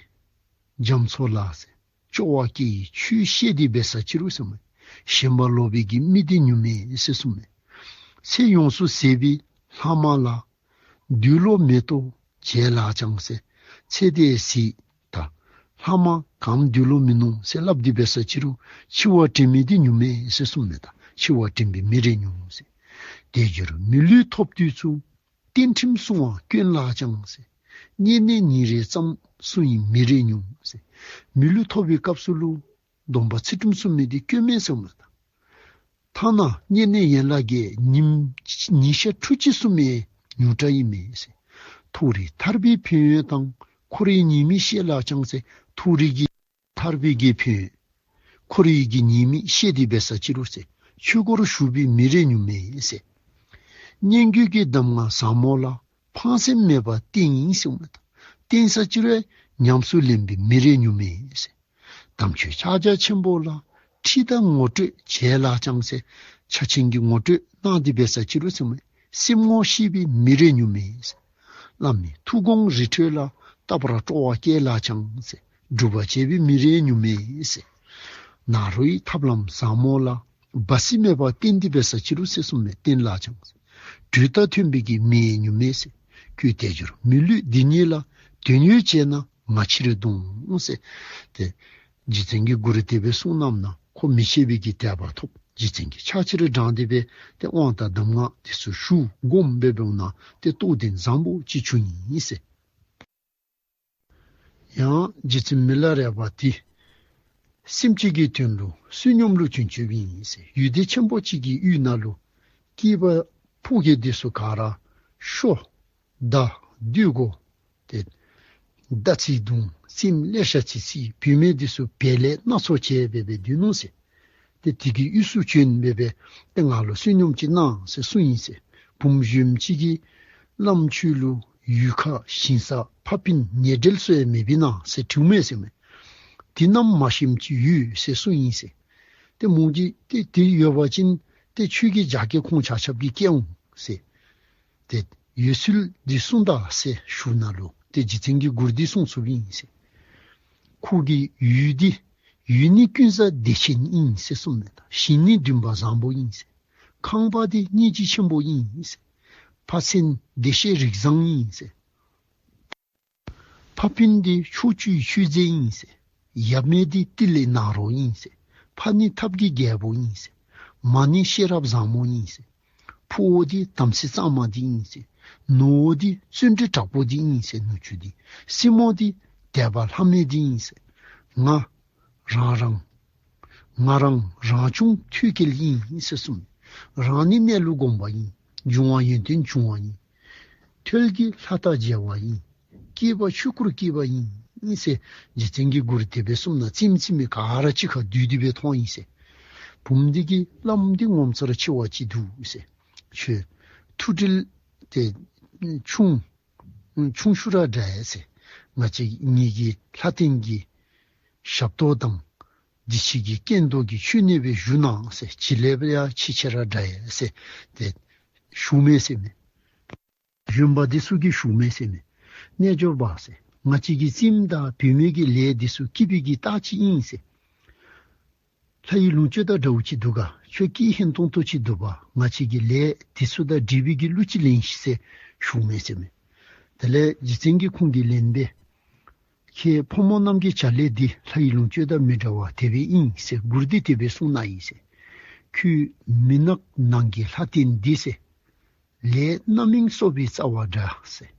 རྒྱ་མཚོ་ལ་ཟེར། སྐྱོ་བ་སྐྱེ་ཡི་ཆོས་བཤད་དེ་འབད་ས་ཅི་རུང་ཟེར་མས། ཞེན་པ་ལོག་པའི་གི་མི་འདི་ཉུང་མས་ཟེར་གསུངས་མས། ཚེ་ཡོངས་སུ་ཟད་པའི་ལྷག་མ་ལ། འདུལ་ལོ་མེ་ཏོག་བྱས་ལགས་ཀྱང་ཟེར། ཚེ་འདི་ཟད་ད་ལྷག་མ་གང་འདུལ་ལོ་མིན་ནུག་ཟེར་སླབ་སྟེ་འབད་ས་ཅི་རུང་འཆི་བ་དྲན་མི་འདི་ཉུང་མས་ཟེར་གསུངས་མས་ད། འཆི་བ་དྲན་པའི་མི་རེ་ཉུང་ཟེར། དལ་འབྱོར་མི་ལུས་ཐོབ་དུས་སུ། གཏན་ཁྲིམས་སྲུང་བ་དཀོན་ལགས་ཀྱང་ཟེར། བསྙེན་གནས་ཉིན་རེ་ཙམ་སྲུང་བའི་མི་རེ་ཉུང་ཟེར། མི་ལུས་ཐོབ་པའི་སྐབས་སུ་ལུ་སྡོམ་པ་ཚུལ་ཁྲིམས་སྲུང་མི་འདི་དཀོན་མས་ཟེར་མས་ད། ཐ་ན་བསྙེན་གནས་ཡན་ལག་བརྒྱད་ཉིནམ་ཉིན་ཞག་ཕྲུགས་གཅིག་སྲུང་མི་ཉུང་དྲགས་ཨིན་མས་ཟེར། མཐོ་རིས་ཐར་པའི་ཕན་ཡོན་དང་། འཁོར་བའི་ཉེས་དམིགས་ཤེས་ལགས་ཀྱང་ཟེར། མཐོ་རིས་ཀྱི་ཐར་པའི་གི་ཕན་ཡོན་འཁོར་བའི་གི་ཉེས་དམིགས་ཤེས་ཏེ་འབད་ས་ཅི་རུང་ཟེར། ཆོས་སྒོར་ཞུགས་པའི་མི་རེ་ཉུང་མས་ཟེར། སྙན་བརྒྱུད་ཀྱི་གདམས་ངག་ཟབ་མོ་ལ། ཕངས་སེམས་མེད་པར་བསྟེན་ཡིན་གསུངས་མས་ད། བསྟེན་ས་ཅི་རུང་ཉམས་སུ་ལེན་པའི་མི་རེ་ཉུང་མས་ཟེར། དམ་ཆོས་ཕྱག་རྒྱ་ཆེན་པོ་ལ། ཁྲིད་དང་ངོ་སྤྲོད་བྱས་ལགས་ཀྱང་ཟེར། ཕྱག་ཆེན་གྱི་ངོ་སྤྲོད་གནང་སྟེ་འབད་ས་ཅི་རུང་ཟེར་མས། སེམས་ངོ་ཤེས་པའི་མི་རེ་ཉུང་མས་ཟེར། བླ་མའི་ཐུགས་དགོངས་རི་ཁྲོད་ལ། རྟག་པར་སྤྲོ་བ་བསྐྱེད་ལགས་ཀྱང་ཟེར། སྒྲུབ་པ་བྱེད་པའི་མི་རེ་ཉུང་མས་ཟེར། ནཱ་རོའི་ཐབས་ལམ་ཟབ་མོ་ལ། སྦ་གསིང་མེད་པར་བསྟེན་ཏེ་འབད་ས་ཅི་རུང་ཟེར་གསུངས་མས། བསྟེན་ལགས་ཀྱང་ཟེར། དྲོད་རྟགས་ཐོན་པའི་གི་མི་ཉུང་མས་ཟེར། ཁྱོད་དལ་འབྱོར་མི་ལུས་འདི་ཉིད་ལ། དོན་ཡོད་བྱས་ན་ང་ཕྱིར་འདོང་ཟེར། ཏེ་རྗེ་བཙུན་གྱིས་མགུར་དེ་སྦེ་གསུངས་གནངམ་ད་ ཁོ་མི་ཕྱེད་པའི་གི་དད་པ་ཐོབ། རྗེ་བཙུན་གྱིས་ཕྱག་ཕྱིར་བགྲངས་ཏེ་སྦེ་ཏེ་དབང་དང་གདམས་ངག་དེ་ཚུ་ཞུ་སྒོམ་སྦེ་འབདཝ་ད་ཏེ་རྟོགས་ལྡན་བཟང་པོ་ཅིག་བྱུང་ཡི་ཟེར། ཡང་རྗེ་བཙུན་མི་ལ་རས་པ་དེ་སེམས་ཅན་གྱི་དོན་ལུ་བསོད་སྙོམས་ལུ་བྱོན་བྱོནམ་ཨིན་ཟེར། ཡུལ་སྡེ་ཆེན་པོ་ཅིག་གི་ཡུལ་ནང་ལུ་སྐྱེས་པ་ཕོ་སྐྱེས་དེ་ཚུ་ག་ར་ཤོ་དང་བདུད་དགོ་ཏེ་མདའ་རྩེད་རྡུང་རྩེདམོ་ལེ་ཤ་ཅིག་རྩེད། བུད་མེད་དེ་ཚུ་བལ་ལས་སྣ་ཚོགས་བྱེད་སྦེ་སྦེ་སྡོད་ནུག་ཟེར། ཏེ་དེ་གི་དབུས་སུ་བྱོན་སྦེ་སྦེ་ཏེ་ང་ལུ་བསོད་སྙོམས་ཅིག་གནང་ཟེར་གསུངས་ཡི་ཟེར། བུམོ་གཞོནམ་ཅིག་གིས་བླམ་ཁྱོད་ལུ་ཡུལ་ཁ་ཞིང་ས་ཕ་སྤུན་ཉེ་འབྲེལ་ཚུ་ཡང་མེདཔ་ཨིན་ན་ཟེར་དྲིཝ་མས་ཟེར་མས། དེ་རྣམས་མ་ཞནམ་ཅིག་ཡོད་ཟེར་གསུངས་ཡི་ཟེར། ཏེ་མོ་གིས་ཏེ་དེ་ཡོད་པ་ཅིན་ཏེ་ཁྱོད་ཀྱི་རྒྱགས་སྐལ་ཁོང་ཆ་ཁྱབ་ཀྱིས་བཀལ་འོང་ཟེར། ཏེ་ཡོད་ཚུལ་འདི་གསུངས་ད་ཟེར་ཞུཝ་ད་ལུ་ཏེ་རྗེ་བཙུན་གྱིས་མགུར་འདི་གསུངས་ཚུགསཔ་ཨིན་ཟེར། ཁོ་གི་ཡུལ་འདི་ཡུལ་ནི་ཀུན་བཟང་བདེ་ཆེན་ཨིན་ཟེར་གསུངས་མས། ད་ཞིང་ནི་འདུན་པ་བཟང་པོ་ཨིན་ཟེར། ཁང་པ་འདི་སྙིང་རྗེ་ཆེན་པོ་ཨིན་ཟེར། ཕ་མཚན་བདེ་གཤེགས་རིགས་བཟང་ཨིན་ཟེར། ཕ་སྤུན་འདི་ཕྱོགས་བཅུའི་མཆོད་རྫས་ཨིན་ཟེར། ཡབ་མེས་འདི་ཏི་ལི་ནཱ་རོ་ཨིན་ཟེར། ཕ་ནི་ཐབས་ཀྱི་རྒྱལ་པོ་ཨིན་ཟེར། མ་ནི་ཤེས་རབ་བཟང་མོ་ཨིན་ཟེར། ཕུ་བོ་འདི་དམ་ཚིག་གཙང་མ་འདི་ཨིན་ཟེར། ནུ་བོ་འདི་བརྩོན་འགྲུས་དྲག་པོ་འདི་ཨིན་ཟེར། ནུ་གཅུང་འདི་སྲིང་མོ་འདི་དད་པ་ལྷམ་མེ་འདི་ཨིན་ཟེར། ང་རང་རང་ང་རང་རང་བྱུང་ཐོད་རྒལ་ཨིན་ཟེར་གསུངས། རང་ནི་གནས་ལུགས་སྒོམ་པ་ཨིན། འབྱུང་བ་ཡོན་ཏན་འབྱུང་བ་ཨིན། ཐོད་རྒལ་ལྷ་དང་མཇལ་བ་ཨིན། སྐྱེས་པ་ཆོས་སྐུར་སྐྱེས་པ་ཨིན་ཟེར་རྗེ་བཙུན་གྱིས་མགུར་དེ་སྦེ་གསུངས་ན་རྩེདམོ་རྩེ་མི་ག་ར་གཅིག་ཁར་འདུས་ཏེ་སྦེ་མཐོང་ཡི་ཟེར། བུམོ་འདི་གིས་བླམ་འདི་ངོ་མཚར་ཆེ་བ་ཅིག་འདུག་ཟེར། ཁྱོད་ཐུགས་འདི་ཏེ་ཆུང་ཆུང་ཤོས་ར་འདྲ་ཡ་ཟེར། ང་བཅས་ངེ་གི་ལྷ་རྟེན་གྱི་ཞབས་ཏོག་དང་འདི་ཕྱི་གི་རྐྱེན་དོགས་ཀྱི་ཆོས་ནི་སྦེ་ཞུ་གནང་ཟེར། བྱིན་རླབས་ཡང་ཆེ་ཆེ་ར་འདྲ་ཡ་ཟེར་ཏེ་ཞུཝ་མས་ཟེར་མས། གཞོན་པ་འདི་ཚུ་གིས་ཞུཝ་མས་ཟེར་མས། རྣལ་འབྱོར་པ་ཟེར། ང་བཅས་ཀྱི་རྩེདམོ་དང་བུད་མེད་ཀྱི་ལས་འདི་ཚུ་སྐྱིད་པའི་གི་རྟགས་ཅིག་ཨིན་ཟེར། ལྷ་ཡི་ལོངས་སྤྱོད་དང་འདྲཝ་ཅིག་འདུག་ག། ཁྱོད་སྐྱིད་ཧན་ཏོང་ཏོ་ཅིག་འདུག་པ། ང་བཅས་ཀྱི་ལས་འདི་ཚུ་དང་འདྲ་བའི་གི་གླུ་ཅིག་ལེན་ཤིག་ཟེར་ཞུཝ་མས་ཟེར་མས། དེ་ལས་རྗེ་བཙུན་གྱིས་ཁོང་གི་ལན་སྦེ་ཁྱེད་ཕོ་མོ་རྣམས་ཀྱི་བྱ་ལས་འདི་ལྷ་ཡི་ལོངས་སྤྱོད་དང་མི་འདྲ་བ་དེ་སྦེ་ཨིན་ཟེར་མགུར་འདི་དེ་སྦེ་གསུངས་ནུག་ཨིན་ཟེར། ཁྱོད་མུན་ནག་ནང་གི་ལྷ་རྟེན་འདི་ཟེར། ལས་རྣམ་གཡེང་གསོ་བའི་རྩ་བ་འདྲ་ཟེར།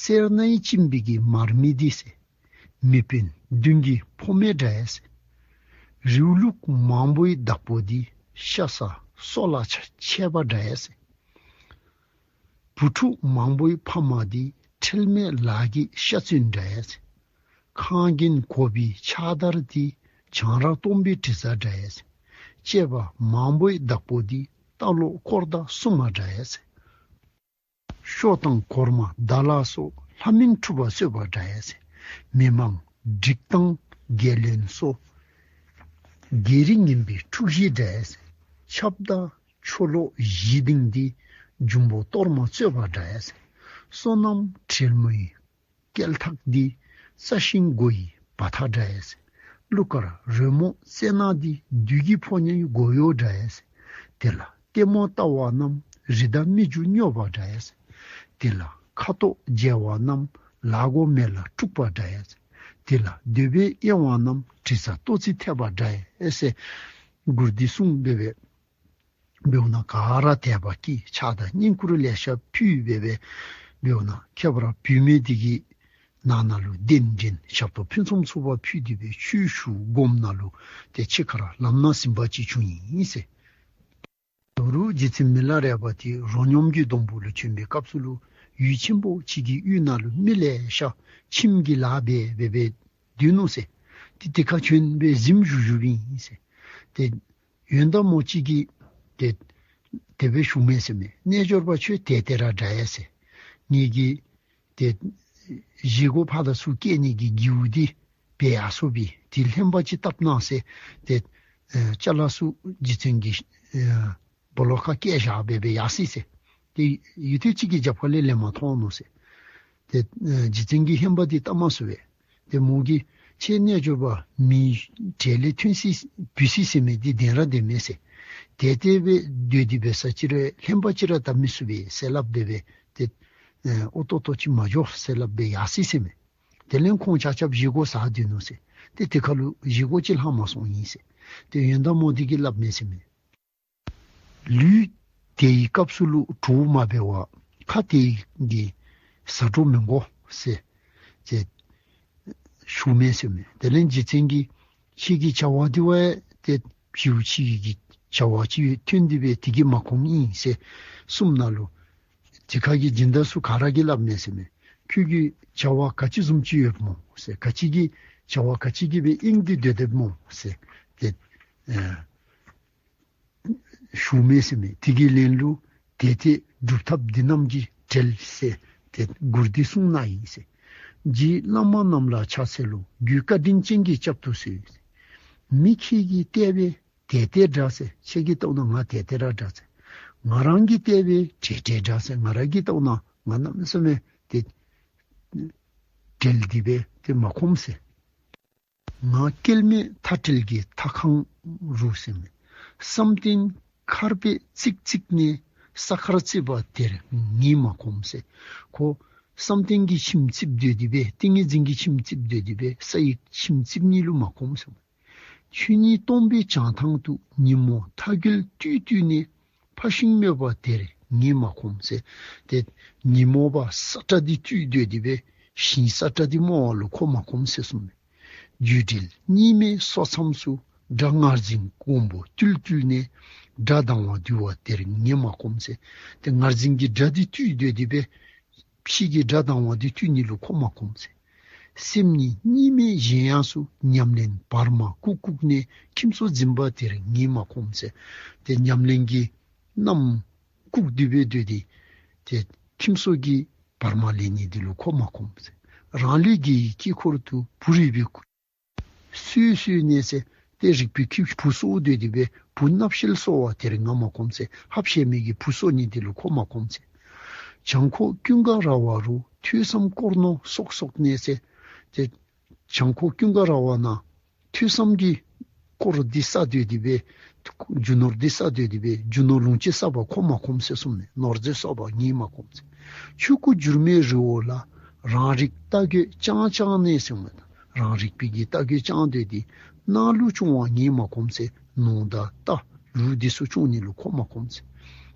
སེར་སྣའི་གཅིན་པའི་གི་མར་མེ་འདི་ཟེར། མི་དཔོན་བདུན་གྱི་ཕོ་མེ་འདྲ་ཟེར། རེའུ་ལུག་མང་པོའི་བདག་པོ་འདི། ཤ་ཟ་སོ་ལ་ཆ་ཆད་པ་འདྲ་ཟེར། བུ་ཕྲུག་མང་པོའི་ཕ་མ་འདི། ཁྲེལ་མེད་ལཱ་གི་ཤ་ཚུན་འདྲ་ཟེར། ཁང་རྒྱན་གོ་བའི་ཕྱག་དར་འདི། ཆང་རག་སྟོང་པའི་དྲི་ཟ་འདྲ་ཟེར། གཅེས་པ་མང་པོའི་བདག་པོ་འདི། རྟ་ལོག་དཀོར་དང་སྲུང་མ་འདྲ་ཟེར། ཤོ་དང་གོར་མ་མདའ་ལ་སོགས། ལྷ་མིན་འཁྲུག་པ་གསོད་པ་འདྲ་ཟེར། མི་མང་འགྲིག་དང་རྒྱལ་བློན་སོགས། རྒྱལ་རིགས་ངན་པའི་འཁྲུག་གཞི་འདྲ་ཟེར། ཆབ་དང་ཆོ་ལོ་གཞི་ལྡིང་འདི། འབྱུང་པོ་གཏོར་མ་རྩོད་པ་འདྲ་ཟེར། སོ་ནམ་དྲེད་མོའི་སྐེད་ཐག་འདི། རྩྭ་ཤིང་མགོ་ཡི་བ་ཐག་འདྲ་ཟེར། གླུ་གར་རོལ་མོ་རྩེ་ནག་འདི། བདུད་ཀྱི་ཕོ་ཉའི་མགོ་ཡོ་འདྲ་ཟེར། དེ་ལ་ལྟད་མོ་ལྟ་བ་རྣམས། རི་དྭགས་མི་རྒྱུ་སྨྱོ་བ་འདྲ་ཟེར། དེ་ལ་ཁ་དོག་འཇལ་བ་རྣམས། ལ་མགོ་མེ་ལ་སྤྲུགས་པ་འདྲ་ཟེར། དེ་ལ་འདོད་པས་གཡེང་བ་རྣམས། དྲི་ཟ་ལྟོ་ཚིགས་ཐེབས་པ་འདྲ་ཟེར། མགུར་འདི་གསུངས་སྦེ་སྦེ་འབདཝ་ད་ག་ར་དད་པ་སྐྱེས། ཕྱག་དང་བསྙེན་བཀུར་ལེ་ཤ་ཕུལ་སྦེ་སྦེ་འབདཝ་ད་ཁྱད་པར་བུད་མེད་འདི་གིས་ནང་ན་ལུ་གདན་འདྲེན་ཞབས་ཏོག་ཕུན་སུམ་ཚོགས་པ་ཕུལ་ཏེ་སྦེ་ཆོས་ཞུ་སྒོམ་ནང་ལུ་ཏེ་ཕྱི་ཁར་ལམ་སྣ་ཟིན་པ་ཅིག་བྱུང་ཡི་ཟེར། ད་རུང་རྗེ་བཙུན་མི་ལ་རས་པ་དེ་རོ་སྙོམས་ཀྱི་སྡོང་པོ་ལུ་བྱོན་པའི་སྐབས་སུ་ལུ་ཡུལ་ཆེན་པོ་ཅིག་གི་ཡུལ་ནང་ལུ་མི་ལེ་ཤ་ཁྱིམ་གྱི་ལཱ་འབད་འབད་འབད་སྡོད་ནུག་ཟེར། ཏེ་དེ་ཁར་བྱོན་སྦེ་གཟིམ་བཞུགས་བཞུགསཔ་ཨིན་ཟེར། ཏེ་ཡོན་བདག་མོ་ཅིག་གིས་ཏེ་དེ་སྦེ་ཞུཝ་མས་ཟེར་མས། རྣལ་འབྱོར་པ་ཁྱོད་དེ་དེ་ར་འདྲ་ཡ་ཟེར། ངེ་གི་ཏེ་བཞེས་སྒོ་ཕར་དང་ཚུར་བསྐྱལ་ནི་གི་རྒེད་འོག་འདི་འབད་ཡར་སོ་བའི་ཏེ་ལྷན་པ་ཅིག་བཏབ་གནང་ཟེར། ཏེ་ཨེ་ཅ་ལ་ཚུ་རྗེ་བཙུན་གྱི་ཨེ་སྦོ་ལོགས་ཁར་བསྐྱལ་བཞག་སྦེ་སྦེ་ཡར་སོ་ཡི་ཟེར། ཏེ་ཡུད་ཐེངས་ཅིག་གི་རྒྱབ་ཁ་ལས་ལེན་མ་ཐོབ་ནུག་ཟེར། ཏེ་ཨེ་རྗེ་བཙུན་གྱིས་ལྷན་པ་འདི་བཏབ་མ་ཚུགས་པས། ཏེ་མོ་གིས་ཁྱེད་རྣལ་འབྱོར་པ་མི་གྲལ་ལས་ཐོན་སི་བུད་སི་ཟེར་མི་འདི་བདེན་ར་བདེན་མས་ཟེར། དེ་ལྟ་སྦེ་སྡོད་དེ་འབད་ས་ཅིག་རུང་ལྷན་པ་ཅིག་ར་བཏབ་མི་ཚུགས་པས་ཟེར་སླབ་སྦེ་སྦེ་ཏེ་ཨེ་ཨོ་ཏོ་ཏོ་ཅིག་མ་འགྱོ་ཟེར་སླབ་སྦེ་ཡར་སོ་ཡི་ཟེར་མས། དེ་ལས་ཁོང་ཆ་ཁྱབ་བཞེས་སྒོ་བཟའ་སྡོད་ནུག་ཟེར། ཏེ་དེ་ཁར་ལུ་བཞེས་སྒོ་ཅིག་ལྷག་མ་སོང་ཡི་ཟེར། ཏེ་ཡོན་བདག་མོ་འདི་གིས་སླབ་མས་ཟེར་མས། ལུས་དེའི་སྐབས་སུ་ལུ་གྲོགས་མ་འབད་བར་ཁ་དེ་གིས་ཟ་འགྲོ་མི་དགོ་ཟེར་ཏེ་ཞུ་མས་ཟེར་མས། དེ་ལས་རྗེ་བཙུན་གྱིས་ཁྱེད་ཀྱི་བྱ་བ་འདི་བ་ཏེ་ཕྱི་ཁྱེད་ཀྱི་བྱ་བ་ཅིག་ཐོན་ཏེ་སྦེ་དེ་གིས་མ་ཁོམ་ཨིན་ཟེར་གསུངམ་ད་ལུ་དེ་ཁ་གི་སྦྱིན་བདག་ཚུ་ག་ར་གིས་སླབ་མས་ཟེར་མས། ཁྱོད་ཀྱི་བྱ་བ་ག་ཅི་བཟུམ་ཅིག་ཡོདཔ་སྨོ་ཟེར། ག་ཅི་གི་བྱ་བ་ག་ཅི་གིས་སྦེ་གཡེང་སྟེ་སྡོད་དོ་སྨོ་ཟེར་ཏེ་ཨེ་ཞུ་མས་ཟེར་མས། དེ་གི་ལན་ལུ་དེ་ལྟས་སྒྲུབ་ཐབས་འདི་རྣམས་ཀྱིས་བྲལ་ཟེར་ཏེ་མགུར་འདི་གསུངས་ནུག་ཨིན་ཟེར། རྗེ་བླ་མ་རྣམས་ལ་ཕྱག་འཚལ་ལོ། རྒྱུད་བཀའ་དྲིན་ཅན་གྱིས་བསྐྱབ་ཏུ་གསོལ། མི་ཁྱེད་ཀྱིས་བལྟས་པས་དེ་ལྟས་འདྲ་ཟེར། ཁྱེད་ཀྱིས་བལྟཝ་ད་ང་དེ་ལྟས་ར་འདྲ་ཟེར། ང་རང་གིས་བལྟས་པས་བྲལ་བྲལ་འདྲ་ཟེར། ང་རང་གིས་བལྟཝ་ད་ང་གནམ་མེད་ས་མེད་ཏེ་བྲལ་ཏེ་སྦེ་ཏེ་མ་ཁོམ་ཟེར། ང་སྐྱེལ་མེད་མཐའ་བྲལ་གྱི་མཐའ་ཁང་རུ་ཟེར་མས། བསམ་གཏན་མཁར་པས་བརྩིགས་བརྩིགས་ནས། ས་མཁར་བརྩིགས་པ་དེར་ངས་མ་ཁོམ་ཟེར། ཁོ་བསམ་གཏན་གྱི་ཁྱིམ་བརྩིགས་སྡོད་དེ་སྦེ་ཏིང་ངེ་འཛིན་གྱི་ཁྱིམ་བརྩིགས་སྡོད་དེ་སྦེ་ས་ཡི་ཁྱིམ་བརྩིགས་ནི་ལུ་མ་ཁོམ་ཟེར་མས། ཆོས་ཉིད་སྟོང་པའི་བྱང་ཐང་དུ། ཉིན་མོ་མཐའ་འཁྱོལ་བཏུལ་བཏུལ་ནས། ཕ་ཤིང་རྨོ་བ་དེར་ངས་མ་ཁོམ་ཟེར། ཏེ་ཉིན་མོ་པ་ས་ཁྲ་འདི་བཏུལ་སྡོད་དེ་སྦེ་ཤིང་ས་ཁྲ་འདི་རྨོ་བ་ལུ་ཁོ་མ་ཁོམ་ཟེར་གསུངས་མས། རྒྱུད་འགྲེལ་གཉིས་མེད་སོ་མཚམས་སུ། དགྲ་ངར་འཛིན་མགོན་པོ་བཏུལ་བཏུལ་ནས། དགྲ་སྡང་བ་འདུལ་བ་དེར་ངས་མ་ཁོམ་ཟེར། ཏེ་ངར་འཛིན་གྱི་དགྲ་འདི་བཏུལ་སྡོད་དེ་སྦེ་ཕྱི་གི་དགྲ་སྡང་བ་འདི་བཏུལ་ནི་ལུ་ཁོ་མ་ཁོམ་ཟེར། སེམས་ཉིད་གཉིས་མེད་གཞན་དབྱངས་སུ། ཉམས་ལེན་བར་མ་བཀུག་བཀུག་ནས། ཁྱིམ་སོ་འཛིན་པ་དེར་ངས་མ་ཁོམ་ཟེར། ཏེ་ཉམས་ལེན་གྱི་རྣམ་བཀུག་སྟེ་སྦེ་སྡོད་དེ་ཏེ་ཁྱིམ་སོ་གི་བར་མ་ལེན་ནི་འདི་ལུ་ཁོ་མ་ཁོམ་ཟེར། རང་ལུས་དགེ་བའི་དཀྱིལ་འཁོར་དུ། བུ་རིག་པའི་སྐུ་སོས་སོས་ནས་ཟེར། ཏེ་རིག་པའི་སྐུ་བུ་གསོ་སྡོད་དེ་སྦེ་བུ་རྣབ་ཤེལ་གསོ་བ་དེར་ང་མ་ཁོམ་ཟེར། ཧབ་ཤེས་མི་གི་བུ་གསོ་ནི་འདི་ལུ་ཁོ་མ་ཁོམ་ཟེར། བྱང་ཁོག་ཀུན་དགའ་ར་བ་རུ། ཐོས་བསམ་དཀོར་ནོར་གསོག་གསོག་ནས་ཟེར། ཏེ་བྱང་ཁོག་ཀུན་དགའ་ར་བ་ན་ཐོས་བསམ་གྱི་དཀོར་འདི་བསགས་སྡོད་དེ་སྦེ་རྒྱུ་ནོར་འདི་བསགས་སྡོད་དེ་སྦེ་རྒྱུ་ནོར་ལོངས་སྤྱོད་བསགས་པ་ཁོ་མ་ཁོམ་ཟེར་གསུངས་མས། ནོར་རྫས་བསགས་པ་ངས་མ་ཁོམ་ཟེར། ཆོས་སྐུ་འགྱུར་མེད་རི་བོ་ལ། རང་རིག་རྟ་རྒོད་བཅང་བཅང་ནས་ཟེར་གསུངས་མས། རང་རིག་པའི་གི་རྟ་རྒོད་བཅང་སྡོད་དེ་ནང་ལུ་སྐྱོང་བ་ངས་མ་ཁོམ་ཟེར། ནོར་དང་རྟ་ལུག་འདི་ཚུ་སྐྱོང་ནི་ལུ་ཁོ་མ་ཁོམ་ཟེར།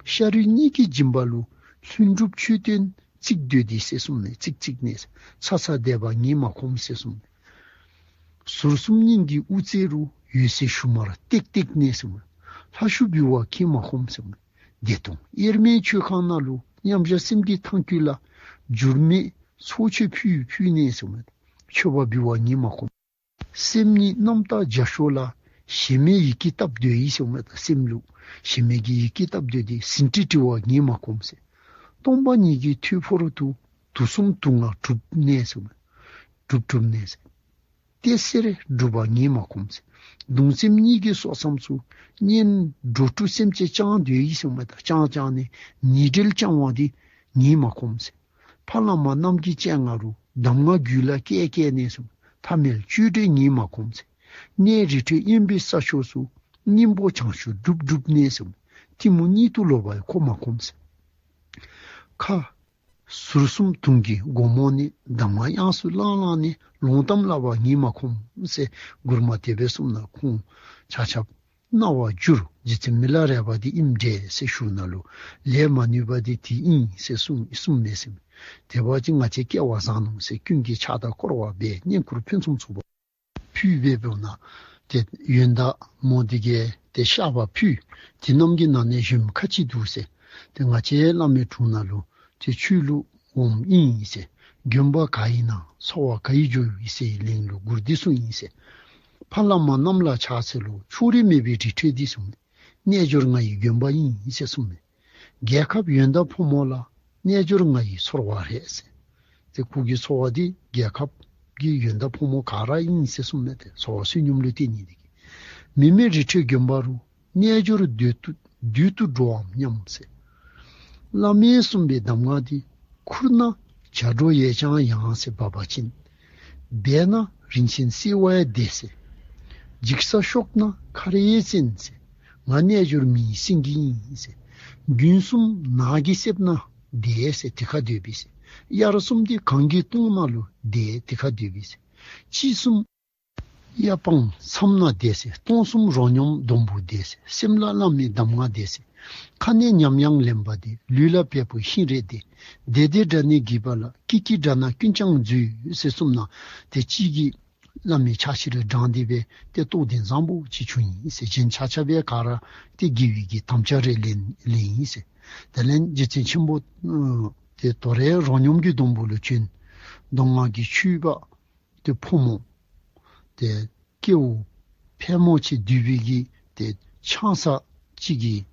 ཤ་རུས་གཉིས་ཀྱི་སྦྱིན་པ་ལུ། ལྷུན་གྲུབ་མཆོད་རྟེན་བརྩིགས་སྡོད་དེ་ཟེར་གསུངས་མས། བརྩིགས་བརྩིགས་ནས་ཚ་ཚ་འདེབས་པ་ངས་མ་ཁོམ་ཟེར་གསུངས་མས། ཟུར་གསུམ་སྙིང་གི་དབུ་རྩེ་རུ། འོད་གསལ་ཞུན་མར་བཏེག་བཏེག་ནས་ཟེར་གསུངས་མས། ལྷ་ཞུ་འབུལ་བ་ཁྱེད་མ་ཁོམ་ཟེར་གསུངས་མས། བདེ་སྟོང་དབྱེར་མེད་མཆོད་ཁང་ནང་ལུ། མཉམ་བཞག་སེམས་ཀྱི་ཐང་དཀྱིལ་ལ། འགྱུར་མེད་ཚོགས་མཆོད་ཕུལ་ཕུལ་ནས་ཟེར་གསུངས་མས། མཆོད་པ་འབུལ་བ་ངས་མ་ཁོམ། སེམས་ཉིད་རྣམ་དག་རྒྱ་ཤོག་ལ། ཞེན་མེད་ཡི་གེ་བཏབ་སྡོད་ཡི་ཟེར་གསུངས་མས། ད་སེམས་ལུ་ཞེན་མེད་ཀྱི་ཡི་གེ་བཏབ་སྡོད་དེ་ཟིན་བྲིས་བྲི་བ་ངས་མ་ཁོམ་ཟེར། སྟོང་པ་ཉིད་ཀྱི་ཐོད་ཕོར་དུ། དུག་གསུམ་དུག་ལྔ་གྲུབ་ནས་ཟེར་གསུངས་མས། གྲུབ་གྲུབ་ནས་ཟེར། གཏད་སེར་སྒྲུབ་པ་ངས་མ་ཁོམ་ཟེར། གདུང་སེམས་གཉིས་ཀྱི་སོ་མཚམས་སུ། གཉེན་འགྲོ་དྲུག་སེམས་ཅན་བཅང་སྡོད་ཡི་ཟེར་གསུངས་མས། ད་བཅང་བཅང་ནས་ཉེ་འབྲེལ་བཅང་བ་འདི་ངས་མ་ཁོམ་ཟེར། ཕ་བླ་མ་རྣམས་ཀྱི་སྤྱན་སྔ་རུ། གདམས་ངག་རྒྱུད་ལ་བཀལ་བཀལ་ནས་ཟེར། ཐ་མལ་སྤྱོད་འབྲས་ངས་མ་ཁོམ་ཟེར། གནས་རི་ཁྲོད་དབེན་པའི་ས་ཕྱོགས་སུ། སྙིང་པོ་བྱང་ཆུབ་སྒྲུབ་སྒྲུབ་ནས་ཟེར། གཏི་མུག་གཉིད་དུ་ལོག་པ་ཡང་ཁོ་མ་ཁོམ་ཟེར། ཁ་ཟུར་གསུམ་དུང་གི་སྒོ་མོ་ནས། གདམས་ངག་དབྱངས་སུ་བླངས་བླངས་ནས། ལོང་གཏམ་སླབ་པ་ངས་མ་ཁོམ་ཟེར། མགུར་མ་དེ་སྦེ་གསུངས་ན་ཁོང་ཆ་ཁྱབ་རྣ་བ་བསྒྱུར། རྗེ་བཙུན་མི་ལ་རས་པ་འདི་ཨིནམ་འདྲས་ཟེར་ཞུ་ནི་ལུ་ལས་མ་ནུས་པ་འདི་དེ་ཨིན་ཟེར་གསུངས་གསུངས་མས་ཟེར། དེ་འབད་བ་ཅིན་ང་བཅས་སྐལ་བ་བཟང་ནུག་ཟེར་ཀུན་གྱིས་ཕྱག་དང་བསྐོར་བ་འབད། བསྙེན་བཀུར་ཕུན་སུམ་ཚོགས་པ་ཕུལ་སྦེ་འབདཝ་ད་ཏེ་ཡོན་བདག་མོ་འདི་གིས་ཏེ་བཤགས་པ་ཕུལ། དེ་རྣམས་ཀྱི་ནང་ནས་གཞོནམ་ཁ་ཅིག་འདུག་ཟེར། ཏེ་ང་བཅས་བླ་མའི་དྲུང་ནང་ལུ་ཏེ་ཆོས་ལུ་འོངམ་ཨིན་ཟེར། དགོན་པ་ག་ཨིན་ན་འཚོ་བ་ག་ཨིནམ་འགྱོཝ་ཨིན་ཟེར་གླིང་ལུ་མགུར་འདི་གསུངས་ཨིན་ཟེར། ཕ་བླ་མ་རྣམས་ལ་ཕྱག་འཚལ་ལོ། ཕྱོགས་རིས་མེད་པའི་རི་ཁྲོད་འདི་ཟེར་གསུངས་མས། རྣལ་འབྱོར་ང་ཡི་དགོན་པ་ཨིན་ཟེར་གསུངས་མས། རྒྱལ་ཁབ་ཡོན་བདག་ཕོ་མོ་ལ། རྣལ་འབྱོར་ང་ཡི་འཚོ་བ་རེད་ཟེར། ཏེ་ཁོ་གི་འཚོ་བ་འདི་རྒྱལ་ཁབ་ཀྱི་ཡོན་བདག་ཕོ་མོ་ག་ར་ཨིན་ཟེར་གསུངས་མས། ཏེ་འཚོ་བ་བསོད་སྙོམས་ལུ་བརྟེན་ནི་འདི་གིས། མི་མེད་རི་ཁྲོད་དགོན་པ་རུ། རྣལ་འབྱོར་བདུད་དུ་བདུད་དུ་འགྲོའམ་སྙམ་ཟེར། བླ་མས་གསུངས་པའི་གདམས་ངག་འདི། ཁུར་ན་བྱ་སྒྲོ་ཡས་བྱང་ཡང་ཟེར་འབབ་པ་ཅིན། སྦས་ན་རིན་ཆེན་བསིལ་བ་ཡང་བདེ་ཟེར། འཇིགས་ས་ཤོར་ན་མཁར་ཡང་བཙན་ཟེར། ང་རྣལ་འབྱོར་མི་ཡི་སེང་གེ་ཨིན་ཟེར། རྒྱུན་གསུམ་ནགས་ཀྱི་གསེབ་ན་བདེ་ཟེར། དེ་ཁར་སྡོད་པས་ཟེར། དབྱར་གསུམ་འདི་གངས་ཀྱི་ལྟོང་ན་ལུ་བདེ། དེ་ཁར་སྡོད་པས་ཟེར། དཔྱིད་གསུམ་ གཡའ་སྤང་མཚམས་ན་བསྡད་ཟེར། སྟོང་གསུམ་རོ་སྙོམས་སྡོང་བུ་བསྡད་ཟེར། སེམས་ལ་བླ་མའི་གདམས་ངག་བསྡད་ཟེར། ཁ་ནས་ཉམས་དབྱངས་ལེན་པ་དེ། ལུས་ལ་བལ་པོ་ཤིང་རས་དེ། བདེ་བདེ་སྒྲ་སྙན་གྱིས་པ་ལ། ཀི་ཀི་སྒྲ་ན་ཀུན་ཀྱང་འཛུལ་ཟེར་གསུངས་ན། དེ་གཅིག་གིས་བླ་མའི་ཕྱག་ཕྱི་རུ་འབྲངས་ཏེ་སྦེ་ཏེ་རྟོགས་ལྡན་བཟང་པོ་ཅིག་བྱུང་ཡི་ཟེར། གཞན་ཆ་ཁྱབ་སྦེ་ག་ར་ཏེ་དགེ་བའི་གི་དམ་བཅའ་རེ་ལེན་ལེན་ཡི་ཟེར། དེ་ལས་རྗེ་བཙུན་ཆེན་པོ་ཨ་ཏེ་དོ་རུང་རོ་སྙོམས་ཀྱི་སྡོང་པོ་ལུ་བྱོན། མདོ་སྔགས་ཀྱི་ཆོས་པ་ཏེ་ཕོ་མོ་ཏེ་སྐྱེ་བོ་ཕལ་མོ་ཆེ་འདུས་པའི་གི་ཏེ་ཆང་ས་ཅིག་གི་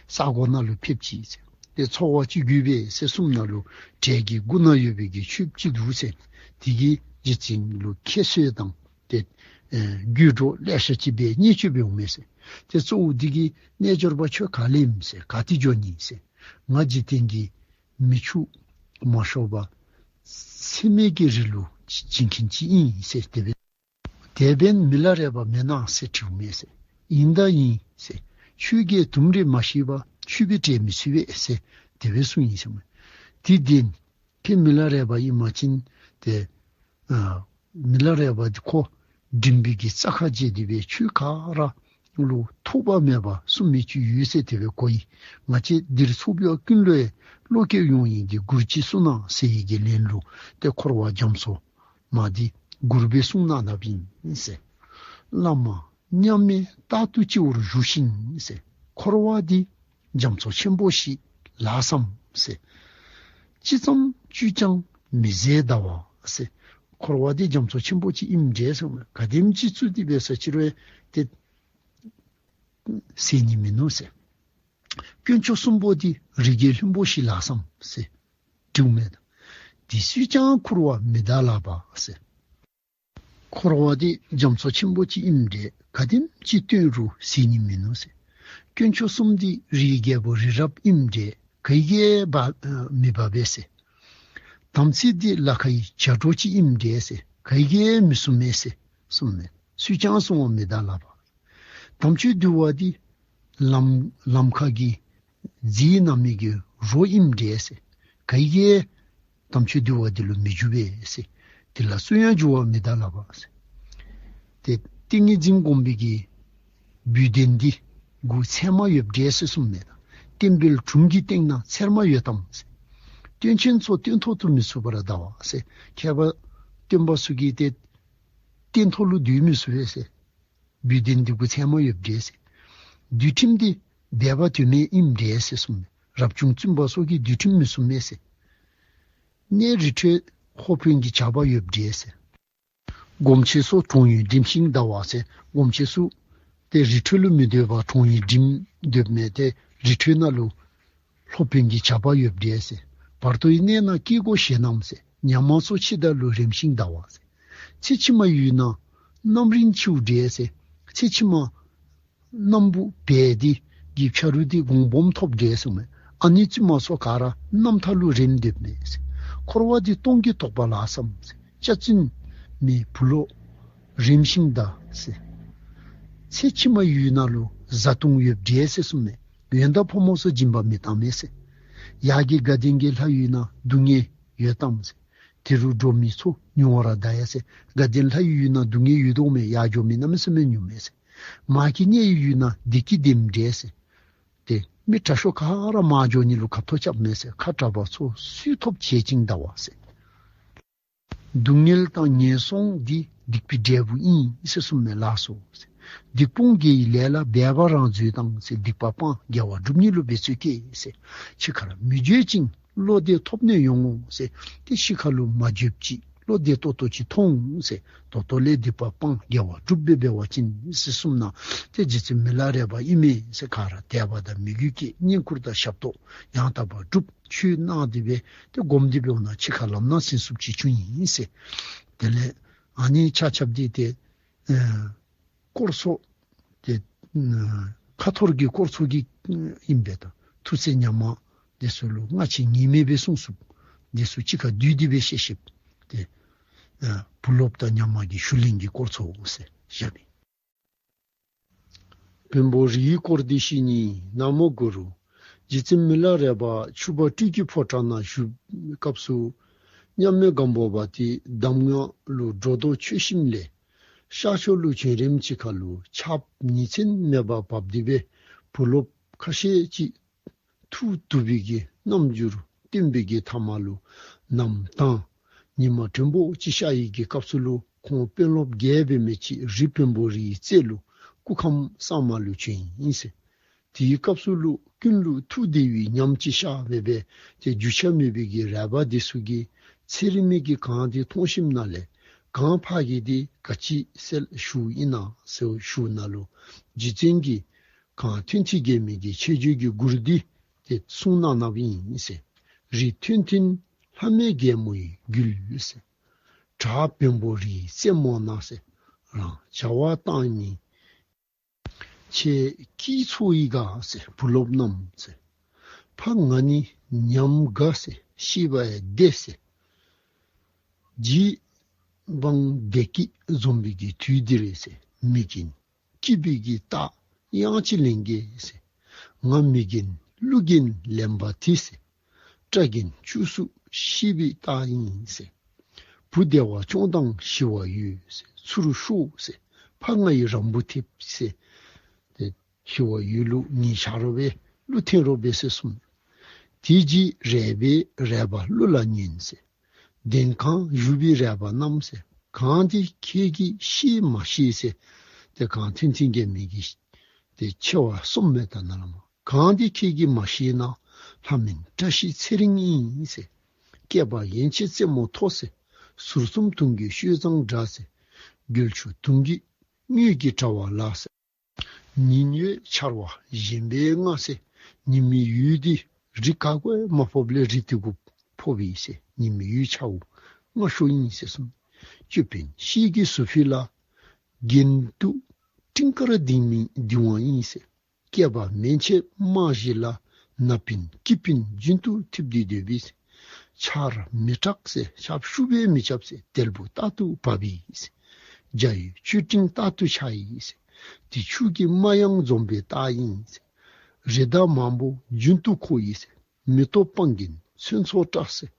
ས་གོ་ནང་ལུ་ཕེབས་ཅི་ཟེར། ཏེ་འཚོ་བ་ཅིག་དགོ་པས་ཟེར་གསུངམ་ད་ལུ་འབྲས་ཀྱི་མགུ་ནང་ཡོད་པའི་གི་ཆུ་ཅིག་འདུག་ཟེར། དེ་གིས་རྗེ་བཙུན་ལུ་ཁྱད་གསོད་དང་ཏེ་ཨེ་དགོད་བྲོ་ལེ་ཤ་ཅིག་འབད་བརྙས་བཅོས་འབད་འོང་མས་ཟེར། ཏེ་གཙོ་བོ་འདི་གིས་རྣལ་འབྱོར་པ་ཁྱོད་ག་ལས་ཨིནམ་ཟེར། ག་ཏེ་འགྱོ་ནི་ཟེར། ང་འཇིག་རྟེན་གྱི་མི་ཕྱུགས་མ་ཤོར་བར་ཚེ་སྨད་ཀྱི་རི་ལུ་བྱིན་མཁན་ཅིག་ཨིན་ཟེར། དེ་སྦེ་དེ་འབདན་མི་ལ་རས་པ་མེན་ན་ཟེར་དྲིཝ་མས་ཟེར། ཨིན་ད་ཨིན་ཟེར། ཆོས་རྒྱལ་དུམ་རེ་མ་ཤི་བར་ཆོས་པའི་གྲལ་མི་ཚུད་པས་ཟེར་དེ་སྦེ་གསུངས་ཡི་ཟེར་མས། དེ་འབདན་ཁྱོད་མི་ལ་རས་པ་ཨིན་པ་ཅིན་ཏེ་ཨ་མི་ལ་རས་པ་འདི་ཁོ་མགྲིན་པའི་གི་རྩ་ཁར་བཅད་དེ་སྦེ་ཆོས་ག་ར་ལུ་ཐོགས་པ་མེད་པར་གསུང་མི་ཅིག་ཡོད་ཟེར་དེ་སྦེ་གོ་ཡི། ང་བཅས་འདིར་ཚོགས་པ་ཀུན་ལུ་བློ་སྐྱེད་ཡོང་ནི་གི་མགུར་ཅིག་གསུང་གནང་ཟེར་བའི་གི་ལན་ལུ་ཏེ་འཁོར་བ་རྒྱ་མཚོ་མ་འདི་མགུར་སྦེ་གསུངས་གནང་ནུག་ཨིན་ཟེར། བླ་མ་མཉམ་མེད་རྟག་ཏུ་སྤྱི་བོར་བཞུགས་ཤིང་ཟེར། འཁོར་བ་འདི་རྒྱ་མཚོ་ཆེན་པོ་ཞིག་ལགས་སམ་ཟེར། ཅི་ཙམ་བཙུགས་ཀྱང་མི་ཟད་ཟླ་བ་ཟེར། འཁོར་བ་འདི་རྒྱ་མཚོ་ཆེན་པོ་ཅིག་ཨིནམ་འདྲས་ཟེར། ག་དེམ་ཅིག་བཙུགས་ཏེ་འབད་ས་ཅི་རུང་ཏེ་ཟད་ནི་མིན་ནུག་ཟེར། དཀོན་མཆོག་གསུམ་པོ་འདི་རི་རྒྱལ་ལྷུན་པོ་ཞིག་ལགས་སམ་ཟེར་དྲིཝ་མས། དེ་བཙུགས་ཀྱང་འཁོར་བ་མི་འདའ་ལགས་པ་ཟེར། འཁོར་བ་འདི་རྒྱ་མཚོ་ཆེན་པོ་ཅིག་ཨིནམ་འདྲས་ག་དེམ་ཅིག་བཏོན་རུང་ཟད་ནི་མིན་ནུག་ཟེར། དཀོན་མཆོག་གསུམ་འདི་རིའི་རྒྱལ་པོ་རི་རབ་ཨིནམ་འདྲས་ག་གིས་འབག་མི་འབག་པས་ཟེར། དམ་ཚིག་འདི་ལ་ཁའི་བྱ་སྒྲོ་ཅིག་ཨིནམ་འདྲས་ཟེར་ག་གིས་མི་སྲུང་མས་ཟེར་གསུངམ་མས། བཙུགས་ཀྱང་སྲུང་བ་མི་འདའ་ལགས་པ། དམ་ཆོས་འདུལ་བ་འདི་ལམ་ལམ་ཁ་གི་རྫིས་ནང་མི་གི་རོ་ཨིནམ་འདྲས་ཟེར་ག་གིས་དམ་ཆོས་འདུལ་བ་འདི་ལུ་མི་འཇུག་པས་ཟེར། དེ་ལ་སུ་ཡང་འཇུག་པར་མི་འདའ་ལགས་པ་ཟེར། ཏེ་ཏིང་ངེ་འཛིན་སྒོམ་པའི་གི་སྦུལ་ལྡན་འདི་གུ་ཚེར་མ་ཡོདཔ་འདྲས་ཟེར་གསུངམ་མས། ཏེ་སྟོན་པའི་དྲུང་གི་སྟེང་ན་ཚེར་མ་ཡོད་དམ་ཟེར། སྟོན་ཆེན་ཚོགས་སྟོན་ཐོག་ཏུ་མི་ཚུད་པར་གདའ་བ་ཟེར། མཁས་པ་སྟོན་པ་ཚུ་གིས་ཏེ་སྟོན་ཐོག་ལུ་སྡོད་མི་ཚུགས་པས་ཟེར། སྦུལ་ལྡན་འདི་གུ་ཚེར་མ་ཡོདཔ་འདྲས་ཟེར། འདུལ་ཁྲིམས་འདི་སྦལ་པ་དོན་མེད་ཨིནམ་འདྲས་ཟེར་གསུངམ་མས། རབ་བྱུང་བཙུན་པ་སོགས་ཀྱིས་འདུལ་ཁྲིམས་མི་སྲུང་མས་ཟེར། གནས་རི་ཁྲོད་ལྷོ་དཔོན་གྱི་ཇག་པ་ཡོདཔ་འདྲས་ཟེར། སྒོམ་ཆེན་སོགས་གྲོང་ཡུལ་འགྲིམ་ཞིང་གདའ་བ་ཟེར། སྒོམ་ཆེན་ཚུ་ཏེ་རི་ཁྲོད་ལུ་མི་སྡོད་པར་གྲོང་ཡུལ་འགྲིམ་སྡོདཔ་མས། ཏེ་རི་ཁྲོད་ནང་ལུ་ལྷོ་དཔོན་གྱི་ཇག་པ་ཡོདཔ་འདྲས་ཟེར། བར་དོའི་གནས་ན་སྐྱེ་སྒོ་བཞེས་རྣམས་ཟེར། ཉ་མ་སོགས་འཆི་བདག་ལུ་རེམ་ཞིང་གདའ་བ་ཟེར། ཚེ་ཕྱི་མ་ཡུལ་ན་གནམ་རིང་ཆེའུ་འདྲས་ཟེར། ཚེ་ཕྱི་མ་གནམ་བུ་བལ་འདི་གི་ཆ་རུ་འདི་གོང་སྦོམ་ཐོབ་འདྲས་ཟེར་མས། ཨ་ནི་བཙུན་མ་སོགས་ག་ར་གནམ་མཐའ་ལུ་རེམ་སྡོདཔ་མས་ཟེར། འཁོར་བ་འདི་སྟོང་གི་དོགས་པ་ལགས་སམ་ཟེར། སྐྱ་བཙུན་མའི་བུ་སློབ་རེམ་ཞིང་གདའ་ཟེར། ཚེ་ཕྱི་མ་ཡུལ་ན་ལུ་བཟའ་བཏུང་ཡོདཔ་འདྲས་ཟེར་གསུངམ་མས། ཡོན་བདག་ཕོ་མོ་སོགས་སྦྱིན་པ་མི་བཏང་མས་ཟེར། ཡར་གྱི་དགའ་ལྡན་གྱི་ལྷ་ཡུལ་ན་སྡུག་བསྔལ་ཡོད་དམ་ཟེར། དེ་རུ་འགྲོ་མི་ཚོགས་ཉུང་བར་གདའ་ཡ་ཟེར། དགའ་ལྡན་ལྷ་ཡི་ཡུལ་ན་སྡུག་བསྔལ་ཡོད་དོ་མས། ཡར་འགྱོ་མི་གནམ་མེད་ས་མེད་ཉུང་མས་ཟེར། མར་གྱི་གནས་ཡི་ཡུལ་ན་བདེ་སྐྱིད་ལྡནམ་འདྲས་ཟེར། ཏེ་མི་དྲག་ཤོས་ག་ར་མར་འགྱོ་ནི་ལུ་ཁ་ཐོར་རྐྱབ་མས་ཟེར། ཁ་དྲག་པ་ཚུ་སུས་ཐོབ་བྱེད་ཅིང་གདའ་བ་ཟེར། སྡུག་བསྔལ་དང་ངན་སོང་འདི་སྡིག་པའི་འབྲས་བུ་ཨིན་ཟེར་གསུངམ་མས། ལགས་སོ་ཟེར། སྡིག་སྤོང་དགེ་བའི་ལས་ལ་འབད་པ་རང་མཛོད་དང་ཟེར། སྡིག་པ་སྤང་དགེ་བ་སྒྲུབ་ནི་ལུ་འབད་རྩོལ་བསྐྱེད་ཟེར། འཆི་ཁར་མི་འགྱོད་ཅིང་བློ་བདེ་ཐོབ་ནས་ཡོང་ངོ་ཟེར། ཏེ་འཆི་ཁ་ལུ་མ་འགྱོད་ཅིག་བློ་བདེ་ཏོག་ཏོ་ཅིག་ཐོབ་འོང་ཟེར། ད་ལྟོ་ལས་སྡིག་པ་སྤང་དགེ་བ་སྒྲུབ་སྦེ་འབད་བ་ཅིན་ཟེར་གསུངམ་ད་ཏེ་རྗེ་བཙུན་མི་ལ་རས་པ་ཨིན་མས་ཟེར་ག་ར་དད་པ་དང་མོས་གུས་བསྐྱེད། བསྙེན་བཀུར་དང་ཞབས་ཏོག་ཡང་དག་པར་སྒྲུབ། ཆོས་གནང་སྟེ་སྦེ་ཏེ་སྒོམ་སྟེ་སྦེ་འོང་ན་འཆི་ཁ་ལམ་སྣ་ཟིན་ཚུགསཔ་ཅིག་བྱུང་ཡི་ཟེར། དེ་ལས་ཨ་ནི་ཆ་ཁྱབ་འདི་ཏེ་ཨེ་དཀོར་མཚོ་ཏེ་ཨེ་ཁ་ཐོར་གྱི་དཀོར་མཚོ་གི་ཨིན་པས་ད། ཐུགས་སྲས་ཉག་མ་འདི་ཚུ་ལུ་སྔ་ཕྱི་གཉིས་མེད་པའི་གསུང་སུ་འདི་ཚུ་གཅིག་ཁར་བསྡུས་ཏེ་སྦེ་བཤད་བཤདཔ་ཏེ་ཨེ་བུ་སློབ་དང་ཉག་མ་གི་ཞུ་ལན་གྱི་དཀོར་མཚོ་ཟེར་བཞག་པས། བོན་པོ་རིའི་དཀོར་འདི་ཞིག་ཉིད། ན་མོ་གུ་རུ། རྗེ་བཙུན་མི་ལ་རས་པ་ཕྱུ་པ་སྤྲུལ་གྱི་ཕོ་བྲང་ན་བཞུགས་སྐབས་སུ། མཉམ་མེད་སྒམ་པོ་པ་དེ་གདམས་ངག་ལུ་སྒྲོ་འདོགས་ཆོད་ཞིནམ་ལས། ཤར་ཕྱོགས་ལུ་བྱོན་རནམ་ཅིག་ཁར་ལུ་ཆརཔ་ཉིན་མཚན་མེད་པར་འབབ་སྟེ་སྦེ་བུ་སློབ་ཁ་ཤས་ཅིག་ཐུགས་དུབ་པའི་གི་རྣམ་འགྱུར་སྟོན་པའི་གི་མཐའ་མ་ལུ་གནམ་དྭངས་ཉི་མ་དྲོན་པོ་ཅིག་ཤར་བའི་གི་སྐབས་སུ་ལུ་ཁོང་དཔོན་སློབ་བརྒྱད་འབད་མི་ཅིག་རི་བེམ་པོ་རིའི་རྩེ་ལུ་སྐུ་ཁམས་གཙང་མ་ལུ་བྱོན་ཡི་ཟེར། དེའི་སྐབས་སུ་ལུ་ཀུན་ལུ་ཐུགས་བདེ་བའི་ཉམས་ཅིག་ཤར་སྦེ་སྦེ་ཏེ་རྒྱུས་ཆ་མེད་པའི་གི་རས་པ་འདི་ཚུ་གིས་ཚེ་རིང་མའི་གི་གངས་འདི་མཐོང་ཞིནམ་ལས་གངས་ཕར་གྱི་འདི་ག་ཅི་ཟེར་ཞུཝ་ཨིན་ན་ཟེར་ཞུཝ་ད་ལུ་རྗེ་བཙུན་གྱིས་གངས་མཐོན་མཐིང་རྒྱལ་མའི་གི་ཆེ་བརྗོད་ཀྱི་མགུར་འདི་ཏེ་གསུངས་གནང་གནངམ་ཨིན་ཟེར། རི་མཐོན་མཐིང་ལྷ་མོའི་རྒྱལ་མོ་ཡི་རྒྱུད་ཟེར། བྲག་བེམ་པོ་རིའི་རྩེ་མོ་ན་ཟེར། རང་བྱ་བ་བཏང་ནི་ཁྱེད་ཀྱིས་འཚོ་ཡི་ག་ཟེར། བུ་སློབ་རྣམས་ཟེར། ཕ་ང་ནི་ཉམས་དགའ་ཟེར། ཤི་བ་ཡང་བདེ་ཟེར། རྗེ་འབངས་བདེ་སྐྱིད་འཛོམས་པའི་གི་དུས་འདི་རེད་ཟེར། མི་རྒན་སྐྱིད་པའི་གི་རྟགས་ཡང་ཅིག་ལེན་གེ་ཟེར། ང་མི་རྒན་ཀླུ་རྒན་ལེན་པ་དེ་ཟེར། སྤྲ་རྒན་ཁྱུག་ཙུག་ཤི་བའི་རྟགས་ཨིན་ཟེར། བུ་བདེ་བ་སྐྱོང་དང་ཞི་བ་འོད་ཟེར། ཚུར་ཤོག་ཟེར། ཕ་ང་ཡི་རམ་བུ་ཐེབས་ཟེར། ཏེ་ཞི་བ་འོད་ལུ་ཉན་ཤོག་རོགས་སྦེ་གླུ་འཐེན་རོགས་སྦེ་ཟེར་གསུངས། དེ་རྗེས་རས་པས་རས་པ་ཀླུ་ལ་ཉན་ཟེར། གདན་ཁར་བཞུགས་པའི་རས་པ་རྣམས་ཟེར། གངས་འདི་ཁྱེད་ཀྱིས་ཤེས་མ་ཤེས་ཟེར། ཏེ་གངས་མཐོན་མཐིང་རྒྱལ་མའི་གི་ཏེ་ཆེ་བ་གསུངམ་མས་ད་ནཱ་ལས་མར། གངས་འདི་ཁྱེད་ཀྱིས་མ་ཤེས་ན། ལྷ་མིན་བཀྲ་ཤིས་ཚེ་རིང་ཨིན་ཟེར། སྐེད་པ་ཡན་ཆད་རྩེ་མོ་མཐོ་ཟེར། ཟུར་གསུམ་དུང་གི་ཤོད་ཚང་འདྲ་ཟེར། རྒྱུད་ཆུ་དུང་གི་དངུལ་གྱི་དྲ་བ་ལ་ཟེར། ཉིན་འོད་འཆར་བ་བཞིན་པའི་ང་ཟེར། ཉི་མའི་འོད་འདི་རི་ག་གུ་མ་ཕོགཔ་ལས་རི་དེ་གུ་ཕོགཔ་ཨིན་ཟེར། ཉི་མའི་འོད་འཆརཝ་སྔ་ཤོས་ཨིན་ཟེར་གསུངས། ཅོད་པན་ཤེལ་གྱི་ཟུར་ཕུད་ལ་རྒྱན་དུ་སྤྲིན་དཀར་ལྡིང་མི་ལྡིང་བ་ཨིན་ཟེར། སྐེད་པ་མན་ཆད་དམར་ཞི་ལ་ནག་པིན་སྐྱིད་པིན་རྒྱུན་དུ་འཐིབས་ཏེ་སྡོད་པས། ཆརཔ་མི་དྲག་ཟེར། ཆརཔ་ཤུགས་སྦེ་མི་རྐྱབ་ཟེར། དལ་བུ་རྟག་ཏུ་བབས་པས་ཟེར། འཇའ་འོད་ཆུ་སྤྲིན་རྟག་ཏུ་འཆར་ཡི་ཟེར། དེ་ཆུ་གི་རྨ་ཡང་འཛོམས་པའི་རྟགས་ཨིན་ཟེར། རི་དྭགས་མང་པོ་རྒྱུན་དུ་འཁོར་ཡི་ཟེར། མེ་ཏོག་སྤང་རྒྱན་ཚོན་མཚོ་བཀྲ་ཟེར།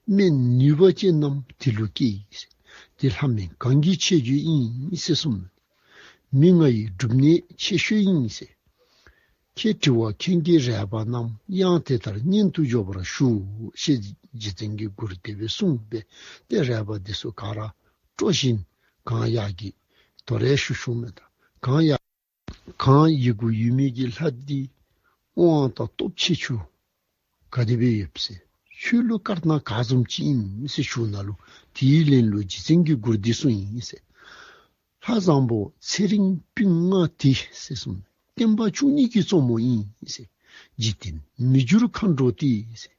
སྨན་ནུས་པ་ཅན་རྣམས་དེ་ལུ་སྐྱེ་ཡི་ཟེར། དེ་ལྷ་མིན་གང་གི་ཆེ་བརྗོད་ཨིན་ཟེར་གསུངས། མི་ང་ཡི་སྒྲུབ་གནས་ཆེ་ཤོས་ཨིན་ཟེར། ཁྱེད་དྲི་བ་མཁན་གྱི་རས་པ་རྣམས། ཡང་དེ་ལྟར་སྙན་དུ་འཇོག་པར་ཞུ། ཞེས་རྗེ་བཙུན་གྱིས་མགུར་དེ་སྦེ་གསུངས་པས། ཏེ་རས་པ་འདི་ཚུ་ག་ར་སྤྲོ་བཞིན་གངས་ཡར་གྱི་དོ་རུང་ཞུ་ཞུཝ་མས་ད། གངས་ཡར་གངས་ཡི་གུ་ཡོད་མི་གི་ལྷ་འདི་དབང་དང་སྟོབས་ཆེ་ཆུང་ག་དེ་སྦེ་ཡོད་ཟེར། ཁྱོད་ལུ་དཀར་ནག་ག་བཟུམ་ཅིག་ཨིན་ཟེར་ཞུཝ་ད་ལུ་དེའི་ལན་ལུ་རྗེ་བཙུན་གྱིས་མགུར་འདི་གསུངས་ཡི་ཟེར། ལྷ་བཟང་པོ་ཚེ་རིང་སྤུན་ལྔ་དེ་ཟེར་གསུངས། བསྟན་པ་བཅུ་གཉིས་ཀྱི་གཙོ་མོ་ཨིན་ཟེར། འཇིག་རྟེན་མི་འགྱུར་མཁའ་འགྲོ་དེ་ཟེར།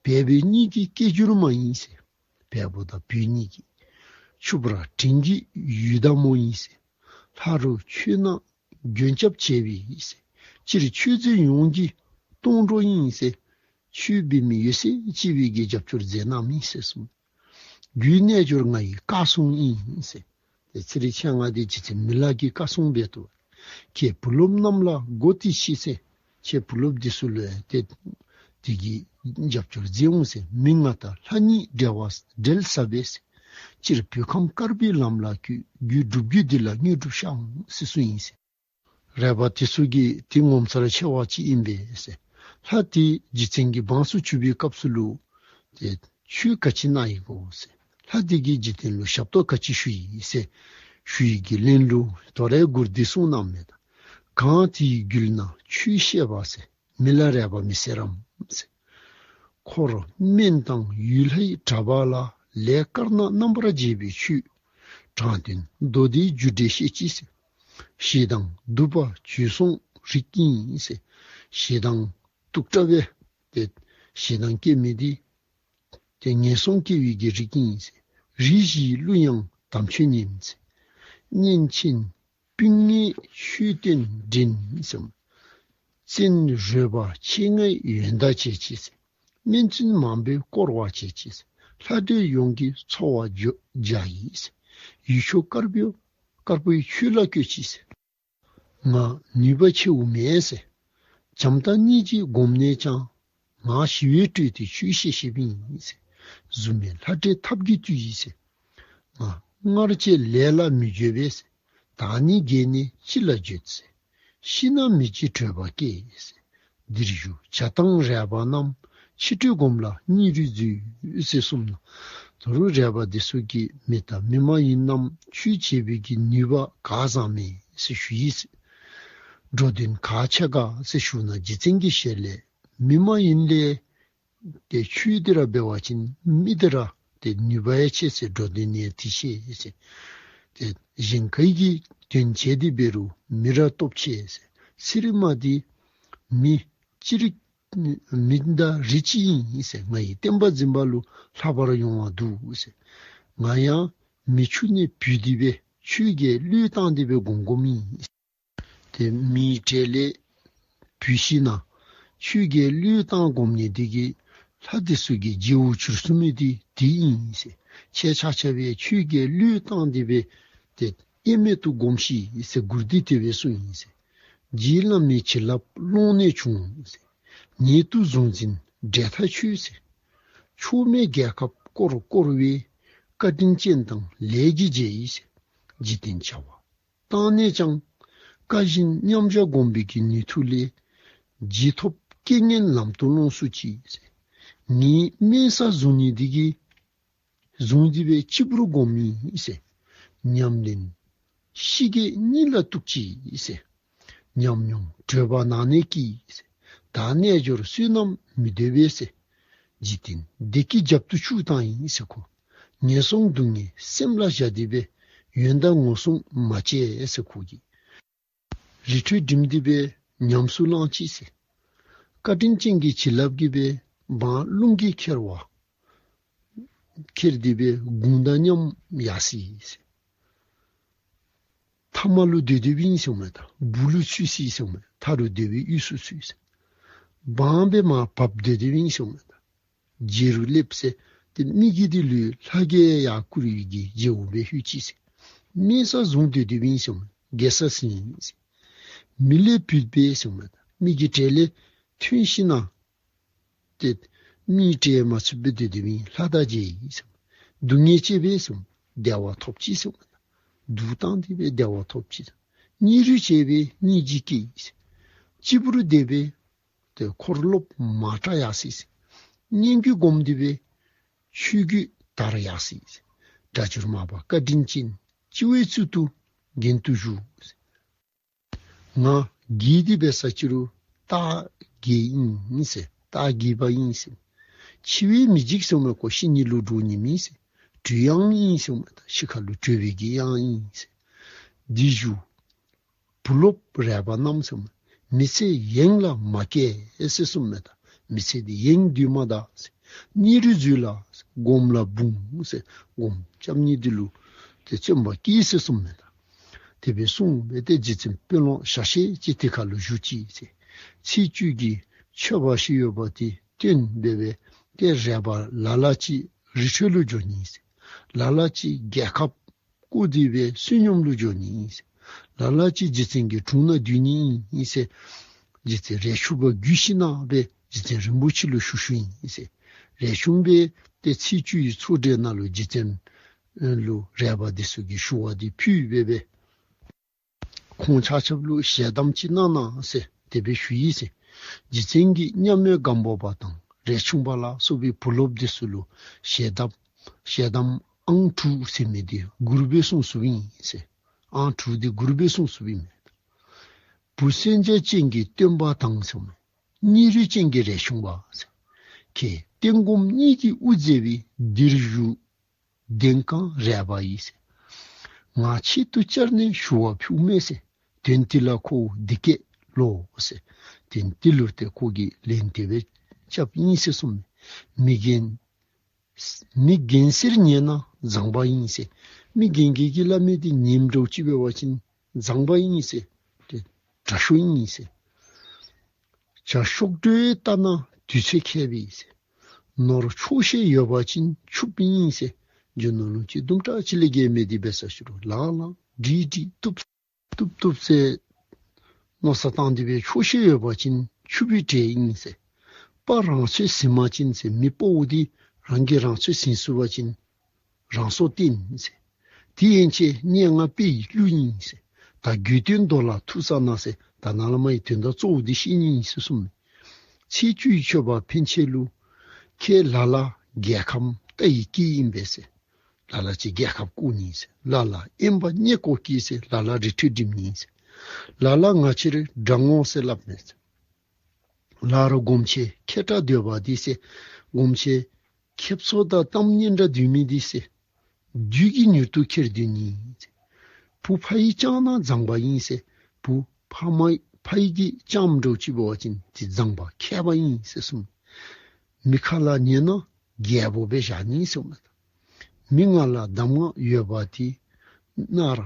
བལ་པོ་གཉིས་ཀྱི་སྐད་སྒྱུར་མ་ཨིན་ཟེར། བལ་པོ་དང་བོད་གཉིས་ཀྱི་ཆུ་བར་འབྲིང་གི་ཡུལ་བདག་མོ་ཨིན་ཟེར། ལྷ་རུ་ཁྱོད་ན་མགོན་སྐྱབས་བྱེད་པའི་ཟེར། སྤྱིར་ཆོས་མཛད་ཡོངས་ཀྱི་སྟོང་གྲོགས་ཨིན་ཟེར། ཆོས་འབད་མི་ཡོད་ཚད་ཅིག་སྦེ་གི་རྒྱབ་སྐྱོར་མཛད་གནངམ་ཨིན་ཟེར་གསུངས། རྒྱུའི་རྣལ་འབྱོར་ང་ཡི་བཀའ་སྲུང་ཨིན་ཟེར། ཏེ་ཚེ་རིང་མཆེད་ལྔ་འདི་རྗེ་བཙུན་མི་ལ་གི་བཀའ་སྲུང་འབད་དོ། ཁྱེད་བུ་སློབ་རྣམས་ལ་བགོ་སྟེ་ཤིག་ཟེར། ཁྱེད་བུ་སློབ་འདི་ཚུ་ལུ་ཡང་ཏེ་དེ་གི་རྒྱབ་སྐྱོར་མཛད་འོང་ཟེར། མི་ང་དང་ལྷ་གཉིས་འབྲེལ་བ་འབྲེལ་ཟབ་པས་ཟེར། སྤྱིར་བོད་ཁམས་དཀར་པོའི་ལམ་ལ་བཀོད། རྒྱུད་སྒྲུབ་རྒྱུད་འདི་ལ་དངོས་གྲུབ་ཤར་འོང་ཟེར་གསུངས་ཡི་ཟེར། རས་པ་དེ་ཚུ་གིས་དེ་ངོ་མཚར་ཆེ་བ་ཅིག་ཨིན་པས་ཟེར། ལྷ་དེ་རྗེ་བཙུན་གྱི་འབངས་སུ་གྱུར་པའི་སྐབས་སུ་ལུ་ཏེ་ཆོས་ག་ཅི་གནང་ཡི་གོ་ཟེར། ལྷ་དེ་གིས་འཇིག་རྟེན་ལུ་ཞབས་ཏོག་ག་ཅི་ཞུ་ཡི་ཟེར་ཞུ་ཡི་གི་ལན་ལུ་དོ་རུང་མགུར་འདི་གསུངས་གནངམ་མས་ད། གངས་དེའི་རྒྱུད་ན་ཆོས་བཤད་པ་ཟེར། མི་ལ་རས་པ་མི་ཟེར་རམ་ཟེར། འཁོར་སྨན་དང་ཡུལ་ལྷའི་གྲྭ་པ་ལ། ལས་དཀར་ནག་རྣམ་པར་འབྱེད་པའི་ཆོས། དྲང་དོན་མདོ་སྡེའི་རྒྱུ་འབྲས་བཤད་ཅི་ཟེར། ཞེ་སྡང་གདུག་པ་བྱོལ་སོང་རིགས་ཨིན་ཟེར། ཞེ་སྡང་གདུག་དྲགས་སྦེ་ཏེ་ཞེ་སྡང་སྐྱེ་མི་འདི་ཏེ་ངན་སོང་སྐྱེ་བའི་གི་རིགས་ཨིན་ཟེར། རིགས་བཞིའི་ཀླུ་ཡང་དམ་ཆོས་ཉན་ཟེར། གཉན་ཆེན་སྤུན་ལྔས་ཆོས་སྟོན་འདྲེན་ཟེར། བཙན་རོལ་པ་ཆེ་ལྔས་ཡོན་བདག་བྱེད་ཅི་ཟེར། སྨན་བཙུན་མང་པོས་བསྐོར་བ་བྱེད་ཅི་ཟེར། ལྷ་འདྲེ་ཡོངས་ཀྱིས་འཚོ་བ་སྦྱོ་བྱ་ཡི་ཟེར། ཡུལ་ཕྱོགས་དཀར་པོའི་དཀར་པོའི་ཆོས་ལ་བཀོད་ཅི་ཟེར། ང་ནུས་པ་ཆེཝ་མེན་ཟེར། བྱམས་དང་སྙིང་རྗེ་བསྒོམས་ནས་ཀྱང་། ང་ཞི་བའི་སྤྲོས་ཏེ་ཆོས་བཤད་བཤདཔ་ཨིན་ཟེར། གཟུགས་མེད་ལྷ་འདྲེ་ཐབས་ཀྱིས་བཏུལ་ཡི་ཟེར། ང་སྔར་བྱས་ལས་ལ་མི་འགྱོད་པས་ཟེར། བདག་ནི་རྒས་ནས་ཅི་ལ་འགྱོད་ཟེར། ཤི་ན་མི་འཇིགས་བྲོད་པ་སྐྱེ་ཟེར། འདིར་བཞུགས་བྱ་བཏང་རས་པ་རྣམས། ཕྱི་དྲོད་སྒོམ་ལ་སྙིང་རུས་མཛོད་ཟེར་གསུངས་ནུག། ད་རུང་རས་པ་འདི་ཚུ་གིས་མི་དང་མི་མ་ཡིན་རྣམས་ཆོས་བྱེད་པའི་གི་ནུས་པ་ག་བཟང་མས་ཟེར་ཞུ་ཡི་ཟེར། འགྲོ་དོན་ག་ཆེ་ག་ཟེར་ཞུ་ན་རྗེ་བཙུན་གྱི་ཞལ་ལས་མི་མ་ཡིན་ལས་ཏེ་ཆོས་འདི་ར་འབད་བ་ཅིན་མི་འདི་ར་ཏེ་ནུས་པ་ཡང་ཆེ་ཟེར། འགྲོ་དོན་ནི་ཡང་འདི་ཤེས་ཟེར། ཏེ་གཞན་ག་གིས་དོན་བྱས་ཏེ་འབད་རུང་མི་ར་སྟོབས་ཆེ་ཟེར། ཚེ་རིངམ་འདི་མི་ཅི་རིགས་མི་དང་རིགས་གཅིག་ཨིན་ཟེར། ང་ཡི་བསྟན་པ་འཛིན་པ་ལུ་ལྷག་པར་ཡོང་བ་འདུག་ཟེར། ང་ཡང་མི་ཆུང་ནས་བུད་དེ་སྦེ་ཆོས་རྒྱལ་བློས་བཏང་སྟེ་སྦེ་སྒོམ་སྒོམ་ཨིན། ཏེ་མིའི་གྲལ་ལས་བུད་ཞིན་ན་ཆོས་རྒྱལ་བློས་བཏང་སྒོམ་ནི་འདི་གིས་ལྷ་འདི་ཚུ་གི་རྗེ་བོ་གྱུར་སོང་མི་འདི་འདི་ཨིན་ཟེར། ཁྱེད་ཆ་ཁྱབ་ཡང་ཆོས་རྒྱལ་བློས་བཏང་སྟེ་སྦེ་ཏེ་དབྱེར་མེད་དུ་སྒོམས་ཤིག་ཟེར་མགུར་འདི་དེ་སྦེ་གསུངས་ཡི་ཟེར། རྗེ་བླ་མའི་བྱིན་རླབས་ཀློང་ནས་བྱུང་ཟེར། ཉེ་དུ་གཟུང་འཛིན་འབྲེལ་ཐག་ཆོད་ཟེར། ཕྱོགས་མེད་རྒྱལ་ཁབ་བསྐོར་བསྐོར་བའི། བཀའ་དྲིན་ཅན་དང་ལས་ཀྱི་རྗེ་ཡིས་ཟེར། འཇིག་རྟེན་བྱ་བ་བཏང་ནས་ཀྱང་། བཀའ་བཞིན་མཉམ་བཞག་སྒོམ་པའི་གི་ནུས་མཐུ་ལས། རྗེས་ཐོབ་རྐྱེན་ངན་ལམ་དུ་ལོངས་སུ་སྤྱད་ཟེར། ངེའི་དམན་ས་བཟུང་ནི་འདི་གིས་བཟུང་སྟེ་སྦེ་གཅིག་པུར་སྒོམ་ཡི་ཟེར། ཉམས་ལེན་ཤི་རྒས་གཉིས་ལ་གཏུགས་ཅི་ཟེར། ཉམས་མྱོང་བགྲོད་པ་ནང་ནས་སྐྱེས་ཟེར། བདག་རྣལ་འབྱོར་བསོད་ནམས་མི་འདོད་པས་ཟེར། འཇིག་རྟེན་བདེ་སྐྱིད་རྒྱབ་ཏུ་བཅུག་བཏང་ཡི་ཟེར་ཁོ། ངན་སོང་སྡུག་བསྔལ་སེམས་ལ་བཞག་སྟེ་སྦེ་ཡོན་བདག་ངོ་སྲུང་མ་བྱེད་ཟེར་ཁོ་གིས། རི་ཁྲོད་འགྲིམས་ཏེ་སྦེ་ཉམས་སུ་བླང་ཅི་ཟེར། བཀའ་དྲིན་ཅན་གྱི་བྱིན་རླབས་ཀྱིས་སྦེ་འབངས་རླུང་གིས་ཁྱེར་བ་ཁྱེར་ཏེ་སྦེ་དགུང་དང་མཉམ་ཡར་སོ་ཡི་ཟེར། ཐ་མ་ལུ་སྡོད་སྡོདཔ་ཨིན་ཟེར་མས། ད་སྦུག་ལུ་ཚུད་སོ་ཡི་ཟེར་མས། མཐའ་རུ་སྡོད་པའི་དབུས་སུ་ཚུད་ཟེར། འབངས་སྦེ་མར་བབས་སྡོད་སྡོདཔ་ཨིན་ཟེར་མས། ད་རྗེ་རུ་སླེབས་ཟེར། ཏེ་མི་གི་འདི་ལུ་ལྷ་གིས་ཡར་བཀུར་བའི་གི་རྗེ་བོ་སྦེ་ལྷོད་ཅི་ཟེར། དམན་ས་བཟུང་སྡོད་སྡོདཔ་ཨིན་ཟེར་མས། རྒས་ས་ཟིན་ཡི་ཟེར། མི་ལས་བུད་པས་ཟེར་མས། ད་མི་གི་གྲལ་ལས་ཐོན་ཞིན་ན་ཏེ་མིའི་གྲལ་མ་ཚུད་པར་སྡོད་སྡོདཔ་ཨིན། ལྷ་དང་མཇལ་ཡི་ཟེར། སྡུག་བསྔལ་སྤྱད་པས་ཟེར། བདེ་བ་ཐོབ་ཅི་ཟེར། སྡུག་བཏང་སྟེ་སྦེ་བདེ་བ་ཐོབ་ཅི་ཟེར། སྙིང་རུས་བྱས་པས་སྙིང་རྗེ་སྐྱེས་ཟེར། གཅིག་པུར་བསྡད་པས་ཏེ་འཁོར་སློབ་མ་དྲག་ཡར་སོ་ཡི་ཟེར། སྙན་བརྒྱུད་སྒོམ་སྟེ་སྦེ་ཆོས་བརྒྱུད་དར་ཡར་སོ་ཡི་ཟེར། སྒྲ་སྒྱུར་མར་པ་བཀའ་དྲིན་ཅན་སྤྱི་བོའི་གཙུག་ཏུ་རྒྱན་དུ་བཞུགས་ཟེར། ང་རྒས་ཏེ་འབད་ས་ཅི་རུང་རྟ་རྒས་ཨིན་ཟེར། རྟ་རྒས་པ་ཨིན་ཟེར། འཆི་བས་མི་འཇིགས་ཟེར་མས། ཁོ་ཤི་ནི་ལུ་འདྲོག་ནི་མེད་ཟེར། བྲོས་གཡང་ཨིན་ཟེར་མས། ད་ཤི་ཁ་ལུ་བྲོས་པའི་གི་གཡང་ཨིན་ཟེར། འདི་ཞུ་བུ་སློབ་རས་པ་རྣམས་ཟེར་མས། མི་ཚེ་ཡེངས་ལ་མ་སྐྱེལ་ཟེར་གསུངས་མས། ད་མི་ཚེ་འདི་ཡེངས་སྡོད་མ་ད་ཟེར། སྙིང་རུས་མཛོད་ལ་སྒོམ་ལ་འབུངས་ཟེར། སྒོམ་རྐྱབ་ནི་འདི་ལུ་ཏེ་བརྩོན་པ་བསྐྱེད་ཟེར་གསུངས་མས། ད་དེ་སྦེ་གསུངས་སྦེ་ཏེ་རྗེ་བཙུན་དཔོན་སློབ་ཞལ་ཤེས་ཅིག་དེ་ཁ་ལུ་བཞུགས་ཅི་ཟེར། ཚེས་བཅུ་གི་མཆོད་པ་ཞིག་ཡོད་པ་དེ་བཏོན་སྦེ་སྦེ་ཏེ་རས་པ་ལ་ལ་ཅིག་རི་ཁྲོད་ལུ་འགྱོ་ནི་ཟེར། ལ་ལ་ཅིག་རྒྱལ་ཁབ་བསྐོར་ཏེ་སྦེ་བསོད་སྙོམས་ལུ་འགྱོ་ནི་ཨིན་ཟེར། ལ་ལ་ཅིག་རྗེ་བཙུན་གྱི་དྲུང་ནང་སྡོད་ནི་ཨིན་ཟེར། རྗེ་བཙུན་རས་ཆུང་པ་བརྒྱུད་ཞིན་ན་སྦེ་རྗེ་བཙུན་རིན་པོ་ཆེ་ལུ་ཞུ་ཞུཝ་ཨིན་ཟེར། རས་ཆུང་པས་ཏེ་ཚེས་བཅུ་ཡི་ཚོགས་གྲལ་ནང་ལུ་རྗེ་བཙུན་ལུ་རས་པ་འདི་ཚུ་གིས་ཞུ་བ་འདི་ཕུལ་སྦེ་སྦེ་ཁོང་ཆ་ཁྱབ་ལུ་ཞལ་གདམས་ཅིག་གནང་གནང་ཟེར་དེ་སྦེ་ཞུ་ཡི་ཟེར། རྗེ་བཙུན་གྱིས་མཉམ་མེད་སྒམ་པོ་པ་དང་རས་ཆུང་པ་ལ་སོགས་པའི་བུ་སློབ་འདི་ཚུ་ལུ་ཞལ་གདམས་ཞལ་གདམས་ཨང་དྲུག་ཟེར་མི་འདི་མགུར་སྦེ་གསུངས་གསུངསམ་ཨིན་ཟེར། ཨང་དྲུག་འདི་མགུར་སྦེ་གསུངས་གསུངསམ་ཨིན་མས། བུ་གསན་བྱ་ཅན་གྱི་སྟོན་པ་དང་ཟེར་མས། སྙིང་རུས་ཅན་གྱི་རས་ཆུང་པ་ཟེར། ཁྱེད་བསྟན་སྒོམ་གཉིས་ཀྱི་དབུ་མཛད་པའི་འདིར་བཞུགས་གདན་གང་རས་པ་ཡིས་ཟེར། ང་ཆེད་དུ་བཅར་ནས་ཞུ་བ་ཕུལཝ་མས་ཟེར། དོན་དེ་ལ་ཁོ་འདི་སྐད་ལོ་ཟེར། དོན་དེ་ལུ་ཏེ་ཁོ་གིས་ལན་དེ་སྦེ་རྐྱབ་ཨིན་ཟེར་གསུངས་མས། མི་རྒན་མི་རྒན་ཟེར་ཉན་ན་མཛངས་པ་ཨིན་ཟེར། མི་རྒན་རྒས་ཀྱིས་སླབ་མི་འདི་ཉན་འགྱོ་ཅི་འབད་བ་ཅིན་མཛངས་པ་ཨིན་ཟེར། ཏེ་དྲག་ཤོས་ཨིན་ཟེར། བྱ་གཤོག་སྒྲོ་ལྟ་ན་དུས་ཚོད་མཁས་པས་ཟེར། ནོར་ཆོག་ཤེས་ཡོད་པ་ཅིན་ཕྱུགཔོ་ཨིན་ཟེར། རྒྱུ་ནོར་ལོངས་སྤྱོད་དུམ་གྲ་ཅིག་ལས་བརྒལ་མེད་དེ་འབད་ས་ཅི་རུང་ལང་ལང་འགྲིག་འགྲིག་བཏུབ་བཏུབ་བཏུབ་ཟེར་མནོ་བསམ་བཏང་སྟེ་སྦེ་ཆོག་ཤེས་ཡོད་པ་ཅིན་ཕྱུགཔོའི་གྲལ་ཨིན་ཟེར། དཔའ་རང་ཚོད་ཟིན་པ་ཅིན་ཟེར། མི་དཔའ་བོ་འདི་རང་གིས་རང་ཚོད་ཟིན་ཚུགས་པ་ཅིན་རང་སྲོག་བརྟན་ཟེར། དེ་ཡན་ཆད་སྙན་ངག་དཔེ་ཡི་གླུ་ཨིན་ཟེར། ད་དགོས་དོན་མདོ་ལ་ཐུགས་བསམ་གནང་ཟེར། ད་ནཱ་ལས་མར་གྱི་དོན་དག་གཙོ་བོ་འདི་བཤད་ནི་ཨིན་ཟེར་གསུངས་མས། ཚེས་བཅུའི་མཆོད་པ་ཕན་ཆད་ལུ། ཁྱེད་ལ་ལ་རྒྱལ་ཁམས་རྟ་ཡི་སྐད་ཨིན་པས་ཟེར། ལ་ལ་ཅིག་རྒྱལ་ཁབ་བཀོག་ནི་ཟེར། ལ་ལ་དབེན་པ་གནས་སྐོར་སྐྱེལ་ཟེར། ལ་ལ་རི་ཁྲོད་འགྲིམ་ནི་ཟེར། ལ་ལ་ང་བཅས་ར་དྲང་ངོ་ཟེར་སླབ་མས་ཟེར། ལ་རུ་སྒོམ་ཆེན་ཁྱེད་ཏྲ་སྡོད་པ་འདི་ཟེར། སྒོམ་ཆེན་ཁེབ་སོ་དང་གཏམ་སྙན་གྲགས་སྡོད་མི་འདི་ཟེར། བདུད་ཀྱི་མྱུར་དུ་ཁྱེར་སྡོད་ནི་ཟེར། བུ་ཕ་ཡི་ལྕངམ་མཛངས་པ་ཨིན་ཟེར། བུ་ཕ་མ་ཕ་ཡི་གི་ལྕངམ་འདྲཝ་ཅིག་འབད་བ་ཅིན་འདི་མཛངས་པ་མཁས་པ་ཨིན་ཟེར་གསུངས། མི་ཁ་ལ་ཉན་ན་རྒྱལ་པོ་སྦེ་བཞག་ནི་ཟེར་གསུངས་མས། མི་ང་ལ་གདམས་ངག་ཡོད་པ་འདི་ན་ར།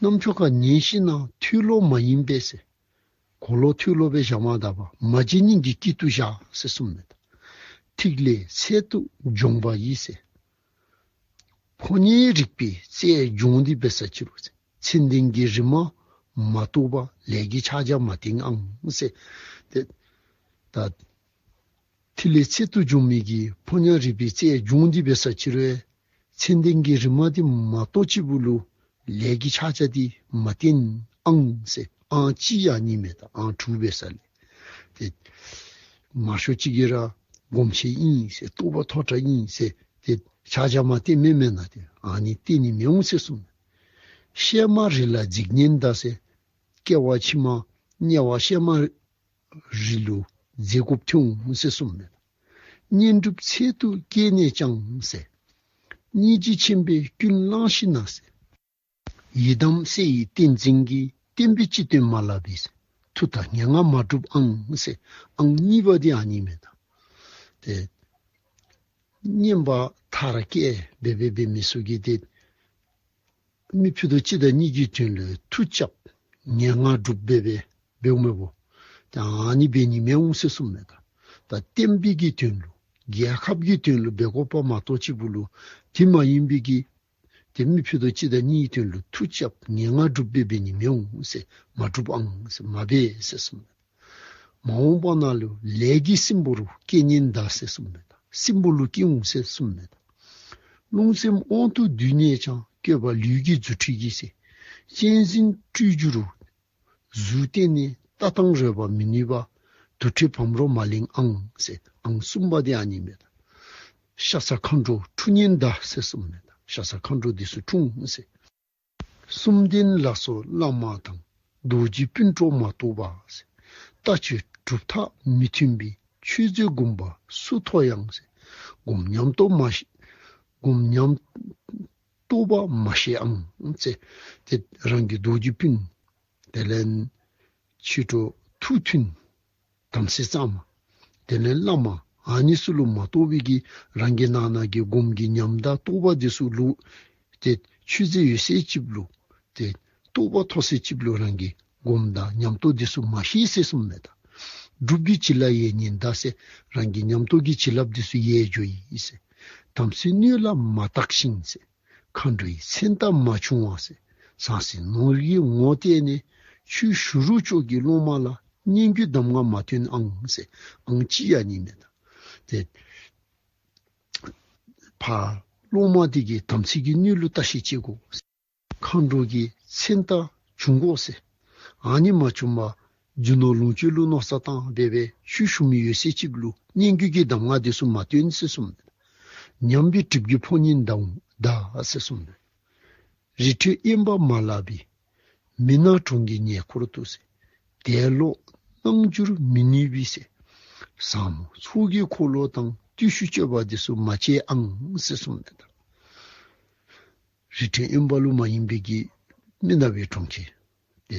རྣམ་ཅོ་ཁར་ཉན་ཞིན་ན་ཐོས་ལོ་མ་ཡིན་པས་ཟེར། གོ་ལོ་ཐོས་ལོ་སྦེ་བཞག་མ་ད་པར་མ་བརྗེད་སྙིང་གི་དཀྱིལ་དུ་བཞག་ཟེར་གསུངས་མས། ཐིག་ལེ་ཚད་དུ་སྦྱོང་བ་ཡིས་ཟེར། ཕོ་ཉའི་རིག་པའི་རྩལ་སྦྱོང་སྟེ་འབད་ས་ཅིག་རུང་ཟེར། མཚན་ལྡན་གྱི་རིག་མ་མ་རྟོགས་པར་ལས་ཀྱི་ཕྱག་རྒྱ་མ་བསྟེན་ཨང་ཟེར། ཏེ་ད་ཐིག་ལེ་ཚད་དུ་སྦྱོང་མི་གིས་ཕོ་ཉ་རིག་པའི་རྩལ་སྦྱོང་སྟེ་འབད་ས་ཅིག་རུང་མཚན་ལྡན་གྱི་རིག་མ་འདི་མ་རྟོགས་ཅིག་པུ་ལུ་ལས་ཀྱི་ཕྱག་རྒྱ་འདི་མ་བསྟེན་ཨང་ཟེར། ཨང་གཅིག་ཡང་ཨ་ནི་མས། ད་ཨང་དྲུག་འབད་ས་ལས། ཏེ་མང་ཤོས་ཅིག་གིས་ར་སྒོམ་ཆེན་ཨིན་ཟེར། རྟོགས་པ་མཐོ་དྲགས་ཨིན་ཟེར། ཏེ་ཕྱག་རྒྱ་མ་བསྟེན་མི་མེན་ན། ཏེ་ཨ་ནི་བསྟེན་ནི་མི་འོང་ཟེར་གསུངས། གཤེད་མ་རི་ལ་འཇིགས་ཉེན་གདའ་ཟེར། སྐྱེ་བ་ཕྱི་མ་དམྱལ་བ་གཤེད་མ་རི་ལུ་འཛེག་དགོཔ་ཐོན་འོང་ཟེར་གསུངས་མས། བསྙེན་སྒྲུབ་ཚད་དུ་བསྐྱེད་ནས་ཀྱང་ཟེར། སྙིང་རྗེ་ཆེན་པོས་ཀུན་བླངས་ཤིང་ན་ཟེར། ཡི་དམ་སྲས་ཡི་བསྟན་འཛིན་གྱིས། བསྟན་པའི་སྤྱི་དོན་མ་བསླབས་པས། མཐུ་དང་ངན་སྔགས་མ་སྒྲུབ་ཨང་ཟེར། ཨང་གཉིས་པ་འདི་ཨ་ནི་མས། ད་ཏེ་བསྙེན་པ་མཐར་བསྐྱེད་འབད་འབད་འབད་མི་ཚུ་གིས་ཏེ་མི་ཕུད་རྡོག་གཅིག་དང་གཉིས་ཀྱི་དོན་ལུ་མཐུ་རྐྱབ་ངན་སྔགས་སྒྲུབ་འབད་འབད་འབདཝ་མས་པོ། ཏེ་ཨ་ནི་འབད་ནི་མི་འོང་ཟེར་གསུངས་མས། ད་ད་བསྟན་པའི་གི་དོན་ལུ་རྒྱལ་ཁབ་ཀྱི་དོན་ལུ་འབད་དགོཔ་མ་གཏོགས་ཅིག་པུ་ལུ་དེ་མ་ཡིན་པའི་གི་ཏེ་མི་ཕུད་རྡོག་གཅིག་དང་གཉིས་ཀྱི་དོན་ལུ་མཐུ་རྐྱབ་ངན་སྔགས་སྒྲུབ་འབད་འབད་ནི་མི་འོང་ཟེར། མ་སྒྲུབ་ཨང་ཟེར། མ་འབད་ཟེར་གསུངས་མས། མ་འོངས་པ་ན་ལུ་ལས་ཀྱི་སྲིན་པོ་རུ་སྐྱེ་ཉེན་གདའ་ཟེར་གསུངས་མས། ད་སྲིན་པོ་ལུ་སྐྱེ་འོང་ཟེར་གསུངས་མས། ད་རླུང་སེམས་དབང་དུ་བསྡུས་ནས་ཀྱང་། བསྐྱོད་པ་ལུས་ཀྱི་རྫུ་འཕྲུལ་གྱིས་ཟེར། གཅན་གཟན་སྤྲུལ་རྒྱུ་རུ་གཟུགས་བསྟན་ནས། ལྟ་སྟངས་རོལ་པ་མི་ནུས་པ། དུར་ཁྲོད་བམ་རོ་མ་ལེན་ཨང་ཟེར། ཨང་གསུམ་པ་འདི་ཨ་ནི་མས། ད་ཤ་ཟ་མཁའ་འགྲོ་འཁྲུག་ཉེན་གདའ་ཟེར་གསུངས་མས། ད་ཤ་ཟ་མཁའ་འགྲོ་འདི་ཚུ་འཁྲུག་འོང་ཟེར། གསུམ་ལྡན་ལ་སོགས་བླ་མ་དང་། རྡོ་རྗེ་སྤུན་གྲོགས་མ་གཏོགས་པ་ཟེར། ལྟ་སྤྱོད་གྲུབ་མཐའ་མི་མཐུན་པའི། ཆོས་མཛད་སྒོམ་པ་སུ་མཐོ་ཡང་ཟེར། སྒོམ་ཉམས་རྟོགས་མ་ཤེས། སྒོམ་ཉམས་རྟོགས་པ་མ་ཤེས་ཨང་ཟེར། ཏེ་རང་གི་རྡོ་རྗེ་སྤུན། དེ་ལས་ཕྱི་དྲོ་ཐུགས་མཐུན་དམ་སྲི་གཙང་མ། དེ་ལས་བླ་མ་ཨ་ནི་ཚུ་ལུ་མ་གཏོགས་པའི་གི་རང་གི་ནང་ན་གི་སྒོམ་གྱི་ཉམས་དང་རྟོགས་པ་འདི་ཚུ་ལུ་ཏེ་ཆོས་མཛད་ཡོད་ཚད་ཅིག་ལུ་ཏེ་རྟོགས་པ་མཐོ་ཚད་ཅིག་ལུ་རང་གི་སྒོམ་དང་ཉམས་རྟོགས་འདི་ཚུ་མ་ཤེས་ཟེར་གསུངས་མས། ད་སྒྲུབ་ཀྱི་བྱིན་རླབས་ཡལ་ཉེན་གདའ་ཟེར། རང་གི་ཉམས་རྟོགས་ཀྱི་བྱིན་རླབས་འདི་ཚུ་ཡལ་འགྱོ་ཡི་ཟེར། དམ་ཚིག་སྣོད་ལ་མ་བརྟགས་ཤིང་ཟེར། མཁའ་འགྲོའི་མཚན་རྟགས་མ་བྱུང་བ་ཟེར། ཟང་ཟིང་ནོར་གྱི་ངོ་བལྟས་ནས། ཆོས་ཞུ་རུང་ཅོག་གི་སློབ་མ་ལ། སྙན་བརྒྱུད་གདམས་ངག་མ་བསྟེན་ཨང་ཟེར། ཨང་གཅིག་ཡང་ཨ་ནི་མས། ད་ཏེ་ཕར་སློབ་མ་འདི་གི་དམ་ཚིག་གི་སྣོད་ལུ་བརྟག་ཞིབ་བྱེད་དགོ། མཁའ་འགྲོ་གི་མཚན་རྟགས་བྱུང་དགོ་ཟེར། ཨ་ནི་མ་བྱུང་བར་རྒྱུ་ནོར་ལོངས་སྤྱོད་ལུ་མནོ་བསམ་བཏང་འབད་འབད་ཆོས་ཞུ་མི་ཡོད་ཚད་ཅིག་ལུ་སྙན་བརྒྱུད་ཀྱི་གདམས་ངག་འདི་ཚུ་མ་བསྟེན་ཟེར་གསུངས་མས། ཉམས་པའི་གྲིབ་ཀྱིས་ཕོ་ཉ་གདའ་འོང་གདའ་ཟེར་གསུངས་མས། རི་ཁྲོད་དབེན་པ་མ་བསླབས་པའི། མི་ནག་གྲོང་གི་ཉེ་འཁོར་དུ་ཟེར། དད་སློབ་གནང་འགྱུར་མི་ནུས་པའི་ཟེར། ཟབ་མོ་ཚོགས་ཀྱི་འཁོར་ལོ་དང་། བརྟུལ་ཞུགས་སྤྱོད་པ་འདི་ཚུ་མ་བྱེད་ཨང་ཟེར་གསུངས་མས། ད་རི་ཁྲོད་དབེན་པ་ལུ་མ་ཡེངས་པའི་གི་མི་ནག་པའི་གྲོང་ཁྱེར་ཏེ་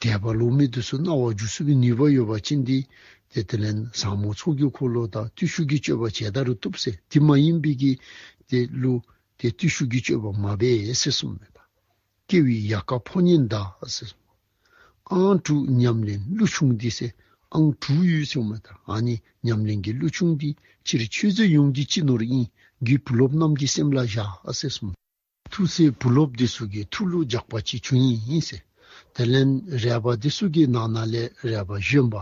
དད་པ་ལོག་མི་འདི་ཚུ་གནང་བ་འཇུག་ཚུགས་པའི་ནུས་པ་ཡོད་པ་ཅིན་ཏེ་ཏེ་དེ་ལས་ཟབ་མོ་ཚོགས་ཀྱི་འཁོར་ལོ་དང་བརྟུལ་ཞུགས་ཀྱི་སྤྱོད་པ་བྱེད་ད་རུང་བཏུབ་ཟེར། དེ་མ་ཡེངས་པའི་གི་དེ་ལུ་ཏེ་བརྟུལ་ཞུགས་ཀྱི་སྤྱོད་པ་མ་འབད་ཟེར་གསུངས་མས། ད་སྐྱེ་བའི་ཡལ་ག་ཕོ་ཉ་གདའ་ཟེར། ཨང་དྲུག་ཉམས་ལེན་ཀླུ་ཆུང་འདི་ཟེར། ཨང་དྲུག་ཡོད་ཟེར་མས། ད་ཨ་ནི་ཉམས་ལེན་གྱི་ཀླུ་ཆུང་འདི་སྤྱིར་ཆོས་མཛད་ཡོངས་ཀྱི་སྤྱི་ནོར་ཨིན། རྒྱུད་བུ་སློབ་རྣམས་ཀྱི་སེམས་ལ་བཞག་ཟེར་གསུངས། ཐུགས་སྲས་བུ་སློབ་འདི་ཚུ་གི་ཐུགས་ལུ་འཇགས་པ་ཅིག་བྱུང་ཡི་ཟེར། དེ་ལས་རས་པ་འདི་ཚུ་གི་ནང་ན་ལས་རས་པ་གཞོན་པ་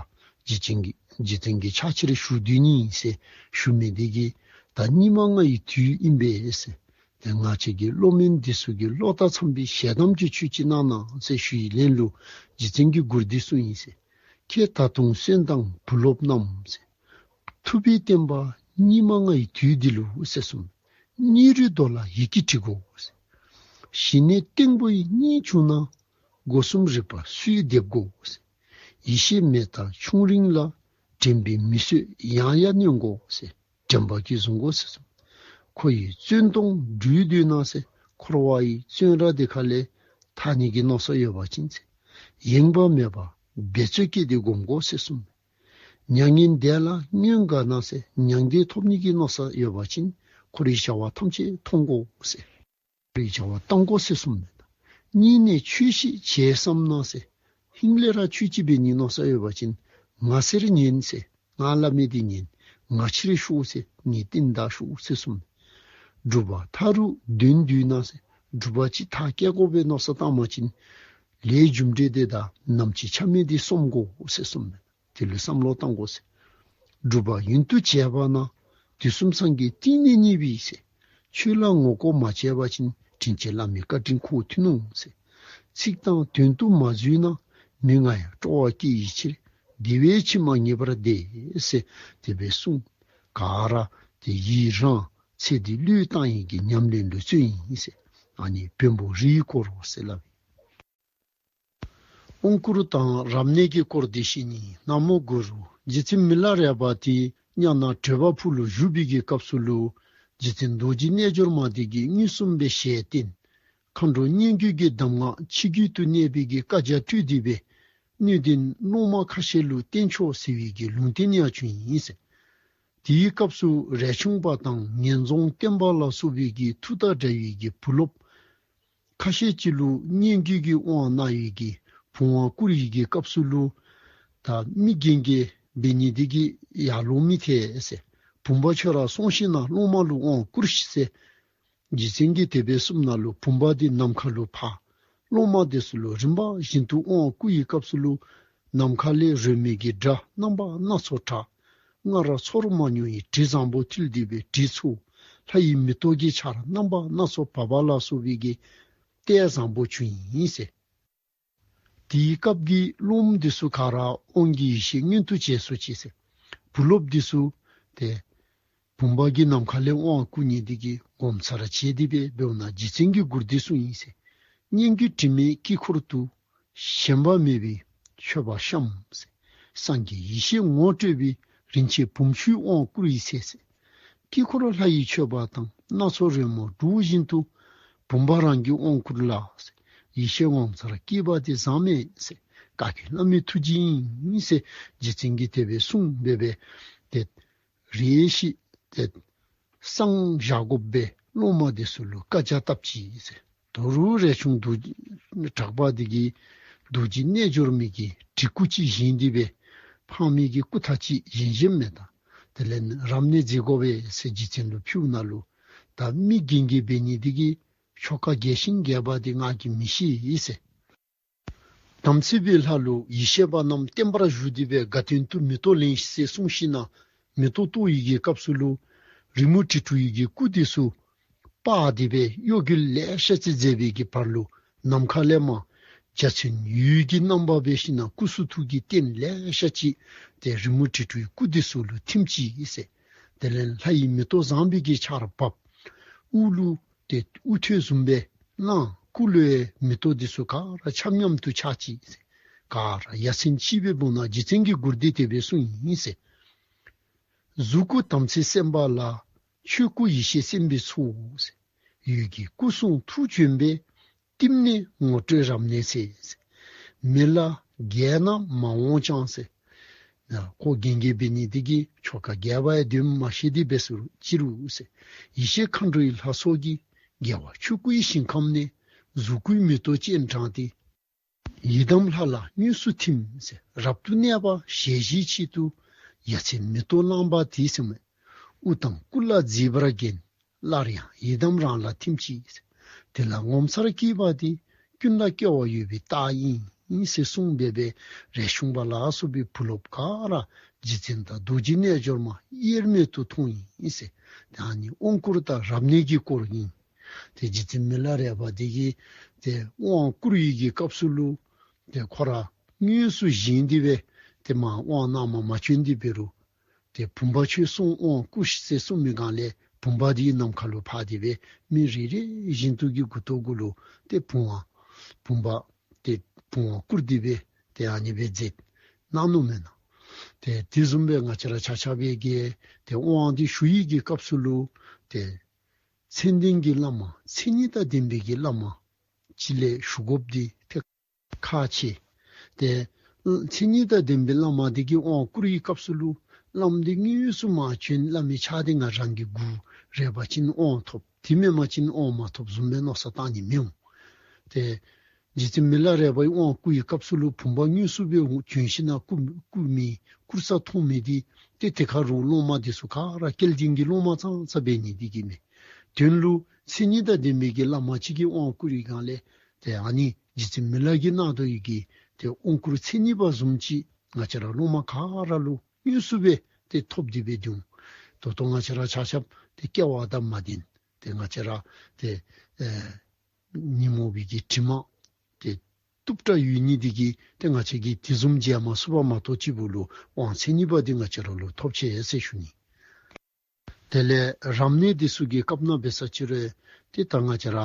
རྗེ་བཙུན་གྱི་རྗེ་བཙུན་གྱི་ཕྱག་ཕྱིར་ཞུ་སྡོད་ནི་ཟེར་ཞུ་མི་འདི་གིས་ད་སྙིགས་མ་ལྔ་ཡི་དུས་ཨིན་པས་ཟེར། ཏེ་ང་བཅས་ཀྱི་སློབ་དཔོན་འདི་ཚུ་གིས་བློ་ཐག་ཚམ་པའི་ཞལ་གདམས་ཀྱི་ཆོས་ཅིག་གནང་གནང་ཟེར་ཞུ་བའི་ལན་ལུ་རྗེ་བཙུན་གྱིས་མགུར་འདི་གསུངས་ཡི་ཟེར། ཁྱེད་ད་དུང་གསན་དང་བུ་སློབ་རྣམས་ཟེར། ཐུབ་པའི་བསྟན་པ་སྙིགས་མ་ལྔའི་དུས་འདི་ལུ་ཟེར་གསུངས། སྙིང་རུས་རྡོ་ལ་ཡི་གེ་བྲི་དགོ་ཟེར། ཞི་གནས་སྟེང་པོའི་སྙིང་བྱུང་ན། སྒོ་གསུམ་རིག་པ་སུས་འདེབས་དགོ་ཟེར། ཡེ་ཤེས་མེ་སྟག་ཆུང་རིང་ལ། དྲན་པའི་མི་གསོད་ཡང་ཡང་ནོན་དགོ་ཟེར། དྲན་པ་གིས་བཟུང་དགོ་ཟེར་གསུངས། ཁོ་ཡི་བརྩོན་གཏོང་སྒྲུབ་འདོད་ན་ཟེར། འཁོར་བ་ཡི་བཙོན་ར་འདི་ཁ་ལས་ཐར་ནི་གི་མནོ་བསམ་ཡོད་པ་ཅིན་ཟེར། ཡེངས་པ་མེད་པར་འབད་རྩོལ་བསྐྱེད་དེ་སྒོམ་དགོ་ཟེར་གསུངས། མྱ་ངན་འདས་ལ་སྙིང་དགའ་ན་ཟེར། མྱང་འདས་ཐོབ་ནི་གི་མནོ་བསམ་ཡོད་པ་ཅིན་འཁོར་བའི་བྱ་བ་ཐམས་ཅད་མཐོང་དགོ་ཟེར། འཁོར་བའི་བྱ་བ་བཏང་དགོ་ཟེར་གསུངས་མས། སྙིང་ནས་ཆོས་ཤིག་བྱེད་བསམ་ན་ཟེར། ཧིང་ལས་ར་ཆོས་ཅིག་འབད་ནི་མནོ་བསམ་ཡོད་པ་ཅིན་ང་ཟེར་ཉན་ཟེར། ང་སླབ་མི་འདི་ཉན། ང་ཕྱིར་ཤོག་ཟེར། ངེའི་རྟིང་བདའ་ཤོག་ཟེར་གསུངས་མས། སྒྲུབ་པ་མཐའ་རུ་འདོན་འདོད་ན་ཟེར། སྒྲུབ་པ་ཅིག་མཐར་སྐྱེལ་དགོ་པའི་མནོ་བསམ་བཏང་པ་ཅིན་ལས་རྒྱུ་འབྲས་འདི་དང་ནམ་འཆི་ཆ་མེད་འདི་བསམ་དགོ་ཟེར་གསུངས་མས། དེ་ལུ་བསམ་བློ་བཏང་དགོ་ཟེར། སྒྲུབ་པ་ཡུན་དུ་བྱས་པ་ན། དུས་གསུམ་སངས་རྒྱས་གཏིང་ནས་མཉེས་པའི་ཟེར། ཆོས་ལ་ངོ་ལྐོག་མ་བྱས་པ་ཅིན། དྲིན་ཅན་བླ་མའི་བཀའ་དྲིན་ཁོང་ཐོན་ནུག་ཟེར། ཚིག་དང་དོན་དུ་མ་འཛུལ་ན། མི་ང་ཡང་སྤྲོ་བ་སྐྱེ་བའི་ཕྱིར། བདེ་བའི་ཕྱིར་མ་ངེས་པར་བདེ་ཟེར། དེ་སྦེ་གསུངས། ག་ར་ཏེ་ཡི་རང་ཚེ་འདི་བློས་བཏང་ཡི་གི་ཉམས་ལེན་ལུ་བརྩོན་ཡི་ཟེར། ཨ་ནི་བོན་པོ་རིའི་སྐོར་ཟེར་སླབ་ཨིན། དབང་བསྐུར་དང་རབ་གནས་ཀྱི་སྐོར་འདི་བཤད་ནི། ན་མོ་གུ་རུ། རྗེ་བཙུན་མི་ལ་རས་པ་དེ་ཉ་ནང་དྲོ་པ་ཕུག་ལུ་བཞུགས་པའི་གི་སྐབས་སུ་ལུ་རྗེ་བཙུན་རྡོ་རྗེ་རྣལ་འབྱོར་མ་དེ་གིས་མངོན་སུམ་སྦེ་ཞལ་བསྟན། མཁའ་འགྲོ་སྙན་བརྒྱུད་ཀྱི་གདམས་ངག་ཆིག་བརྒྱུད་དུ་གནས་པའི་གི་བཀའ་རྒྱ་སྤྲོད་དེ་སྦེ་སྣོད་ལྡན་སློབ་མ་ཁ་ཤས་ལུ་བསྟན་ཆོག་ཟེར་བའི་གི་ལུང་བསྟན་ཡང་བྱུང་ཡི་ཟེར། དེའི་སྐབས་སུ་རས་ཆུང་པ་དང་ངན་རྫོང་བསྟན་པ་ལ་སོགས་པའི་གི་མཐུ་དང་འདྲ་བའི་གི་བུ་སློབ་ཁ་ཤས་ཅིག་ལུ་སྙན་བརྒྱུད་ཀྱི་དབང་གནང་བའི་གི་བུམ་དབང་བསྐུར་བའི་གི་སྐབས་སུ་ལུ་ད་མི་རྒན་རྒས་འབད་ནི་དེ་གིས་ཡར་ལོང་མི་ཐལ་ཟེར། བུམ་པ་ཁྱོད་ར་སོང་ཞིནམ་ལས་སློབ་མ་ལུ་དབང་བསྐུར་ཤིག་ཟེར། རྗེ་བཙུན་གྱིས་དེ་སྦེ་གསུངམ་ད་ལུ་བུམ་པ་དེ་ནམ་མཁའ་ལུ་འཕར། སློབ་མ་དེ་ཚུ་ལུ་རིམ་པ་བཞིན་དུ་དབང་བསྐུར་བའི་སྐབས་སུ་ལུ་ནམ་མཁའ་ལས་རོལ་མོའི་གི་སྒྲ་རྣམ་པ་སྣ་ཚོགས་གྲགས། སྔར་ཚོར་མ་མྱོང་བའི་དྲི་བཟང་པོ་འཐུལ་ཏེ་སྦེ་དྲི་ཚོར། ལྷ་ཡི་མེ་ཏོག་གི་ཆར་རྣམ་པ་སྣ་ཚོགས་བབས་པ་ལ་སོགས་པའི་གི་ལྟས་བཟང་པོ་བྱུང་ཡི་ཟེར། དེའི་སྐབས་ཀྱི་སློབ་མ་དེ་ཚུ་ག་ར་དབང་གི་ཡེ་ཤེས་མངོན་དུ་བྱས་སོ་ཅི་ཟེར། བུ་སློབ་དེ་ཚུ་ཏེ་བུམ་པ་གིས་ནམ་མཁའ་ལས་དབང་བསྐུར་ནི་དེ་གིས་ངོ་མཚར་བྱས་ཏེ་སྦེ་འབདཝ་ད་རྗེ་བཙུན་གྱིས་མགུར་འདི་གསུངས་ཡི་ཟེར། སྙན་བརྒྱུད་དྲི་མེད་དཀྱིལ་འཁོར་དུ། ཞེན་པ་མེད་པའི་མཆོད་པ་བཤམས་ཟེར། སངས་རྒྱས་ཡེ་ཤེས་ངོ་སྤྲོད་པའི། རིན་ཆེན་བུམ་ཆུས་དབང་བསྐུར་བའི་ཚེ་ཟེར། དཀྱིལ་འཁོར་ལྷ་ཡི་མཆོད་པ་དང་། སྣ་ཚོགས་རོལ་མོ་སྒྲོག་བཞིན་དུ། བུམ་པ་རང་གིས་དབང་བསྐུར་ལ་ཟེར། ཡེ་ཤེས་ངོ་མཚར་སྐྱེས་པ་དེ་བཟང་མེད་ཟེར། བཀའ་བརྒྱུད་བླ་མའི་ཐུགས་རྗེ་ཨིན་ཟེར། རྗེ་བཙུན་གྱིས་དེ་སྦེ་གསུངས་སྦེ་སྦེ་ཏེ་རེ་ཞིག་ཏེ་གསང་བཞག་དགོ་པའི་སློབ་མ་དེ་ཚུ་ལུ་བཀའ་རྒྱ་བཏབ་ཅི་ཟེར། དོ་རུང་རས་ཆུང་རྡོ་རྗེ་གྲགས་པ་དེ་གིས་རྡོ་རྗེ་རྣལ་འབྱོར་མའི་གི་བྲིས་སྐུ་ཅིག་བཞེངས་ཏེ་སྦེ་ཕག་མོའི་གི་སྐུ་ཐང་ཅིག་བཞེངས་བཞེངསམ་མས། ད་དེ་ལས་རབ་གནས་མཛད་དགོ་པས་ཟེར་རྗེ་བཙུན་ལུ་ཕུལཝ་ད་ལུ་ད་མི་རྒན་རྒས་འབད་ནི་དེ་གིས་ཆོ་ག་རྒྱས་ཤིང་རྒྱས་པ་དེ་ང་གིས་མི་ཤེས་ཟེར། དམ་ཚིག་པའི་ལྷ་ལུ་ཡེ་ཤེས་པ་རྣམས་བརྟན་པར་བཞུགས་ཏེ་སྦེ་དགའ་སྟོན་དུ་མེ་ཏོག་ལེན་ཤིག་ཟེར་གསུངས་ཞིནམ་ལས་མེ་ཏོག་གཏོར་བའི་གི་སྐབས་སུ་ལུ་རི་མོ་བྲིས་བྲིས་པའི་གི་སྐུ་དེ་ཚུ་སྤར་ཏེ་སྦེ་གཡོ་འགུལ་ལེ་ཤ་ཅིག་མཛད་པའི་གི་བར་ལུ་ནམ་མཁའ་ལས་མར་འཇའ་ཚོན་འོད་ཀྱི་རྣམ་པ་འབད་ཞིནམ་ལས་སྐུ་གསུང་ཐུགས་ཀྱི་རྟེན་ལེ་ཤ་ཅིག་ཏེ་རི་མོ་བྲིས་བྲིས་པའི་སྐུ་དེ་ཚུ་ལུ་ཐིམ་ཅི་ཟེར། དེ་ལས་ལྷ་ཡི་མེ་ཏོག་བཟང་པོའི་གི་ཆརཔ་བབས། དབུ་ལུ་ཏེ་དབུ་ཐོད་བཟུམ་སྦེ་གནང་། སྐུ་ལུ་ཡང་མེ་ཏོག་དེ་ཚུ་ག་ར་ཆ་མཉམ་དུ་ཆགས་ཅི་ཟེར། ག་ར་ཡ་མཚན་ཆེ་སྦེ་འབདཝ་ད་རྗེ་བཙུན་གྱིས་མགུར་འདི་དེ་སྦེ་གསུངས་ཡི་ཟེར། གཟུགས་སྐུ་དམ་ཚིག་སེམས་དཔའ་ལ། ཆོས་སྐུ་ཡེ་ཤེས་སེམས་དཔའི་ཚོགས་ཟེར། འོད་ཀྱི་སྐུ་གསུང་ཐུགས་བྱོན་པས། བསྟིམ་ནས་ངོ་སྤྲོད་རབ་གནས་ཚེ་ཟེར། མི་ལ་རྒས་ན་མ་འོང་ཀྱང་ཟེར། ཁོ་རྒན་རྒས་འབད་ནི་དེ་གིས་ཆོ་ག་རྒྱས་པ་ཡང་འདོན་མ་ཤེས་ཏེ་སྦེ་སོང་ཅི་རུང་ཟེར། ཡེ་ཤེས་མཁའ་འགྲོའི་ལྷ་ཚོགས་ཀྱིས། རྒྱལ་བ་ཆོས་སྐུའི་ཞིང་ཁམས་ནས། གཟུགས་སྐུའི་མེ་ཏོག་སྤྱན་དྲངས་ཏེ། ཡི་དམ་ལྷ་ལ་དངོས་སུ་ཐིམ་ཟེར། རབ་ཏུ་གནས་པ་ཞལ་བཞེས་ཆེད་དུ། ཡ་མཚན་མེ་ཏོག་བླངས་པ་དེ་ཟེར་མས། དབུ་དང་སྐུ་ལ་མཛེས་པར་བརྒྱན། སླར་ཡང་ཡི་དམ་རང་ལ་ཐིམ་ཅི་ཟེར། དེ་ལ་ངོ་མཚར་སྐྱེས་པ་དེ། ཀུན་ལ་སྐྱེ་བ་ཡོད་པའི་རྟགས་ཨིན་ཟེར་གསུངས་སྦེ་སྦེ་རས་ཆུང་པ་ལ་སོགས་པའི་བུ་སློབ་ག་ར་རྗེ་བཙུན་དང་རྡོ་རྗེ་རྣལ་འབྱོར་མ་དབྱེར་མེད་དུ་མཐོང་ཡི་ཟེར། ད་ཨ་ནི་དབང་བསྐུར་དང་རབ་གནས་ཀྱི་སྐོར་ཨིན། ཏེ་རྗེ་བཙུན་མི་ལ་རས་པ་འདི་གིས་ཏེ་དབང་བསྐུར་བའི་གི་སྐབས་སུ་ལུ་ཏེ་ཁོ་ར་དངོས་སུ་བཞེངས་ཏེ་སྦེ་ཏེ་མར་དབང་ནང་མར་མ་བྱོན་ཏེ་འབད་རུང་ཏེ་བུམ་པ་ཁྱོད་སོང་དབང་བསྐུར་ཤིག་ཟེར་གསུངས་མི་སྒང་ལས་བུམ་པ་འདི་ནམ་མཁའ་ལུ་འཕགས་ཏེ་སྦེ་མི་རེ་རེ་བཞིན་དུ་གི་མགུ་ཏོ་གུ་ལུ་ཏེ་བུམ་པ་བུམ་པ་ཏེ་བུམ་པ་བསྐུར་ཏེ་སྦེ་ཏེ་ཨ་ནི་སྦེ་མཛད་གནང་ནུག་མེན་ན། ཏེ་དེ་བཟུམ་སྦེ་ང་བཅས་ར་ཆ་ཁྱབ་ཀྱིས་ཏེ་དབང་འདི་ཞུ་བའི་གི་སྐབས་སུ་ལུ་ཏེ་མཚན་ལྡན་གྱི་བླ་མ་མཚན་ཉིད་དང་ལྡན་པའི་གི་བླ་མ་ཅིག་ལས་ཞུ་དགོཔ་འདི་ཏེ་ཁག་ཆེ། ཏེ་མཚན་ཉིད་དང་ལྡན་པའི་བླ་མ་འདི་གིས་དབང་བསྐུར་བའི་སྐབས་སུ་ལུ་བླམ་འདི་དངོས་སུ་མར་བྱོན་བླ་མའི་ཕྱག་འདི་ང་རང་གིས་སྒུར་རེག་པ་ཅིན་དབང་ཐོབ། དེ་མེན་པ་ཅིན་དབང་མ་ཐོབ་བཟུམ་སྦེ་མནོ་བསམ་བཏང་ནི་མི་འོང་། ཏེ་རྗེ་བཙུན་མི་ལ་རས་པའི་དབང་བསྐུར་བའི་སྐབས་སུ་ལུ་བུམ་པ་དངོས་སུ་སྦེ་འོང་བྱོན་ཞིན་ན་བསྐུར་བསྐུར་མི་བསྐུར་ས་མཐོང་མི་འདི་ཏེ་དེ་ཁར་ལུ་སློབ་མ་འདི་ཚུ་ག་ར་སྐལ་ལྡན་གྱི་སློབ་མ་ཙང་ཙ་འབད་ནི་འདི་གིས་མས། དོན་ལུ་མཚན་ཉིད་དང་ལྡན་པའི་གི་བླ་མ་ཅིག་གིས་དབང་བསྐུར་བའི་སྒང་ལས་ཏེ་ཨ་ནི་རྗེ་བཙུན་མི་ལ་གིས་གནང་དོ་བའི་གི་ཏེ་དབང་བསྐུར་མཚན་ཉིད་པ་བཟུམ་ཅིག་ང་བཅས་ར་སློབ་མ་ག་ར་ལུ་དངོས་སུ་སྦེ་ཏེ་ཐོབ་སྟེ་སྦེ་འདུག། ད་ལྟོ་ང་བཅས་ར་ཆ་ཁྱབ་ཏེ་སྐལ་བ་དང་མ་ལྡན་ཏེ་ང་བཅས་ར་ཏེ་ཨེ་ཉོན་མོངས་པའི་གི་དྲི་མ་ཏེ་གཏུབ་དྲགས་ཡོད་ནི་འདི་གིས་ཏེ་ང་བཅས་ཀྱིས་དེ་བཟུམ་མཇལ་མ་ཚུགས་པ་མ་གཏོགས་སྤྱི་བོ་ལུ་དབང་མཚན་ཉིད་པ་འདི་ང་བཅས་ར་ལུ་ཐོབ་ཅི་ཟེར་ཞུ་ནི། དེ་ལས་རབ་གནས་འདི་ཚུ་གི་སྐབས་ནང་འབད་ས་ཅིག་རུང་ཏེ་ད་ང་བཅས་ར་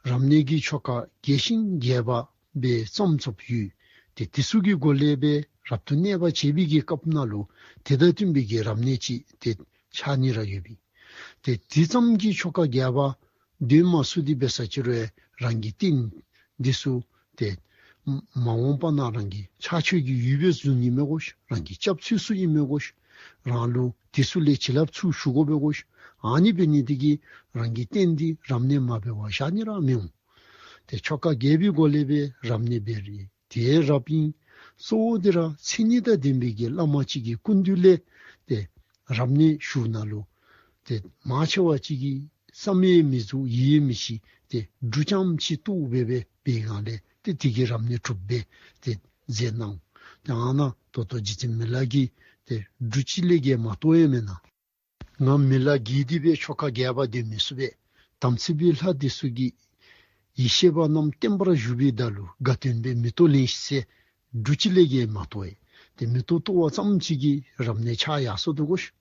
རབ་གནས་ཀྱི་ཆོ་ག་རྒྱས་ཤིང་རྒྱས་པ་སྦེ་བརྩམས་བརྩམསཔ་ཡོད། ཏེ་དེ་ཚུ་གི་སྒོ་ལས་སྦེ་རབ་ཏུ་གནས་པ་བྱེད་པའི་གི་སྐབས་ནང་ལུ་དེ་དང་བསྟུན་པའི་གི་རབ་གནས་ཅིག་ཏེ་ཆགས་ནི་ར་ཡོད་པས། ཏེ་དེ་ཙམ་གྱི་ཆོ་ག་རྒྱས་པ་འདོན་མ་ཚུགས་ཏེ་འབད་ས་ཅིག་རུང་རང་གི་རྟེན་འདི་ཚུ་ཏེ་མ་འོངས་པ་ནང་རང་གི་ཕྱག་མཆོད་ཀྱི་ཡུལ་སྦེ་བཟུང་ནི་མས་གོ་ཤིག། རང་གི་སྐྱབས་བཅོལ་ས་ཨིན་མས་གོ་ཤིག། རང་ལུ་དེ་ཚུ་ལས་བྱིན་རླབས་ཚུར་ཞུ་དགོ་པས་གོ་ཤིག། ཨ་ནི་འབད་ནི་འདི་གིས་རང་གི་རྟེན་འདི་རབ་གནས་མ་འབད་བར་བཞག་ནི་ར་མི་འོང་། ཏེ་ཆོ་ག་རྒྱས་པའི་སྒོ་ལས་སྦེ་རབ་གནས་འབད་རུང་དེ་རབ་ཨིན། གཙོ་བོ་འདི་ར་མཚན་ཉིད་དང་ལྡན་པའི་གི་བླ་མ་ཅིག་གི་སྐུ་མདུན་ལས་ཏེ་རབ་གནས་ཞུ་ནི་ལུ་ཏེ་མང་ཆེ་བ་ཅིག་གིས་བསམ་ཡང་མི་རྫོགས་ཡིད་ཡང་མི་ཆེས། ཏེ་འབྲུ་རྐྱངམ་ཅིག་བཏོག་སྦེ་སྦེ་འབད་བའི་སྒང་ལས་ཏེ་དེ་གིས་རབ་གནས་གྲུབ་སྦེ་ཏེ་མཛད་གནང་། ཏེ་ཨ་ནཱ་ད་ལྟོ་རྗེ་བཙུན་མི་ལ་གིས་ཏེ་འབྲུ་གཅིག་ལས་བརྒལ་མ་བཏོག་ཡང་མེན་ན། ང་མི་ལ་གིས་དེ་སྦེ་ཆོ་ག་རྒྱས་པ་འདོན་མི་ཚུགས་པས། དམ་ཚིག་པའི་ལྷ་འདི་ཚུ་གིས་ཡེ་ཤེས་པ་རྣམས་བརྟན་པར་བཞུགས་པའི་བརྡ་ལུ་དགའ་སྟོན་སྦེ་མེ་ཏོག་ལེན་ཤིག་ཟེར་འབྲུ་གཅིག་ལས་བརྒལ་མ་བཏོག་ཡང་། ཏེ་མེ་ཏོག་བཏོག་པ་ཙམ་ཅིག་གིས་རབ་གནས་ཆགས་ཡར་སོ་འདུག་གོ་ཤིག།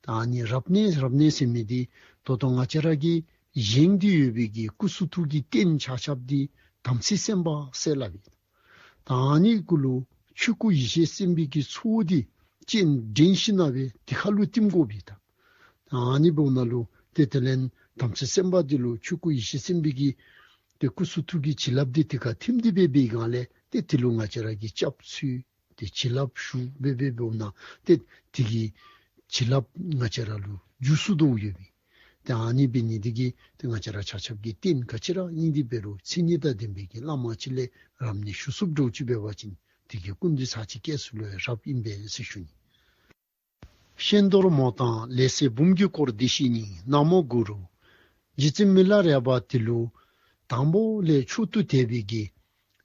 ད་ཨ་ནི་རབ་གནས་རབ་གནས་ཟེར་མི་འདི་ད་ལྟོ་ང་བཅས་ར་གིས་བཞེངས་ཏེ་ཡོད་པའི་གི་སྐུ་གསུང་ཐུགས་ཀྱི་རྟེན་ཆ་ཁྱབ་འདི་དམ་ཚིག་སེམས་དཔའ་ཟེར་སླབ་ཨིན། ད་ཨ་ནི་གུ་ལུ་ཆོས་སྐུ་ཡེ་ཤེས་སེམས་དཔའི་གི་ཚོགས་འདི་སྤྱན་འདྲེན་ཞིན་ན་སྦེ་དེ་ཁར་ལུ་བསྟིམ་དགོ་པས་ད། ད་ཨ་ནི་འབདཝ་ད་ལུ་ཏེ་དེ་ལས་དམ་ཚིག་སེམས་དཔའ་འདི་ལུ་ཆོས་སྐུ་ཡེ་ཤེས་སེམས་དཔའི་གི་ཏེ་སྐུ་གསུང་ཐུགས་ཀྱི་བྱིན་རླབས་འདི་དེ་ཁར་ཐིམ་སྟེ་སྦེ་འབད་བའི་སྒང་ལས་ཏེ་དེ་ལུ་ང་བཅས་ར་གིས་སྐྱབས་འཚོལ་ཏེ་བྱིན་རླབས་ཞུ་སྦེ་སྦེ་འབདཝ་ད་ཏེ་དེ་གི་བྱིན་རླབས་ང་བཅས་ར་ལུ་འཇུག་ཚུགས་དོ་ཡོད་པས། ཏེ་ཨ་ནི་འབད་ནི་འདི་གིས་ཏེ་ང་བཅས་ར་ཆ་ཁྱབ་ཀྱིས་རྟེན་ག་ཅི་ར་ཨིན་ཏེ་འབད་རུང་མཚན་ཉིད་དང་ལྡན་པའི་གི་བླ་མ་ཅིག་ལས་རབ་གནས་ཞུ་ཚུགསཔ་འདྲཝ་ཅིག་འབད་བ་ཅིན་དེ་གི་སྐུ་མདུན་ཚར་གཅིག་བསྐྱལ་ཚུགས་ལོ་ཡ་རབ་ཨིན་པས་ཟེར་ཞུ་ནི། ཤེས་རྡོར་མོ་དང་ལེགས་བཤད་འབུམ་གྱི་སྐོར་འདི་བཤད་ནི་ན་མོ་གུ་རུ། རྗེ་བཙུན་མི་ལ་རས་པ་འདི་ལུ་དང་པོ་ལས་མཆོག་ཏུ་དད་པའི་གི་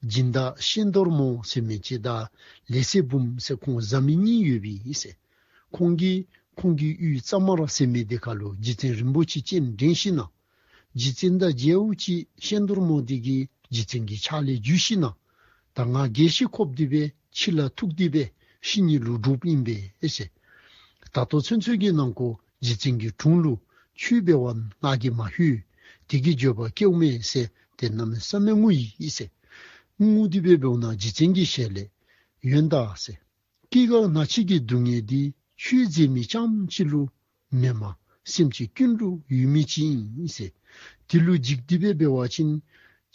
སྦྱིན་བདག་ཤེས་རྡོར་མོ་ཟེར་མི་ཅིག་དང་ལེགས་བཤད་འབུམ་ཟེར་ཁོང་བཟའ་མི་གཉིས་ཡོད་པས་ཟེར། ཁོང་གིས་ཁོང་གི་གཡུས་རྩ་དམར་ཟེར་མི་འདི་ཁར་ལུ་རྗེ་བཙུན་རིན་པོ་ཆེ་སྤྱན་འདྲེན་ཞིན་ན་རྗེ་བཙུན་དང་མཇལཝ་ཅིག་ཤེས་རྡོར་མོ་འདི་གིས་རྗེ་བཙུན་གྱི་ཕྱག་ལས་བརྒྱུད་ཞིན་ན་ད་ང་རྒས་ཤིང་འཁོགས་ཏེ་སྦེ་ཕྱི་ལ་ཐུག་སྟེ་སྦེ་ཤི་ནི་ལུ་འགྱོཝ་ཨིན་པས་ཟེར། ད་ལྟོ་ཚུན་ཚོད་ཀྱི་ནང་འཁོད་རྗེ་བཙུན་གྱི་དྲུང་ལུ་ཆོས་འབད་བར་ང་གིས་མ་ལྷོད། དེ་གི་འགྱོད་པ་སྐྱེཝ་མས་ཟེར་ཏེ་གནམ་མེད་ས་མེད་ངུ་ཡི་ཟེར། ངུ་སྟེ་སྦེ་འབདཝ་ད་རྗེ་བཙུན་གྱི་ཞལ་ལས་ཡོན་བདག་ཟེར། སྐྱེ་རྒ་ན་འཆི་གི་སྡུག་བསྔལ་འདི་ཁྱོད་མཛེས་མའི་ལྕམ་ཅིག་ལུ་མེན་པར་སེམས་ཅན་ཀུན་ལུ་ཡོད་མི་ཅིག་ཨིན་ཟེར། དེ་ལུ་འཇིགས་ཏེ་སྦེ་འབད་བ་ཅིན་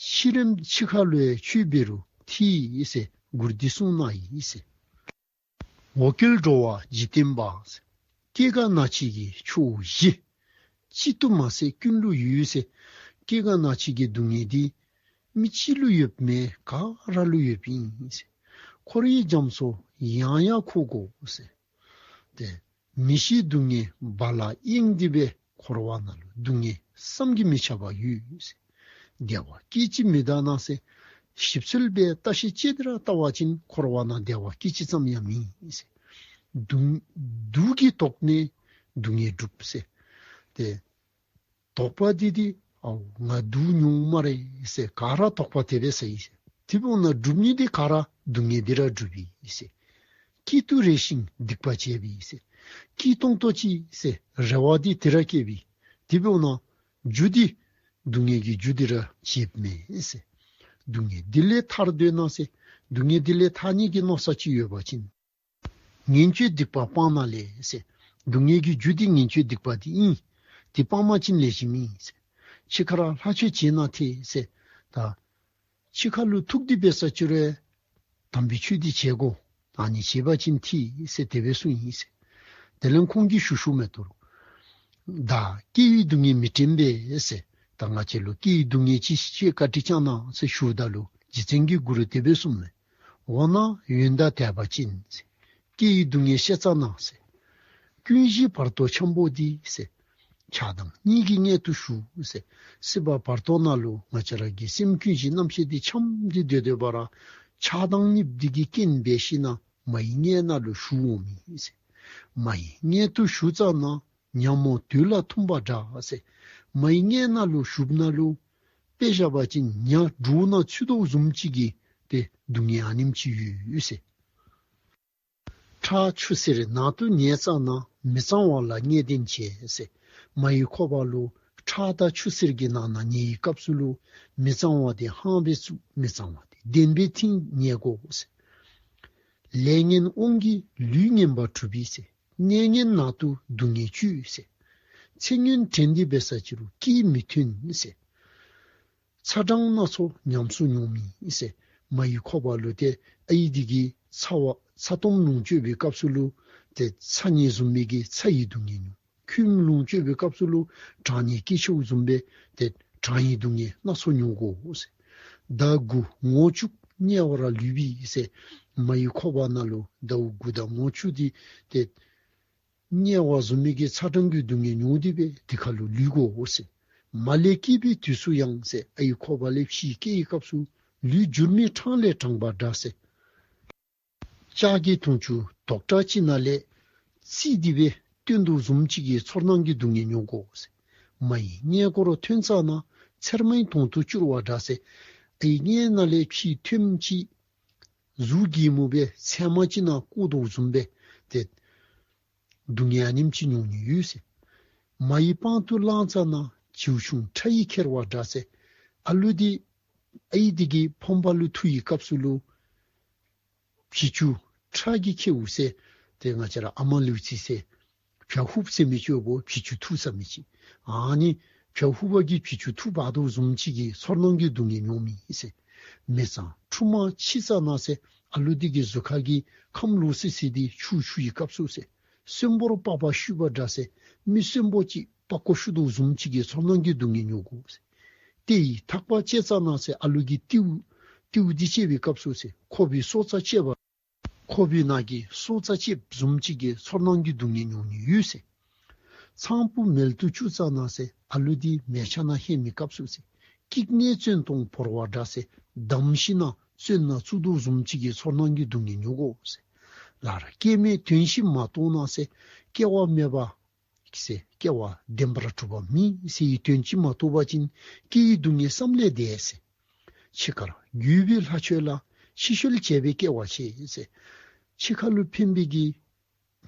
ཕྱི་རིམ་ཕྱི་ཁ་ལུ་ཡང་ཁྱོད་འབད་རུང་ཐིག་ཨིན་ཟེར་མགུར་འདི་གསུངས་གནང་ཡི་ཟེར། འོ་སྐོལ་འགྲོ་བ་འཇིག་རྟེན་པ། སྐྱེ་རྒ་ན་འཆི་གི་ཕྱོགས་བཞི། གཅིག་ཏུ་མ་ཟད་ཀུན་ལུ་ཡོད་ཟེར། སྐྱེ་རྒ་ན་འཆི་གི་སྡུག་བསྔལ་འདི་མི་གཅིག་ལུ་ཡོདཔ་མེན། ག་ར་ལུ་ཡོདཔ་ཨིན་ཟེར། འཁོར་བའི་རྒྱ་མཚོ་ཡང་ཡང་འཁོར་དགོ་ཟེར། ཏེ་མི་ཤི་སྡུག་བསྔལ་བ་ལ་གཡེང་སྟེ་སྦེ་འཁོར་བ་ནང་ལུ་སྡུག་བསྔལ་བསམ་གྱིས་མི་ཁྱབ་པ་ཡོད་ཟེར། བདེ་བ་སྐད་ཅིག་མི་གདའ་ན་ཟེར། ཞིབ་འཚོལ་སྦེ་བརྟག་ཞིབ་དཔྱད་དེ་ར་བལྟ་བ་ཅིན་འཁོར་བ་ནང་བདེ་བ་སྐད་ཅིག་ཙམ་ཡང་མེད་ཟེར། སྡུག་སྡུག་གི་དོགས་ནས་སྡུག་བསྔལ་སྒྲུབ་ཟེར། ཏེ་དོགས་པ་འདི་འདི་ ཨའུ་ང་སྡུག་མྱོང་སྨ་རེ་ཟེར་ག་ར་དོགས་པ་དེ་སྦེ་ཟ་ཡི་ཟེར། དེ་འབདཝ་ད་སྒྲུབ་ནི་འདི་ག་ར་སྡུག་བསྔལ་འདི་ར་སྒྲུབ་ཨིན་ཟེར། སྐྱིད་དུ་རེ་ཞིང་སྡིག་པ་བྱས་པས་ཟེར། སྐྱིད་ཏོང་ཏོ་ཅིག་ཟེར་རེ་བ་འདི་དེ་ར་བསྐྱེད་པས། དེ་འབདཝ་ད་རྒྱུ་འདི་སྡུག་བསྔལ་གྱི་རྒྱུ་འདི་ར་བྱེདཔ་མས་ཟེར། སྡུག་བསྔལ་འདི་ལས་ཐར་འདོད་ན་ཟེར། སྡུག་བསྔལ་འདི་ལས་ཐར་ནི་གི་མནོ་བསམ་ཅིག་ཡོད་པ་ཅིན། ངན་སྤྱོད་སྡིག་པ་སྤང་ན་ལེགས་ཟེར། སྡུག་བསྔལ་གྱི་རྒྱུ་འདི་ངན་སྤྱོད་སྡིག་པ་འདི་ཨིན། འདི་སྤང་པ་ཅིན་ལེགས་ཤོམ་ཨིན་ཟེར། ཕྱི་ཁར་ལྷག་སྤྱོད་བྱེད་ན་འཐད་ཟེར། ད་ཕྱི་ཁ་ལུ་ཐུག་སྟེ་འབད་ས་ཅིག་རུང་དམ་པའི་ཆོས་འདི་བྱེད་དགོ། ཨ་ནི་བྱེད་པ་ཅིན་འཐད་ཟེར་དེ་སྦེ་གསུངས་ཡི་ཟེར། དེ་ལས་ཁོང་གིས་ཞུ་ཞུཝ་མས། ད་རུང་བདག་སྐྱེ་བའི་སྡུག་བསྔལ་མི་དྲན་པས་ཟེར། ད་ང་བཅས་ལུ་སྐྱེ་བའི་སྡུག་བསྔལ་ཅིག་བཤད་བཀའ་དྲིན་བསྐྱང་གནང་ཟེར་ཞུཝ་ད་ལུ་རྗེ་བཙུན་གྱི་གུ་རུ་དེ་སྦེ་གསུངས་མས། འོ་ན་ཡོན་བདག་དད་པ་ཅན་ཟེར། སྐྱེ་བའི་སྡུག་བསྔལ་ཤེས་ཙ་ན་ཟེར། ཀུན་གཞི་བར་དོ་འཆམ་པོ་འདི་ཟེར། ཆགས་སྡང་གཉིས་ཀྱིས་མངལ་དུ་ཞུགས་ཟེར། སྲིད་པ་བར་དོ་ནང་ལུ་ང་བཅས་ར་གི་སེམས་ཀུན་གཞི་རྣམ་ཤེས་འདི་འཆམ་སྟེ་སྡོད་སྡོད་པ་ར་ཆགས་སྡང་གཉིས་འདི་གིས་རྐྱེན་འབད་ཞིན་ན་མ་ཡི་མངལ་ནང་ལུ་ཞུགས་འོང་མི་ཟེར། མ་ཡི་མངལ་དུ་ཞུགས་ཙ་ན་ཉ་མོ་དུད་ལ་ཐུམ་པ་འདྲ་ཟེར། མ་ཡི་མངལ་ནང་ལུ་ཞུགསཔ་ད་ལུ་དཔེ་བཞག་པ་ཅིན་ཉ་སྦྲུལ་ནང་ཚུད་དོ་བཟུམ་ཅིག་གི་ཏེ་སྡུག་བསྔལ་ཨ་ནེམ་ཅིག་ཡོད་ཟེར། ཁྲག་ཆུ་སེར་ནང་དུ་ཉལ་ཙ་ན་མི་གཙང་བ་ལ་བརྙས་ལྡན་བྱེད་ཟེར། མ་ཡི་ཁོག་པ་ལུ་ཁྲག་དང་ཆུ་སེར་གྱི་ནང་ན་ཉལ་བའི་སྐབས་སུ་ལུ་མི་གཙང་བ་དེ་ཧང་སྦེ་བཙུགས། མི་གཙང་བ་དེ་བདེན་པའི་མཐིལ་ཉལ་དགོ་ཟེར། ལས་ངན་དབང་གིས་ལུས་ངན་པ་གྲུབ་པས་ཟེར། གནས་ངན་ནང་དུ་སྡུག་བསྔལ་སྤྱོད་ཟེར། ཚེ་སྔོན་དྲན་ཏེ་འབད་ས་ཅིག་རུང་སྐད་མི་ཐོན་ཟེར། ཚ་གྲང་སྣ་ཚོགས་ཉམས་སུ་མྱོང་མི་ཟེར། མ་ཡི་ཁོག་པ་ལུ་ཏེ་ཨའི་འདི་གིས་ཚ་བ་ཚ་ཏོམ་ལོངས་སྤྱོད་པའི་སྐབས་སུ་ལུ་ཏེ་ཚ་ནི་བཟུམ་མའི་གི་ཚ་ཡི་སྡུག་བསྔལ་མྱོང་། ཁོད་ལོངས་སྤྱོད་པའི་སྐབས་སུ་ལུ་གྲང་ནི་སྐྱེ་ཆོག་བཟུམ་སྦེ་ཏེ་གྲང་ཡི་སྡུག་བསྔལ་སྣ་ཚོགས་མྱོང་དགོ་ཟེར། ཟླ་དགུ་ངོ་བཅུ་དམྱལ་བར་ལུས་པས་ཟེར། མ་ཡི་ཁོག་པ་ནང་ལུ་ཟླཝ་དགུ་དང་ངོ་བཅུ་འདི་ཏེ་དམྱལ་བ་བཟུམ་མའི་གི་ཚ་གྲང་གི་སྡུག་བསྔལ་མྱོང་སྟེ་སྦེ་དེ་ཁར་ལུ་ལུས་དགོ་ཟེར། མ་ལས་སྐྱེས་པའི་དུས་སུ་ཡང་ཟེར། ཨའི་ཁོག་པ་ལས་ཕྱིའི་སྐྱེ་བའི་སྐབས་སུ་ལུས་འགྱུར་མེད་འཕྲང་ལས་དྲངས་པ་འདྲ་ཟེར། ལྕགས་ཀྱི་དུང་ཆུ་དོག་དྲགས་ཅིག་ནང་ལས་བརྩིས་ཏེ་སྦེ་བཏོན་དོ་བཟུམ་ཅིག་གི་ཚོར་སྣང་གི་སྡུག་བསྔལ་མྱོང་དགོ་ཟེར། མ་ཡི་མངལ་སྒོ་རུ་ཐོན་ཙ་ན་ཚེར་མའི་དོང་དུ་བསྐྱུར་བ་འདྲ་ཟེར། ཨའི་མངལ་ནང་ལས་ཕྱིར་ཐོནམ་ཅིག་གཟུགས་གད་མོ་སྦེ་ཚེར་མ་ཅིག་ནང་བཀོ་དོ་བཟུམ་སྦེ་ཏེ་སྡུག་བསྔལ་ཨ་ནེམ་ཅིག་མྱོང་ནི་ཡོད་ཟེར། མ་ཡི་པང་དུ་བླངས་ཙ་ན་བྱིའུ་ཆུང་ཁྲ་ཡིས་ཁྱེར་བ་འདྲ་ཟེར། ཨ་ལུ་འདི་ཨའི་འདི་གི་ཕོང་པ་ལུ་འཐུ་བའི་སྐབས་སུ་ལུ་བྱི་ཅུང་ཁྲ་གིས་ཁྱེརཝ་ཟེར། ཏེ་ང་བཅས་ར་ཨ་མ་ལུས་ཅིག་ཟེར་བྱ་ཧུབ་ཟེར་མི་ཅིག་ཡོདཔ་བྱི་ཅུང་འཐུ་ཟ་མི་ཅིག། ཨ་ནི་བྱ་ཧུབ་པ་གིས་བྱི་ཅུང་འཐུ་འབག་དོ་བཟུམ་ཅིག་གི་ཚོར་སྣང་གི་སྡུག་བསྔལ་མྱོང་མི་ཟེར། མི་གཙང་ཕྲུ་མ་འཆི་ཙ་ན་ཟེར། ཨ་ལུ་འདི་གི་གཟུགས་ཁ་གི་ཁམས་ལོག་སི་སི་འདི་ཆུ་འཁྱུ་བའི་སྐབས་སུ་ཟེར། གསོན་པོར་པགས་པ་བཤུས་པ་འདྲ་ཟེར། མི་གསོན་པོ་ཅིག་པགས་ཀོ་བཤུ་དོ་བཟུམ་ཅིག་གི་ཚོར་སྣང་གི་སྡུག་བསྔལ་མྱོང་དགོ་ཟེར། ཏེ་ཡི་ཐག་པ་བཅད་ཙ་ན་ཟེར། ཨ་ལུ་གི་རྟིའུ་རྟིའུ་འདི་བཅད་པའི་སྐབས་སུ་ཟེར། ཁོག་པའི་སོ་རྩ་བཅད་པ་ཁོག་པའི་ནང་གི་སོ་རྩ་བཅདཔ་བཟུམ་ཅིག་གི་ཚོར་སྣང་གི་སྡུག་བསྔལ་མྱོང་ནི་ཡོད་ཟེར། ཚངས་བུག་མལ་དུ་བཅུག་ཙ་ན་ཟེར། ཨ་ལུ་འདི་མལ་ཆ་ནང་ལྷོད་མི་སྐབས་སུ་ཟེར། སྐྱིད་ནས་བཙོན་དོང་བོར་བ་འདྲ་ཟེར། བསྡམས་ཞིན་ན་བཙོན་ནང་བཙུགས་དོ་བཟུམ་ཅིག་གི་ཚོར་སྣང་གི་སྡུག་བསྔལ་མྱོང་དགོ་ཟེར། ལར་སྐྱེ་མེད་དོན་བཞི་མ་རྟོགས་ན་ཟེར། སྐྱེ་བ་མེད་པ་ཟེར་སྐྱེ་བ་བདེན་པར་གྲུབ་པ་མེད་ཟེར་བའི་དོན་ཅིག་མ་རྟོགས་པ་ཅིན་སྐྱེ་བའི་སྡུག་བསྔལ་བསམ་ལས་འདས་ཟེར། འཆི་ཁར་རྒྱུད་པའི་ལྷ་ཆོས་ལ་ཕྱི་བཤོལ་བྱས་པས་སྐྱེ་བ་ཆེ་ཟེར། འཆི་ཁ་ལུ་ཕན་པའི་གི་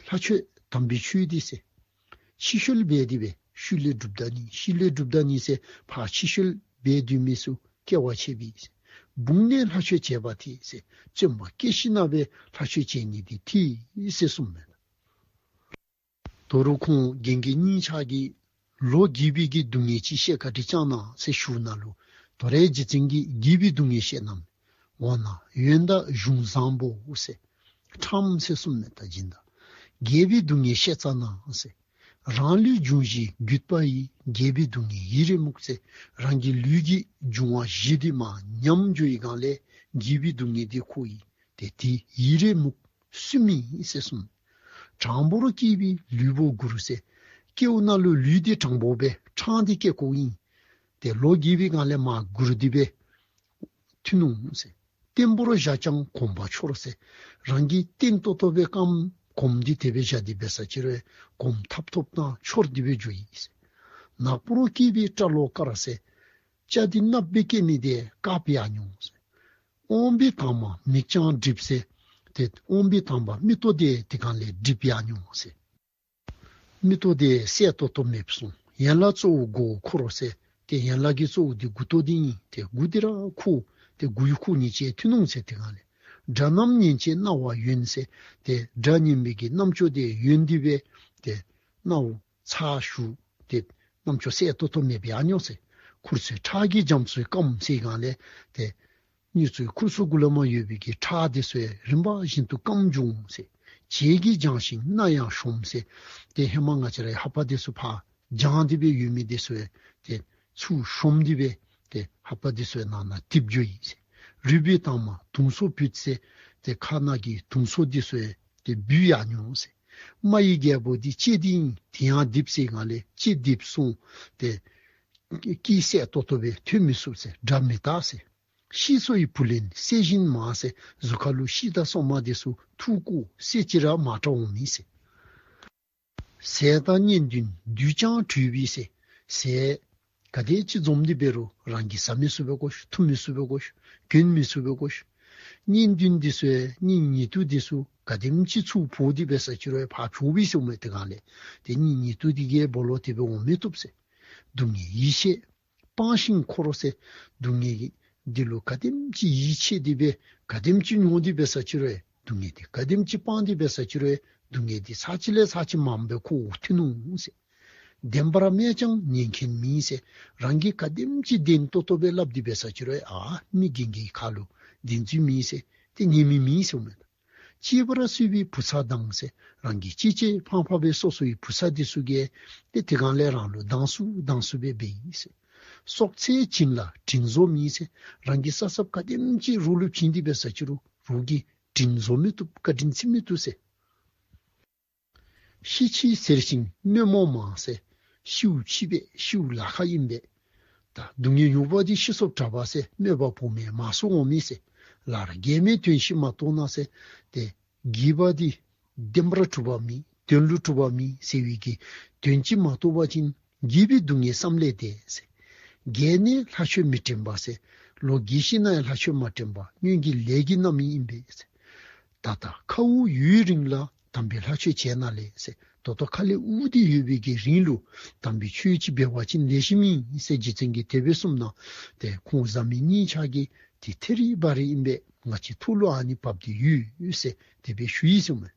ལྷ་ཆོས་དམ་པའི་ཆོས་འདི་ཟེར། ཕྱི་བཤོལ་འབད་དེ་སྦེ་ཤུལ་ལས་སྒྲུབ་ད་ནི་ཤུལ་ལས་སྒྲུབ་ད་ནི་ཟེར། ཕར་ཕྱི་བཤོལ་འབད་སྡོད་མི་ཚུ་སྐྱེ་བ་ཆེ་བས་ཟེར། བུང་ནས་ལྷ་ཆོས་བྱེད་པ་འཐད་ཟེར། བཙུན་པ་སྐྱེས་ཞིན་ན་སྦེ་ལྷ་ཆོས་བྱེད་ནི་འདི་འཐད་ཟེར་གསུངས་མས། ད་རུང་ཁོང་རྒན་གྱི་གཉིས་ཆ་གིས་ལོ་རྒས་པའི་གི་སྡུག་བསྔལ་ཅིག་བཤད་བཀའ་དྲིན་བསྐྱང་གནང་ཟེར་ཞུཝ་ད་ལུ་ད་རུང་རྗེ་བཙུན་གྱིས་རྒས་པའི་སྡུག་བསྔལ་བཤད་གནངམ་མས། འོ་ན་ཡོན་བདག་གཞུང་བཟང་པོ་ཟེར། ཁྲམ་ཟེར་གསུངས་མས། ད་སྦྱིན་བདག་རྒས་པའི་སྡུག་བསྔལ་བཤད་ཙ་ན་ཟེར། རང་ལུས་འབྱུང་བཞིའི་རྒུད་པ་ཡིས། རྒས་པའི་སྡུག་བསྔལ་ཡིད་རེ་མུག་ཟེར། རང་གི་ལུས་ཀྱི་འབྱུང་བ་བཞི་འདི་མར་ཉམས་འགྱོ་བའི་སྒང་ལས་རྒས་པའི་སྡུག་བསྔལ་འདི་ཁོ་ཡི་ཏེ་དེ་ཡིད་རེ་མུག་སུན་མི་ཟེར་གསུངས། དྲང་པོར་སྐྱེས་པའི་ལུས་པོ་སྒུར་ཟེར། སྐྱེ་བ་ནང་ལུ་ལུས་འདི་དྲང་པོ་སྦེ་ཕྲང་སྟེ་སྐྱེ་དགོ་ཨིན། ཏེ་ལོ་རྒས་པའི་སྒང་ལས་མར་སྒུར་ཏེ་སྦེ་ཐོན་འོང་ཟེར། བརྟན་པོར་བཞག་ཀྱང་གོམས་པ་འཆོར་ཟེར། རང་གིས་བརྟན་ཏོག་ཏོ་སྦེ་རྐངམ་གོམས་ཏེ་དེ་སྦེ་བཞག་སྟེ་འབད་ས་ཅིག་རུང་གོམས་ཐབ་ཐོབ་ན་འཆོར་ཏེ་སྦེ་འགྱོཝ་ཨིན་ཟེར། ནག་པོར་སྐྱེས་པའི་སྐྲ་ལོ་དཀར་ཟེར། སྐྲ་འདི་གནགཔོ་སྦེ་སྐྱེས་མི་དེ་དཀརཔོ་ཡར་འགྱོ་འོང་ཟེར། དབང་པོའི་དྭངས་མ་མིག་རྐྱང་སྒྲིབ་ཟེར། ཏེ་དབང་པོའི་དྭངས་མ་མིག་ཏོ་དེ་དེ་སྒང་ལས་སྒྲིབ་ཡར་འགྱོ་འོང་ཟེར། མིག་ཏོ་དེ་གསལ་ཏོག་ཏོ་མེདཔ་སོང་། ཡན་ལག་གཙོ་བོ་མགོ་བོ་འཁོར་ཟེར། ཏེ་ཡན་ལག་གི་གཙོ་བོ་དེ་མགུ་ཏོ་དེ་ཨིན། ཏེ་མགུ་དེ་ར་འཁོར། ཏེ་མགུ་ཡུ་འཁོར་ཉིན་ཅིག་ཐོན་འོང་ཟེར། དེ་སྒང་ལས་སྒྲ་རྣམས་ཉན་ཅིང་རྣ་བ་གཡོན་ཟེར། ཏེ་སྒྲ་ཉན་མི་གི་རྣམ་ཅོ་དེ་གཡོན་དེ་སྦེ་ཏེ་རྣ་བ་ཚར་ཞུགས། ཏེ་རྣམ་ཅོ་གསལ་ཏོག་ཏོ་མེདཔ་ཡར་འགྱོ་འོང་ཟེར། མཁུར་ཚོས་ཁྲག་གིས་འཇམ་སོང་སྐམ་ཟེར་སྒང་ལས་ཏེ་མྱུར་ཚུལ་མཁུར་ཚོས་མགུ་ལས་མར་ཡོད་པའི་གི་ཁྲག་དེ་ཚུ་ཡང་རིམ་པ་བཞིན་དུ་སྐམ་འགྱོ་འོང་ཟེར། བྱད་ཀྱིས་བརྒྱངས་ཤིང་སྣ་ཡང་གཞོམ་ཟེར། ཏེ་ཧེ་མ་ང་བཅས་རའི་ལྷ་པ་དེ་ཚུ་ཕར་བརྒྱངས་ཏེ་སྦེ་ཡོད་མི་དེ་ཚུ་ཡང་ཏེ་ཚུར་གཞོམ་སྟེ་སྦེ་ཏེ་ལྷ་པ་དེ་ཚུ་ཡང་ནང་ན་འཐིབས་འགྱོ་ཡི་ཟེར། རུས་པའི་དྭངས་མ་དུང་སོ་བུད་ཟེར། ཏེ་ཁ་ནང་གི་དུང་སོ་དེ་ཚུ་ཡང་ཏེ་བུད་ཡར་འགྱོ་འོང་ཟེར། རྨ་ཡི་རྒྱལ་པོ་དེ་ལྕེ་དེ་ཨིན། དེ་ཡང་འཐིབས་ཟེར་སྒང་ལས་ལྕེ་འཐིབས་སོང་། ཏེ་སྐད་གསལ་ཏོག་ཏོ་སྦེ་ཐོན་མི་ཚུགས་ཟེར། སྒྲ་མི་དག་ཟེར། ཤི་སོ་ཡི་བུ་ལོན་གསད་བཞིན་མ་ཟེར། གཟུགས་ཁ་ལུ་ཤི་དང་སྲོག་མ་དེ་ཚུ་འཐུ་བཀོ་གསད་ཅི་ར་མ་དྲག་འོང་མི་ཟེར། ཟས་དང་གཉེན་འདུན་དུས་ཀྱང་བྲོས་པའི་ཟེར། ཟས་ག་དེམ་ཅིག་འཛོམས་ཏེ་འབད་རུང་རང་གིས་ཟ་མི་ཚུགས་པའི་སྐོར་ཞུ། འཐུང་མི་ཚུགས་པའི་སྐོར་ཞུ། གྱོན་མི་ཚུགས་པའི་སྐོར་ཞུ། གཉེན་འདུན་དེ་ཚུ་ཡང་གཉེན་ཉེ་དུ་དེ་ཚུ་ག་དེམ་ཅིག་ཚུར་འབོ་སྟེ་འབད་ས་ཅི་རུང་ཕར་བྱོག་པས་ཟེར་མས། དེ་སྒང་ལས་ཏེ་གཉེན་ཉེ་དུ་དེ་གིས་སྦོ་ལོག་སྟེ་སྦེ་འོང་མི་བཏུབ་ཟེར། སྡུག་བསྔལ་ཡིད་ཆེས་སྤངས་ཤིང་འཁོར་ཟེར། སྡུག་བསྔལ་གྱི་འདི་ལུ་ག་དེམ་ཅིག་ཡིད་ཆེས་ཏེ་སྦེ་ག་དེམ་ཅིག་མྱོང་སྟེ་འབད་ས་ཅི་རུང་ཡང་སྡུག་བསྔལ་འདི་ག་དེམ་ཅིག་སྤངས་ཏེ་འབད་ས་ཅི་རུང་ཡང་སྡུག་བསྔལ་འདི་ཚར་གཅིག་ལས་ཚར་གཅིག་མངམ་སྦེ་ཁོ་ཐོན་འོང་ཟེར། བདེན་པར་སྨྲས་ཀྱང་ཉན་མཁན་མེད་ཟེར། རང་གིས་ག་དེམ་ཅིག་བདེན་ཏོག་ཏོ་སྦེ་སླབ་སྟེ་འབད་ས་ཅི་རུང་ཡང་ཨ་མི་རྒན་གྱི་ཁ་ལུ་བདེན་རྫུན་མེད་ཟེར། ཏེ་ཉན་མི་མེད་ཟེར་མས། གཅེས་པར་གསོས་པའི་བུ་ཚ་དང་ཟེར། རང་གིས་གཅེས་གཅེས་ཕངས་ཕངས་སྦེ་གསོ་གསོ་བའི་བུ་ཚ་དེ་ཚུ་གིས་ཏེ་དེ་སྒང་ལས་རང་ལུ་སྡང་སུ་སྡང་སུ་སྦེ་འབད་ཡི་ཟེར། སྲོག་འཚོ་བྱིན་ལ་དྲིན་གཟོ་མེད་ཟེར། རང་གིས་ས་སྲབ་ག་དེམ་ཅིག་རོགས་ལུ་བྱིན་ཏེ་འབད་ས་ཅི་རུང་རོགས་ཀྱིས་དྲིན་གཟོ་མི་བཏུབ། བཀའ་དྲིན་བརྩི་མི་བཏུབ་ཟེར། ཤི་འཆི་ཟེར་ཞིང་དམོད་མོ་མང་ཟེར། ཤིཝ་འཆི་བས་ཤིཝ་ལཱ་ཁག་ཨིན་པས། ད་སྡུག་བསྔལ་མྱོང་བ་འདི་ཤི་སོཔ་དྲག་པ་ཟེར། དམོད་པ་བོ་མེད་མ་གསོ་འོང་མི་ཟེར། ལར་རྒས་མའི་དོན་ཤེས་མ་གཏོགས་ན་ཟེར། ཏེ་རྒས་པ་འདི་བདེན་པར་གྲུབ་པ་མེད། དོན་ལུ་གྲུབ་པ་མེད་ཟེར་བའི་གི་དོན་ཅིག་མ་རྟོགས་པ་ཅིན་རྒས་པའི་སྡུག་བསྔལ་བསམ་ལས་འདས་ཟེར། རྒས་ནས་ལྷ་ཆོས་མི་དྲན་པ་ཟེར། ལོ་རྒས་ཤི་ན་ཡང་ལྷ་ཆོས་མ་དྲན་པ་སྔོན་གྱི་ལས་ཀྱི་རྣམ་སྨིན་ཨིན་པས་ཟེར། ད་ལྟ་ཁཝ་ཡུན་རིང་ལ་དམ་པའི་ལྷ་ཆོས་བྱས་ན་ལེགས་ཟེར། ད་ལྟོ་ཁ་ལས་དབུགས་འདི་ཡོད་པའི་གི་རིང་ལུ་དམ་པའི་ཆོས་ཅིག་འབད་བ་ཅིན་ལེགས་ཤོམ་ཨིན་ཟེར་རྗེ་བཙུན་གྱིས་དེ་སྦེ་གསུངམ་ད་ཏེ་ཁོང་བཟའ་མི་གཉིས་ཆ་གིས་ཏེ་ཐད་རི་བ་རི་ཨིན་པས། ང་བཅས་ཐུགས་ལུ་ཨ་ནི་བབས་ཏེ་ཡོད་ཟེར་དེ་སྦེ་ཞུ་ཡི་ཟེར་མས།